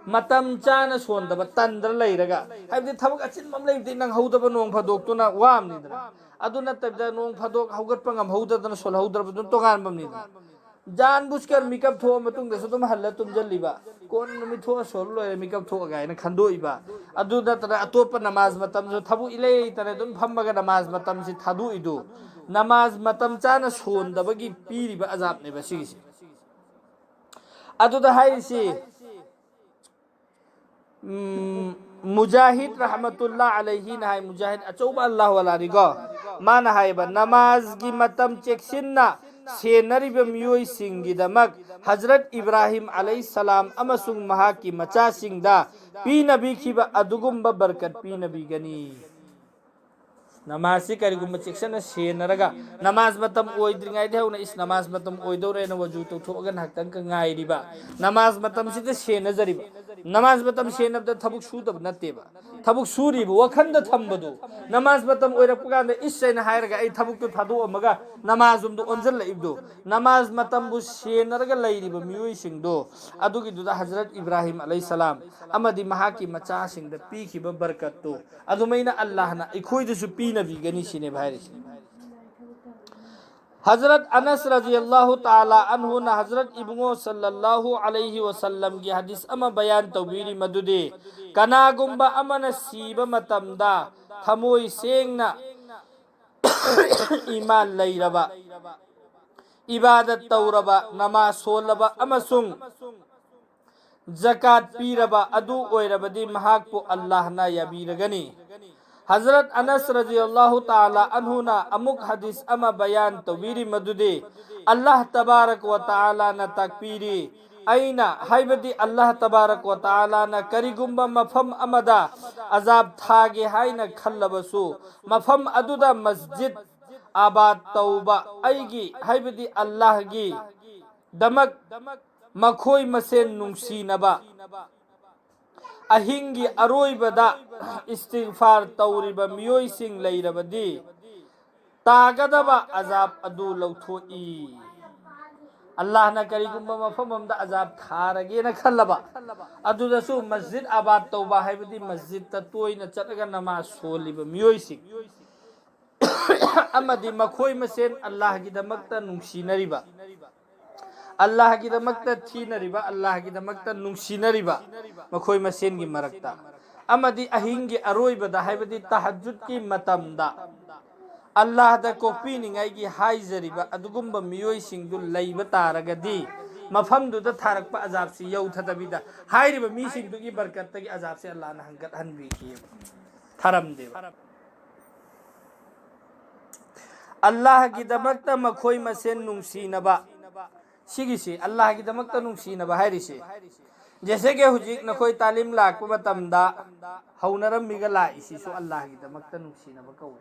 ꯃꯇꯝ ꯆꯥꯅ ꯁꯣꯟꯗꯕ, ꯇꯟꯗꯅ ꯂꯩꯔꯒ, ꯍꯥꯏꯕꯗꯤ ꯊꯕꯛ ꯑꯆꯤꯟꯕ ꯑꯃ ꯂꯩꯕꯗꯤ ꯅꯪꯍꯧꯗꯕ ꯅꯣꯡ ꯐꯥꯗꯣꯛꯇꯨꯅ ꯋꯥ ꯑꯃꯅꯤꯗꯅ꯫ ꯑꯗꯨ ꯅꯠꯇꯕꯗ ꯅꯣꯡ ꯐꯥꯗꯣꯛ ꯍꯧꯒꯠꯄ ꯉꯝꯍꯧꯗꯗꯅ ꯁꯣꯜꯍꯧꯗ꯭ꯔꯕꯗꯨꯅ ꯇꯣꯉꯥꯟꯕ ꯑꯃꯅꯤꯗꯅ꯫ ꯖꯥꯟ ꯕꯨꯁꯀꯔ ꯃꯤꯀꯞ ꯊꯣꯛꯑ ꯃꯇꯨꯡꯗꯁꯨ ꯑꯗꯨꯝ ꯍꯜꯂ ꯇꯨꯝꯁꯤꯜꯂꯤꯕ, ꯀꯣꯟꯅ ꯅꯨꯃꯤꯠ ꯊꯣꯛꯑ ꯁꯣꯜ ꯂꯣꯏꯔꯦ ꯃꯤꯀꯞ ꯊꯣꯛꯑꯒ ꯍꯥꯏꯅ ꯈꯟꯗꯣꯛꯏꯕ꯫ ꯑꯗꯨ ꯅꯠꯇꯅ ꯑꯇꯣꯞꯄ ꯅꯃꯥꯖ ꯃꯇꯝꯁꯨ ꯊꯕꯛ ꯏꯂꯩ ꯂꯩꯇꯅ ꯑꯗꯨꯝ ꯐꯝꯃꯒ ꯅꯃꯥꯖ ꯃꯇꯝꯁꯤ ꯊꯥꯗꯣꯛꯏꯗꯨ, ꯅꯃꯥꯖ ꯃꯇꯝ ꯆꯥꯅ ꯁꯣꯟꯗꯕꯒꯤ ꯄꯤꯔꯤꯕ ꯑꯖꯥꯕꯅꯦꯕ ꯁꯤꯒꯤꯁꯤ꯫ ꯑꯗꯨꯗ ꯍꯥꯏꯔꯤꯁꯤ, ꯎꯝ, ꯃꯨꯖꯥꯍꯤꯗ ꯔꯍꯃꯇꯨꯜꯂꯥ ꯑꯂꯩꯍꯤꯅ ꯍꯥꯏ, ꯃꯨꯖꯥꯍꯤꯗ ꯑꯆꯧꯕ ꯑꯜꯂꯥꯍ ꯋꯥꯂꯥꯅꯤꯀꯣ, ꯃꯥꯅ ꯍꯥꯏꯌꯦꯕ, ꯅꯃꯥꯖꯒꯤ ꯃꯇꯝ ꯆꯦꯛꯁꯤꯟꯅ ꯁꯦꯟꯅꯔꯤꯕ ꯃꯤꯑꯣꯏꯁꯤꯡꯒꯤꯗꯃꯛ ꯍꯖꯔꯠ ꯏꯕ꯭ꯔꯥꯍꯤꯝ ꯑꯂꯩꯍꯤꯁꯁꯂꯥꯝ ꯑꯃꯁꯨꯡ ꯃꯍꯥꯛꯀꯤ ꯃꯆꯥꯁꯤꯡꯗ ꯄꯤꯅꯕꯤꯈꯤꯕ ꯑꯗꯨꯒꯨꯝꯕ ꯕꯔꯀꯠ ꯄꯤꯅꯕꯤꯒꯅꯤ꯫ ꯅꯃꯥꯖꯁꯤ ꯀꯔꯤꯒꯨꯝꯕ ꯆꯦꯛꯁꯤꯟꯅ ꯁꯦꯟꯅꯔꯒ, ꯅꯃꯥꯖ ꯃꯇꯝ ꯑꯣꯏꯗ꯭ꯔꯤꯉꯩꯗ ꯍꯧꯅ, "ꯏꯁ, ꯅꯃꯥꯖ ꯃꯇꯝ ꯑꯣꯏꯗꯧꯔꯦꯅ ꯋꯖꯨ ꯇꯧꯊꯣꯛꯑꯒ ꯉꯥꯏꯍꯥꯛꯇꯪꯒ ꯉꯥꯏꯔꯤꯕ", ꯅꯃꯥꯖ ꯃꯇꯝꯁꯤꯗ ꯁꯦꯟꯅꯖꯔꯤꯕ꯫ ꯅꯃꯥꯖ ꯃꯇꯝ ꯁꯦꯟꯅꯕꯗ ꯊꯕꯛ ꯁꯨꯗꯕ ꯅꯠꯇꯦꯕ, ꯊꯕꯛ ꯁꯨꯔꯤꯕ ꯋꯥꯈꯟꯗ ꯊꯝꯕꯗꯨ꯫ ꯅꯃꯥꯖ ꯃꯇꯝ ꯑꯣꯏꯔꯛꯄ ꯀꯥꯟꯗ "ꯏꯁ" ꯍꯥꯏꯅ ꯍꯥꯏꯔꯒ ꯑꯩ ꯊꯕꯛꯇꯨ ꯊꯥꯗꯣꯛꯑꯝꯃꯒ ꯅꯃꯥꯖ ꯔꯣꯝꯗ ꯑꯣꯟꯁꯤꯜꯂꯛꯏꯕꯗꯨ꯫ ꯅꯃꯥꯖ ꯃꯇꯝꯕꯨ ꯁꯦꯟꯅꯔꯒ ꯂꯩꯔꯤꯕ ꯃꯤꯑꯣꯏꯁꯤꯡꯗꯣ, ꯑꯗꯨꯒꯤꯗꯨꯗ ꯍꯖꯔꯠ ꯏꯕ꯭ꯔꯥꯍꯤꯝ ꯑꯂꯩꯍꯤꯁꯁꯂꯥꯝ ꯑꯃꯗꯤ ꯃꯍꯥꯛꯀꯤ ꯃꯆꯥꯁꯤꯡꯗ ꯄꯤꯈꯤꯕ ꯕꯔꯀꯠꯇꯨ ꯑꯗꯨꯃꯥꯏꯅ ꯑꯜꯂꯥꯍꯅ ꯑꯩꯈꯣꯏꯗꯁꯨ ꯄꯤꯅꯕꯤꯒꯅꯤ ꯁꯤꯅꯦꯕ ꯍꯥꯏꯔꯤꯁꯦ꯫ ꯍꯖꯔꯠ ꯑꯅꯁ ꯔꯖꯤꯌꯜꯂꯥꯍꯨ ꯇꯥꯂꯥ ꯑꯟꯍꯨꯅ ꯍꯖꯔꯠ ꯏꯕꯨꯡꯉꯣ ꯁꯜꯂꯜꯂꯥꯍꯨ ꯑꯂꯩꯍꯤ ꯋꯁꯜꯂꯝꯒꯤ ꯍꯗꯤꯁ ꯑꯃ ꯕꯌꯥꯟ ꯇꯧꯕꯤꯔꯤ ꯃꯗꯨꯗꯤ, ꯀꯅꯥꯒꯨꯝꯕ ꯑꯃꯅ ꯁꯤꯕ ꯃꯇꯝꯗ ꯊꯃꯣꯏ ꯁꯦꯡꯅ ꯏꯃꯥꯟ ꯂꯩꯔꯕ, ꯏꯕꯥꯗꯠ ꯇꯧꯔꯕ, ꯅꯃꯥꯖ ꯁꯣꯜꯂꯕ ꯑꯃꯁꯨꯡ ꯖꯀꯥꯠ ꯄꯤꯔꯕ ꯑꯗꯨ ꯑꯣꯏꯔꯕꯗꯤ ꯃꯍꯥꯛꯄꯨ ꯑꯜꯂꯥꯍꯅ ꯌꯥꯕꯤꯔꯒꯅꯤ꯫ ꯍꯖꯔꯠ ꯑꯅꯁ ꯔꯖꯤꯌꯜꯂꯥꯍꯨ ꯇꯥꯂꯥ ꯑꯟꯍꯨꯅ ꯑꯃꯨꯛ ꯍꯗꯤꯁ ꯑꯃ ꯕꯌꯥꯟ ꯇꯧꯕꯤꯔꯤ ꯃꯗꯨꯗꯤ, ꯑꯜꯂꯥꯍ ꯇꯕꯥꯔꯛ ꯋ ꯇꯥꯂꯥꯅ ꯇꯥꯛꯄꯤꯔꯤ, ꯑꯩꯅ, ꯍꯥꯏꯕꯗꯤ ꯑꯜꯂꯥꯍ ꯇꯕꯥꯔꯛ ꯋ ꯇꯥꯂꯥꯅ ꯀꯔꯤꯒꯨꯝꯕ ꯃꯐꯝ ꯑꯃꯗ ꯑꯖꯥꯕ ꯊꯥꯒꯦ ꯍꯥꯏꯅ ꯈꯜꯂꯕꯁꯨ, ꯃꯐꯝ ꯑꯗꯨꯗ ꯃꯁꯖꯤꯗ ꯑꯥꯕꯥꯗ ꯇꯧꯕ ꯑꯩꯒꯤ, ꯍꯥꯏꯕꯗꯤ ꯑꯜꯂꯥꯍꯒꯤ ꯗꯃꯛ ꯃꯈꯣꯏ ꯃꯁꯦꯟ ꯅꯨꯡꯁꯤꯅꯕ ꯑꯍꯤꯡꯒꯤ ꯑꯔꯣꯏꯕꯗ ꯏꯁꯇꯤꯒꯐꯥꯔ ꯇꯧꯔꯤꯕ ꯃꯤꯑꯣꯏꯁꯤꯡ ꯂꯩꯔꯕꯗꯤ ꯇꯥꯒꯗꯕ ꯑꯖꯥꯕ ꯑꯗꯨ ꯂꯧꯊꯣꯛꯏ꯫ ꯑꯜꯂꯥꯍꯅ ꯀꯔꯤꯒꯨꯝꯕ ꯃꯐꯝ ꯑꯃꯗ ꯑꯖꯥꯕ ꯊꯥꯔꯒꯦꯅ ꯈꯜꯂꯕ, ꯑꯗꯨꯗꯁꯨ ꯃꯁꯖꯤꯗ ꯑꯥꯕꯥꯗ ꯇꯧꯕ, ꯍꯥꯏꯕꯗꯤ ꯃꯁꯖꯤꯗꯇ ꯇꯣꯏꯅ ꯆꯠꯂꯒ ꯅꯃꯥꯖ ꯁꯣꯜꯂꯤꯕ ꯃꯤꯑꯣꯏꯁꯤꯡ ꯑꯃꯗꯤ ꯃꯈꯣꯏ ꯃꯁꯦꯟ ꯑꯜꯂꯥꯍꯒꯤꯗꯃꯛꯇ ꯅꯨꯡꯁꯤꯅꯔꯤꯕ ꯑꯜꯂꯥꯍꯒꯤꯗꯃꯛꯇ ꯊꯤꯅꯔꯤꯕ, ꯑꯜꯂꯥꯍꯒꯤꯗꯃꯛꯇ ꯅꯨꯡꯁꯤꯅꯔꯤꯕ ꯃꯈꯣꯏ ꯃꯁꯦꯟꯒꯤ ꯃꯔꯛꯇ, ꯑꯃꯗꯤ ꯑꯍꯤꯡꯒꯤ ꯑꯔꯣꯏꯕꯗ, ꯍꯥꯏꯕꯗꯤ ꯇꯍꯖꯨꯗꯀꯤ ꯃꯇꯝꯗ, ꯑꯜꯂꯥꯍꯗ ꯀꯣꯛꯄꯤꯅꯤꯡꯉꯥꯏꯒꯤ ꯍꯥꯏꯖꯔꯤꯕ ꯑꯗꯨꯒꯨꯝꯕ ꯃꯤꯑꯣꯏꯁꯤꯡꯗꯨ ꯂꯩꯕ ꯇꯥꯔꯒꯗꯤ, ꯃꯐꯝꯗꯨꯗ ꯊꯥꯔꯛꯄ ꯑꯖꯥꯕꯁꯤ ꯌꯧꯊꯗꯕꯤꯗ, ꯍꯥꯏꯔꯤꯕ ꯃꯤꯁꯤꯡꯗꯨꯒꯤ ꯕꯔꯀꯠꯇꯒꯤ ꯑꯖꯥꯕꯁꯤ ꯑꯜꯂꯥꯍꯅ ꯍꯟꯒꯠꯍꯟꯕꯤꯈꯤꯑꯕ, ꯊꯥꯔꯝꯗꯦꯕ꯫ ꯑꯜꯂꯥꯍꯒꯤꯗꯃꯛꯇ ꯃꯈꯣꯏ ꯃꯁꯦꯟ ꯅꯨꯡꯁꯤꯅꯕ, ꯁꯤꯒꯤꯁꯤ ꯑꯜꯂꯥꯍꯒꯤꯗꯃꯛꯇ ꯅꯨꯡꯁꯤꯅꯕ ꯍꯥꯏꯔꯤꯁꯦ, ꯖꯦꯁꯦ ꯀꯤ ꯍꯧꯖꯤꯛ ꯅꯈꯣꯏ ꯇꯥꯂꯤꯝ ꯂꯥꯛꯄ ꯃꯇꯝꯗ ꯍꯧꯅꯔꯝꯃꯤꯒ ꯂꯥꯛꯏꯁꯤꯁꯨ ꯑꯜꯂꯥꯍꯒꯤꯗꯃꯛꯇ ꯅꯨꯡꯁꯤꯅꯕ ꯀꯧꯋꯦ꯫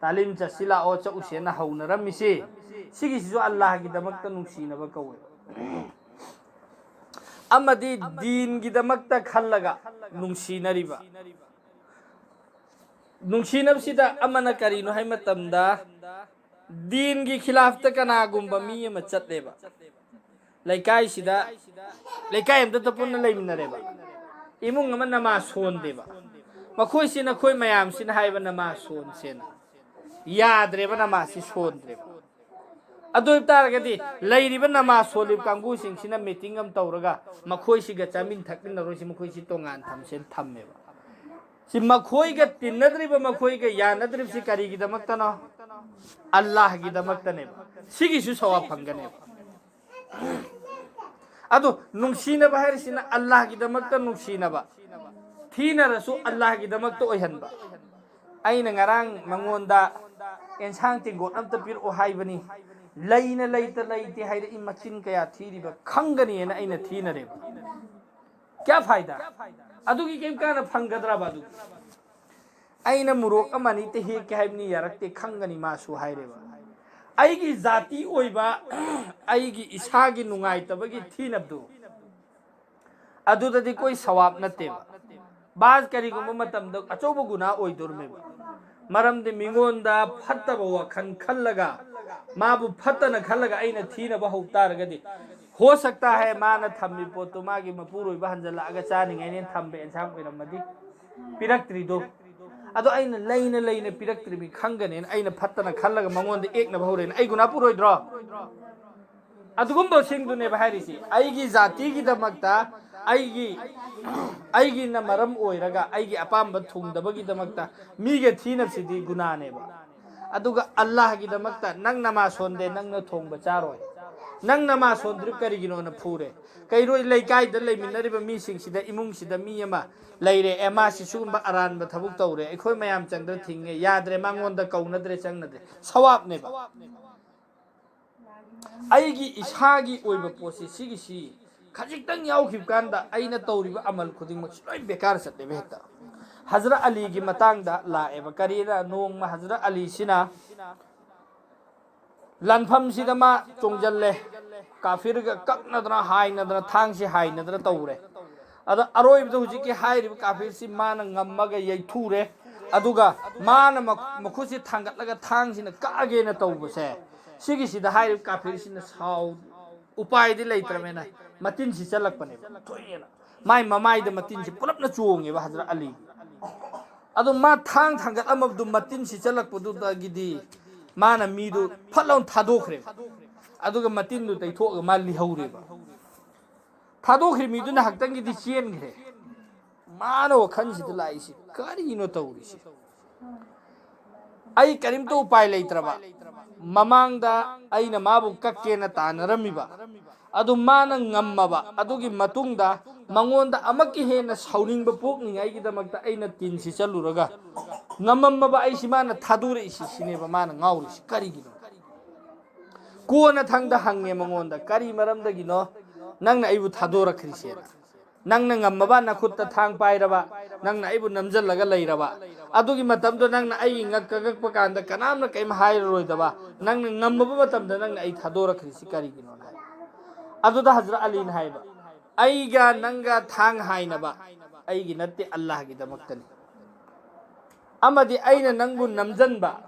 ꯇꯥꯂꯤꯝ ꯆꯠꯁꯤ ꯂꯥꯛꯑꯣ, ꯆꯠꯎꯁꯦꯅ ꯍꯧꯅꯔꯝꯃꯤꯁꯤ, ꯁꯤꯒꯤꯁꯤꯁꯨ ꯑꯜꯂꯥꯍꯒꯤꯗꯃꯛꯇ ꯅꯨꯡꯁꯤꯅꯕ ꯀꯧꯋꯦ꯫ ꯑꯃꯗꯤ ꯗꯤꯟꯒꯤꯗꯃꯛꯇ ꯈꯜꯂꯒ ꯅꯨꯡꯁꯤꯅꯔꯤꯕ꯫ ꯅꯨꯡꯁꯤꯅꯕꯁꯤꯗ ꯑꯃꯅ ꯀꯔꯤꯅꯣ ꯍꯥꯏ ꯃꯇꯝꯗ, ꯗꯤꯟꯒꯤ ꯈꯤꯂꯥꯐꯇ ꯀꯅꯥꯒꯨꯝꯕ ꯃꯤ ꯑꯃ ꯆꯠꯂꯦꯕ, ꯂꯩꯀꯥꯏꯁꯤꯗ, ꯂꯩꯀꯥꯏ ꯑꯃꯗꯇ ꯄꯨꯟꯅ ꯂꯩꯃꯤꯟꯅꯔꯦꯕ, ꯏꯃꯨꯡ ꯑꯃ ꯅꯃꯥꯖ ꯁꯣꯟꯗꯦꯕ, ꯃꯈꯣꯏꯁꯤ ꯅꯈꯣꯏ ꯃꯌꯥꯝꯁꯤꯅ ꯍꯥꯏꯕ ꯅꯃꯥꯖ ꯁꯣꯟꯁꯦꯅ, ꯌꯥꯗ꯭ꯔꯦꯕ, ꯅꯃꯥꯖꯁꯤ ꯁꯣꯟꯗ꯭ꯔꯦꯕ꯫ ꯑꯗꯨ ꯑꯣꯏꯕ ꯇꯥꯔꯒꯗꯤ ꯂꯩꯔꯤꯕ ꯅꯃꯥꯖ ꯁꯣꯜꯂꯤꯕ ꯀꯥꯡꯕꯨꯁꯤꯡꯁꯤꯅ ꯃꯤꯇꯤꯡ ꯑꯃ ꯇꯧꯔꯒ ꯃꯈꯣꯏꯁꯤꯒ ꯆꯥꯃꯤꯟ ꯊꯛꯃꯤꯟꯅꯔꯣꯏꯁꯤ, ꯃꯈꯣꯏꯁꯤ ꯇꯣꯉꯥꯟ ꯊꯝꯁꯦꯅ ꯊꯝꯃꯦꯕ꯫ ꯁꯤ ꯃꯈꯣꯏꯒ ꯇꯤꯟꯅꯗ꯭ꯔꯤꯕ, ꯃꯈꯣꯏꯒ ꯌꯥꯅꯗ꯭ꯔꯤꯕꯁꯤ ꯀꯔꯤꯒꯤꯗꯃꯛꯇꯅꯣ? ꯑꯜꯂꯥꯍꯒꯤꯗꯃꯛꯇꯅꯦꯕ꯫ ꯁꯤꯒꯤꯁꯨ ꯁꯋꯥꯕ ꯐꯪꯒꯅꯦꯕ꯫ ꯑꯗꯨ ꯅꯨꯡꯁꯤꯅꯕ ꯍꯥꯏꯔꯤꯁꯤꯅ ꯑꯜꯂꯥꯍꯒꯤꯗꯃꯛꯇ ꯅꯨꯡꯁꯤꯅꯕ, ꯊꯤꯅꯔꯁꯨ ꯑꯜꯂꯥꯍꯒꯤꯗꯃꯛꯇ ꯑꯣꯏꯍꯟꯕ꯫ ꯑꯩꯅ ꯉꯔꯥꯡ ꯃꯉꯣꯟꯗ ꯑꯦꯟꯁꯥꯡ ꯇꯦꯡꯀꯣꯠ ꯑꯝꯇ ꯄꯤꯔꯛꯑꯣ ꯍꯥꯏꯕꯅꯤ, ꯂꯩꯅ ꯂꯩꯇ ꯂꯩꯇꯦ ꯍꯥꯏꯔꯛꯏ, ꯃꯆꯤꯟ ꯀꯌꯥ ꯊꯤꯔꯤꯕ ꯈꯪꯒꯅꯤꯅ ꯑꯩꯅ ꯊꯤꯅꯔꯦꯕ꯫ ꯀꯌꯥ ꯐꯥꯏꯗ? ꯑꯗꯨꯒꯤ ꯀꯩꯝ ꯀꯥꯟꯅ ꯐꯪꯒꯗ꯭ꯔꯕ? ꯑꯗꯨꯒꯤ ꯑꯩꯅ ꯃꯣꯔꯣꯛ ꯑꯃ ꯑꯅꯤꯇ ꯍꯦꯛꯀꯦ ꯍꯥꯏꯕꯅꯤ, ꯌꯥꯔꯛꯇꯦ, ꯈꯪꯒꯅꯤ ꯃꯥꯁꯨ ꯍꯥꯏꯔꯦꯕ꯫ ꯑꯩꯒꯤ ꯖꯥꯇꯤ ꯑꯣꯏꯕ, ꯑꯩꯒꯤ ꯏꯁꯥꯒꯤ ꯅꯨꯡꯉꯥꯏꯇꯕꯒꯤ ꯊꯤꯅꯕꯗꯨ, ꯑꯗꯨꯗꯗꯤ ꯀꯣꯏ ꯁꯋꯥꯕ ꯅꯠꯇꯦꯕ꯫ ꯕꯥꯁ ꯀꯔꯤꯒꯨꯝꯕ ꯃꯇꯝꯗ ꯑꯆꯧꯕ ꯒꯨꯅꯥ ꯑꯣꯏꯗꯣꯔꯝꯃꯦꯕ꯫ ꯃꯔꯝꯗꯤ ꯃꯤꯉꯣꯟꯗ ꯐꯠꯇꯕ ꯋꯥꯈꯜ ꯈꯜꯂꯒ, ꯃꯥꯕꯨ ꯐꯠꯇꯅ ꯈꯜꯂꯒ ꯑꯩꯅ ꯊꯤꯅꯕ ꯍꯧ ꯇꯥꯔꯒꯗꯤ, ꯍꯣ ꯁꯛꯇꯥ ꯍꯦ, ꯃꯥꯅ ꯊꯝꯃꯤ ꯄꯣꯠꯇꯨ ꯃꯥꯒꯤ ꯃꯄꯨꯔꯣꯏꯕ ꯍꯟꯖꯜꯂꯛꯑꯒ ꯆꯥꯅꯤꯡꯉꯥꯏꯅꯦꯅ ꯊꯝꯕ ꯑꯦꯟꯁꯥꯡ ꯑꯣꯏꯔꯝꯃꯗꯤ, ꯄꯤꯔꯛꯇ꯭ꯔꯤꯗꯣ꯫ ꯑꯗꯣ ꯑꯩꯅ ꯂꯩꯅ ꯂꯩꯅ ꯄꯤꯔꯛꯇ꯭ꯔꯤꯕꯅꯤ ꯈꯪꯒꯅꯦꯅ ꯑꯩꯅ ꯐꯠꯇꯅ ꯈꯜꯂꯒ ꯃꯉꯣꯟꯗ ꯑꯦꯛꯅꯕ ꯍꯧꯔꯦꯅ ꯑꯩ ꯒꯨꯅꯥ ꯄꯨꯔꯣꯏꯗ꯭ꯔꯣ? ꯑꯗꯨꯒꯨꯝꯕꯁꯤꯡꯗꯨꯅꯦꯕ ꯍꯥꯏꯔꯤꯁꯤ, ꯑꯩꯒꯤ ꯖꯥꯇꯤꯒꯤꯗꯃꯛꯇ, ꯑꯩꯒꯤ ꯑꯩꯒꯤꯅ ꯃꯔꯝ ꯑꯣꯏꯔꯒ ꯑꯩꯒꯤ ꯑꯄꯥꯝꯕ ꯊꯨꯡꯗꯕꯒꯤꯗꯃꯛꯇ ꯃꯤꯒ ꯊꯤꯅꯕꯁꯤꯗꯤ ꯒꯨꯅꯥꯅꯦꯕ꯫ ꯑꯗꯨꯒ ꯑꯜꯂꯥꯍꯒꯤꯗꯃꯛꯇ ꯅꯪ ꯅꯃꯥ ꯁꯣꯟꯗꯦ, ꯅꯪꯅ ꯊꯣꯡꯕ ꯆꯥꯔꯣꯏ, ꯅꯪ ꯅꯃꯥ ꯁꯣꯟꯗ꯭ꯔꯤꯕ ꯀꯔꯤꯒꯤꯅꯣꯅ ꯐꯨꯔꯦ꯫ ꯀꯩꯔꯣꯏ ꯂꯩꯀꯥꯏꯗ ꯂꯩꯃꯤꯟꯅꯔꯤꯕ ꯃꯤꯁꯤꯡꯁꯤꯗ, ꯏꯃꯨꯡꯁꯤꯗ ꯃꯤ ꯑꯃ ꯂꯩꯔꯦ, ꯑꯦ, ꯃꯥꯁꯤ ꯁꯤꯒꯨꯝꯕ ꯑꯔꯥꯟꯕ ꯊꯕꯛ ꯇꯧꯔꯦ, ꯑꯩꯈꯣꯏ ꯃꯌꯥꯝ ꯆꯪꯗ꯭ꯔ ꯊꯤꯡꯉꯦ, ꯌꯥꯗ꯭ꯔꯦ, ꯃꯉꯣꯟꯗ ꯀꯧꯅꯗ꯭ꯔꯦ, ꯆꯪꯅꯗ꯭ꯔꯦ, ꯁꯋꯥꯕꯅꯦꯕ꯫ ꯑꯩꯒꯤ ꯏꯁꯥꯒꯤ ꯑꯣꯏꯕ ꯄꯣꯠꯁꯤ, ꯁꯤꯒꯤꯁꯤ ꯈꯖꯤꯛꯇꯪ ꯌꯥꯎꯈꯤꯕ ꯀꯥꯟꯗ ꯑꯩꯅ ꯇꯧꯔꯤꯕ ꯑꯃꯜ ꯈꯨꯗꯤꯡꯃꯛꯁꯤ ꯂꯣꯏ ꯕꯦꯀꯥꯔ ꯆꯠꯂꯦꯕ ꯍꯦꯛꯇ꯫ ꯍꯖꯔꯠ ꯑꯂꯤꯒꯤ ꯃꯇꯥꯡꯗ ꯂꯥꯛꯑꯦꯕ꯫ ꯀꯔꯤꯅ? ꯅꯣꯡꯃ ꯍꯖꯔꯠ ꯑꯂꯤꯁꯤꯅ ꯂꯥꯟꯐꯝꯁꯤꯗ ꯃꯥ ꯆꯣꯡꯖꯜꯂꯦ꯫ ꯀꯥꯐꯤꯔꯒ ꯀꯛꯅꯗꯅ, ꯍꯥꯏꯅꯗꯅ, ꯊꯥꯡꯁꯤ ꯍꯥꯏꯅꯗꯅ ꯇꯧꯔꯦ꯫ ꯑꯗ ꯑꯔꯣꯏꯕꯗ ꯍꯧꯖꯤꯛꯀꯤ ꯍꯥꯏꯔꯤꯕ ꯀꯥꯐꯤꯔꯁꯤ ꯃꯥꯅ ꯉꯝꯃꯒ ꯌꯩꯊꯨꯔꯦ꯫ ꯑꯗꯨꯒ ꯃꯥꯅ ꯃꯈꯨꯠꯁꯤ ꯊꯥꯡꯒꯠꯂꯒ ꯊꯥꯡꯁꯤꯅ ꯀꯛꯑꯒꯦꯅ ꯇꯧꯕꯁꯦ, ꯁꯤꯒꯤꯁꯤꯗ ꯍꯥꯏꯔꯤꯕ ꯀꯥꯐꯤꯔꯁꯤꯅ ꯁꯥꯎ ꯎꯄꯥꯏꯗꯤ ꯂꯩꯇ꯭ꯔꯃꯦꯅ ꯃꯇꯤꯟꯁꯤ ꯆꯠꯂꯛꯄꯅꯦꯕ꯫ ꯊꯣꯛꯑꯦꯅ ꯃꯥꯏ ꯃꯃꯥꯏꯗ ꯃꯇꯤꯟꯁꯤ ꯄꯨꯂꯞꯅ ꯆꯣꯡꯉꯦꯕ ꯍꯖꯔꯠ ꯑꯂꯤ꯫ ꯑꯗꯣ ꯃꯥ ꯊꯥꯡ ꯊꯥꯡꯒꯠꯂꯝꯃꯕꯗꯨ ꯃꯇꯤꯟꯁꯤ ꯆꯠꯂꯛꯄꯗꯨꯗꯒꯤꯗꯤ ꯃꯥꯅ ꯃꯤꯗꯨ ꯐꯠ ꯂꯥꯎꯅ ꯊꯥꯗꯣꯛꯈ꯭ꯔꯦꯕ꯫ ꯑꯗꯨꯒ ꯃꯇꯤꯟꯗꯨ ꯇꯩꯊꯣꯛꯑꯒ ꯃꯥ ꯂꯤꯍꯧꯔꯦꯕ꯫ ꯊꯥꯗꯣꯛꯈ꯭ꯔꯤ ꯃꯤꯗꯨꯅ ꯉꯥꯏꯍꯥꯛꯇꯪꯒꯤꯗꯤ ꯆꯦꯟꯈ꯭ꯔꯦ꯫ ꯃꯥꯅ ꯋꯥꯈꯜꯁꯤꯗ ꯂꯥꯛꯏꯁꯤ ꯀꯔꯤꯅꯣ ꯇꯧꯔꯤꯁꯤ? ꯑꯩ ꯀꯔꯤꯝꯇ ꯎꯄꯥꯏ ꯂꯩꯇ꯭ꯔꯕ꯫ ꯃꯃꯥꯡꯗ ꯑꯩꯅ ꯃꯥꯕꯨ ꯀꯛꯀꯦꯅ ꯇꯥꯟꯅꯔꯝꯃꯤꯕ, ꯑꯗꯨ ꯃꯥꯅ ꯉꯝꯃꯕ꯫ ꯑꯗꯨꯒꯤ ꯃꯇꯨꯡꯗ ꯃꯉꯣꯟꯗ ꯑꯃꯛꯀ ꯍꯦꯟꯅ ꯁꯥꯎꯅꯤꯡꯕ ꯄꯣꯛꯅꯤꯡꯉꯥꯏꯒꯤꯗꯃꯛꯇ ꯑꯩꯅ ꯇꯤꯟꯁꯤ ꯆꯠꯂꯨꯔꯒ ꯉꯝꯃꯝꯃꯕ ꯑꯩꯁꯤ ꯃꯥꯅ ꯊꯥꯗꯣꯔꯛꯏꯁꯤ, ꯁꯤꯅꯦꯕ ꯃꯥꯅ ꯉꯥꯎꯔꯤꯁꯤ꯫ ꯀꯔꯤꯒꯤꯅꯣ? ꯀꯣꯟꯅ ꯊꯪꯗ ꯍꯪꯉꯦ ꯃꯉꯣꯟꯗ, "ꯀꯔꯤ ꯃꯔꯝꯗꯒꯤꯅꯣ ꯅꯪꯅ ꯑꯩꯕꯨ ꯊꯥꯗꯣꯔꯛꯈ꯭ꯔꯤꯁꯦꯅ? ꯅꯪꯅ ꯉꯝꯃꯕ ꯅꯈꯨꯠꯇ ꯊꯥꯡ ꯄꯥꯏꯔꯕ, ꯅꯪꯅ ꯑꯩꯕꯨ ꯅꯝꯖꯜꯂꯒ ꯂꯩꯔꯕ, ꯑꯗꯨꯒꯤ ꯃꯇꯝꯗꯣ ꯅꯪꯅ ꯑꯩꯒꯤ ꯉꯛ ꯀꯒꯛꯄ ꯀꯥꯟꯗ ꯀꯅꯥꯝꯅ ꯀꯔꯤꯝ ꯍꯥꯏꯔꯔꯣꯏꯗꯕ, ꯅꯪꯅ ꯉꯝꯃꯕ ꯃꯇꯝꯗ ꯅꯪꯅ ꯑꯩ ꯊꯥꯗꯣꯔꯛꯈ꯭ꯔꯤꯁꯤ ꯀꯔꯤꯒꯤꯅꯣꯅ?" ꯍꯥꯏ꯫ ꯑꯗꯨꯗ ꯍꯖꯔꯠ ꯑꯂꯤꯅ ꯍꯥꯏꯕ, "ꯑꯩꯒ ꯅꯪꯒ ꯊꯥꯡ ꯍꯥꯏꯅꯕ ꯑꯩꯒꯤ ꯅꯠꯇꯦ, ꯑꯜꯂꯥꯍꯒꯤꯗꯃꯛꯇꯅꯤ꯫ ꯑꯃꯗꯤ ꯑꯩꯅ ꯅꯪꯕꯨ ꯅꯝꯖꯟꯕ,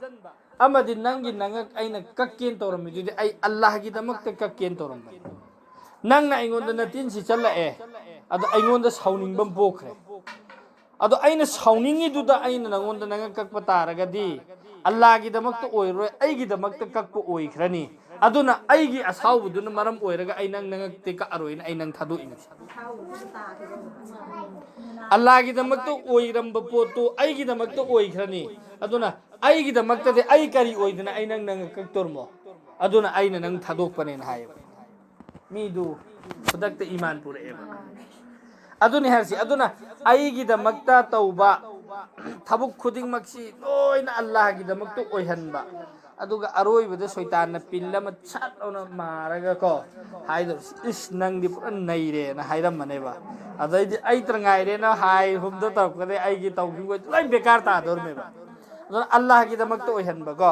ꯑꯃꯗꯤ ꯅꯪꯒꯤ ꯅꯉꯛ ꯑꯩꯅ ꯀꯛꯀꯦꯅ ꯇꯧꯔꯝꯃꯤꯗꯨꯗꯤ ꯑꯩ ꯑꯜꯂꯥꯍꯒꯤꯗꯃꯛꯇ ꯀꯛꯀꯦꯅ ꯇꯧꯔꯝꯕꯅꯤ꯫ ꯅꯪꯅ ꯑꯩꯉꯣꯟꯗ ꯅꯇꯤꯟꯁꯤ ꯆꯠꯂꯛꯑꯦ, ꯑꯗꯣ ꯑꯩꯉꯣꯟꯗ ꯁꯥꯎꯅꯤꯡꯕ ꯑꯃ ꯄꯣꯛꯈ꯭ꯔꯦ꯫ ꯑꯗꯣ ꯑꯩꯅ ꯁꯥꯎꯅꯤꯡꯉꯤꯗꯨꯗ ꯑꯩꯅ ꯅꯉꯣꯟꯗ ꯅꯉꯛ ꯀꯛꯄ ꯇꯥꯔꯒꯗꯤ ꯑꯜꯂꯥꯍꯒꯤꯗꯃꯛꯇ ꯑꯣꯏꯔꯣꯏ, ꯑꯩꯒꯤꯗꯃꯛꯇ ꯀꯛꯄ ꯑꯣꯏꯈ꯭ꯔꯅꯤ꯫ ꯑꯗꯨꯅ ꯑꯩꯒꯤ ꯑꯁꯥꯎꯕꯗꯨꯅ ꯃꯔꯝ ꯑꯣꯏꯔꯒ ꯑꯩ ꯅꯪ ꯅꯉꯛꯇꯤ ꯀꯛꯑꯔꯣꯏꯅ ꯑꯩ ꯅꯪ ꯊꯥꯗꯣꯛꯏꯅꯤ꯫ ꯑꯜꯂꯥꯒꯤꯗꯃꯛꯇ ꯑꯣꯏꯔꯝꯕ ꯄꯣꯠꯇꯨ ꯑꯩꯒꯤꯗꯃꯛꯇ ꯑꯣꯏꯈ꯭ꯔꯅꯤ꯫ ꯑꯗꯨꯅ ꯑꯩꯒꯤꯗꯃꯛꯇꯗꯤ ꯑꯩ ꯀꯔꯤ ꯑꯣꯏꯗꯅ ꯑꯩ ꯅꯪ ꯅꯉꯛ ꯀꯛꯇꯣꯔꯃꯣ? ꯑꯗꯨꯅ ꯑꯩꯅ ꯅꯪ ꯊꯥꯗꯣꯛꯄꯅꯦꯅ ꯍꯥꯏꯌꯦꯕ꯫ ꯃꯤꯗꯨ ꯈꯨꯗꯛꯇ ꯏꯃꯥꯟ ꯄꯨꯔꯛꯑꯦꯕ꯫ ꯑꯗꯨꯅꯤ ꯍꯥꯏꯔꯤꯁꯤ꯫ ꯑꯗꯨꯅ ꯑꯩꯒꯤꯗꯃꯛꯇ ꯇꯧꯕ ꯊꯕꯛ ꯈꯨꯗꯤꯡꯃꯛꯁꯤ ꯂꯣꯏꯅ ꯑꯜꯂꯥꯍꯒꯤꯗꯃꯛꯇ ꯑꯣꯏꯍꯟꯕ꯫ ꯑꯗꯨꯒ ꯑꯔꯣꯏꯕꯗ ꯁꯣꯏꯇꯥꯟꯅ ꯄꯤꯜ ꯑꯃ ꯁꯠ ꯂꯥꯎꯅ ꯃꯥꯔꯒ ꯀꯣ ꯍꯥꯏꯗꯧꯔꯤꯁꯤ, "ꯏꯁ, ꯅꯪꯗꯤ ꯄꯨꯔꯥ ꯅꯩꯔꯦꯅ" ꯍꯥꯏꯔꯝꯃꯅꯦꯕ꯫ ꯑꯗꯩꯗꯤ "ꯑꯩꯇ ꯉꯥꯏꯔꯦꯅ" ꯍꯥꯏ ꯍꯨꯝꯗ ꯇꯧꯔꯛꯄꯗꯩ ꯑꯩꯒꯤ ꯇꯧꯈꯤꯕ ꯂꯣꯏ ꯕꯦꯀꯥꯔ ꯇꯥꯗꯧꯔꯤꯃꯦꯕ꯫ ꯑꯗꯨꯅ ꯑꯜꯂꯥꯍꯒꯤꯗꯃꯛꯇ ꯑꯣꯏꯍꯟꯕꯀꯣ꯫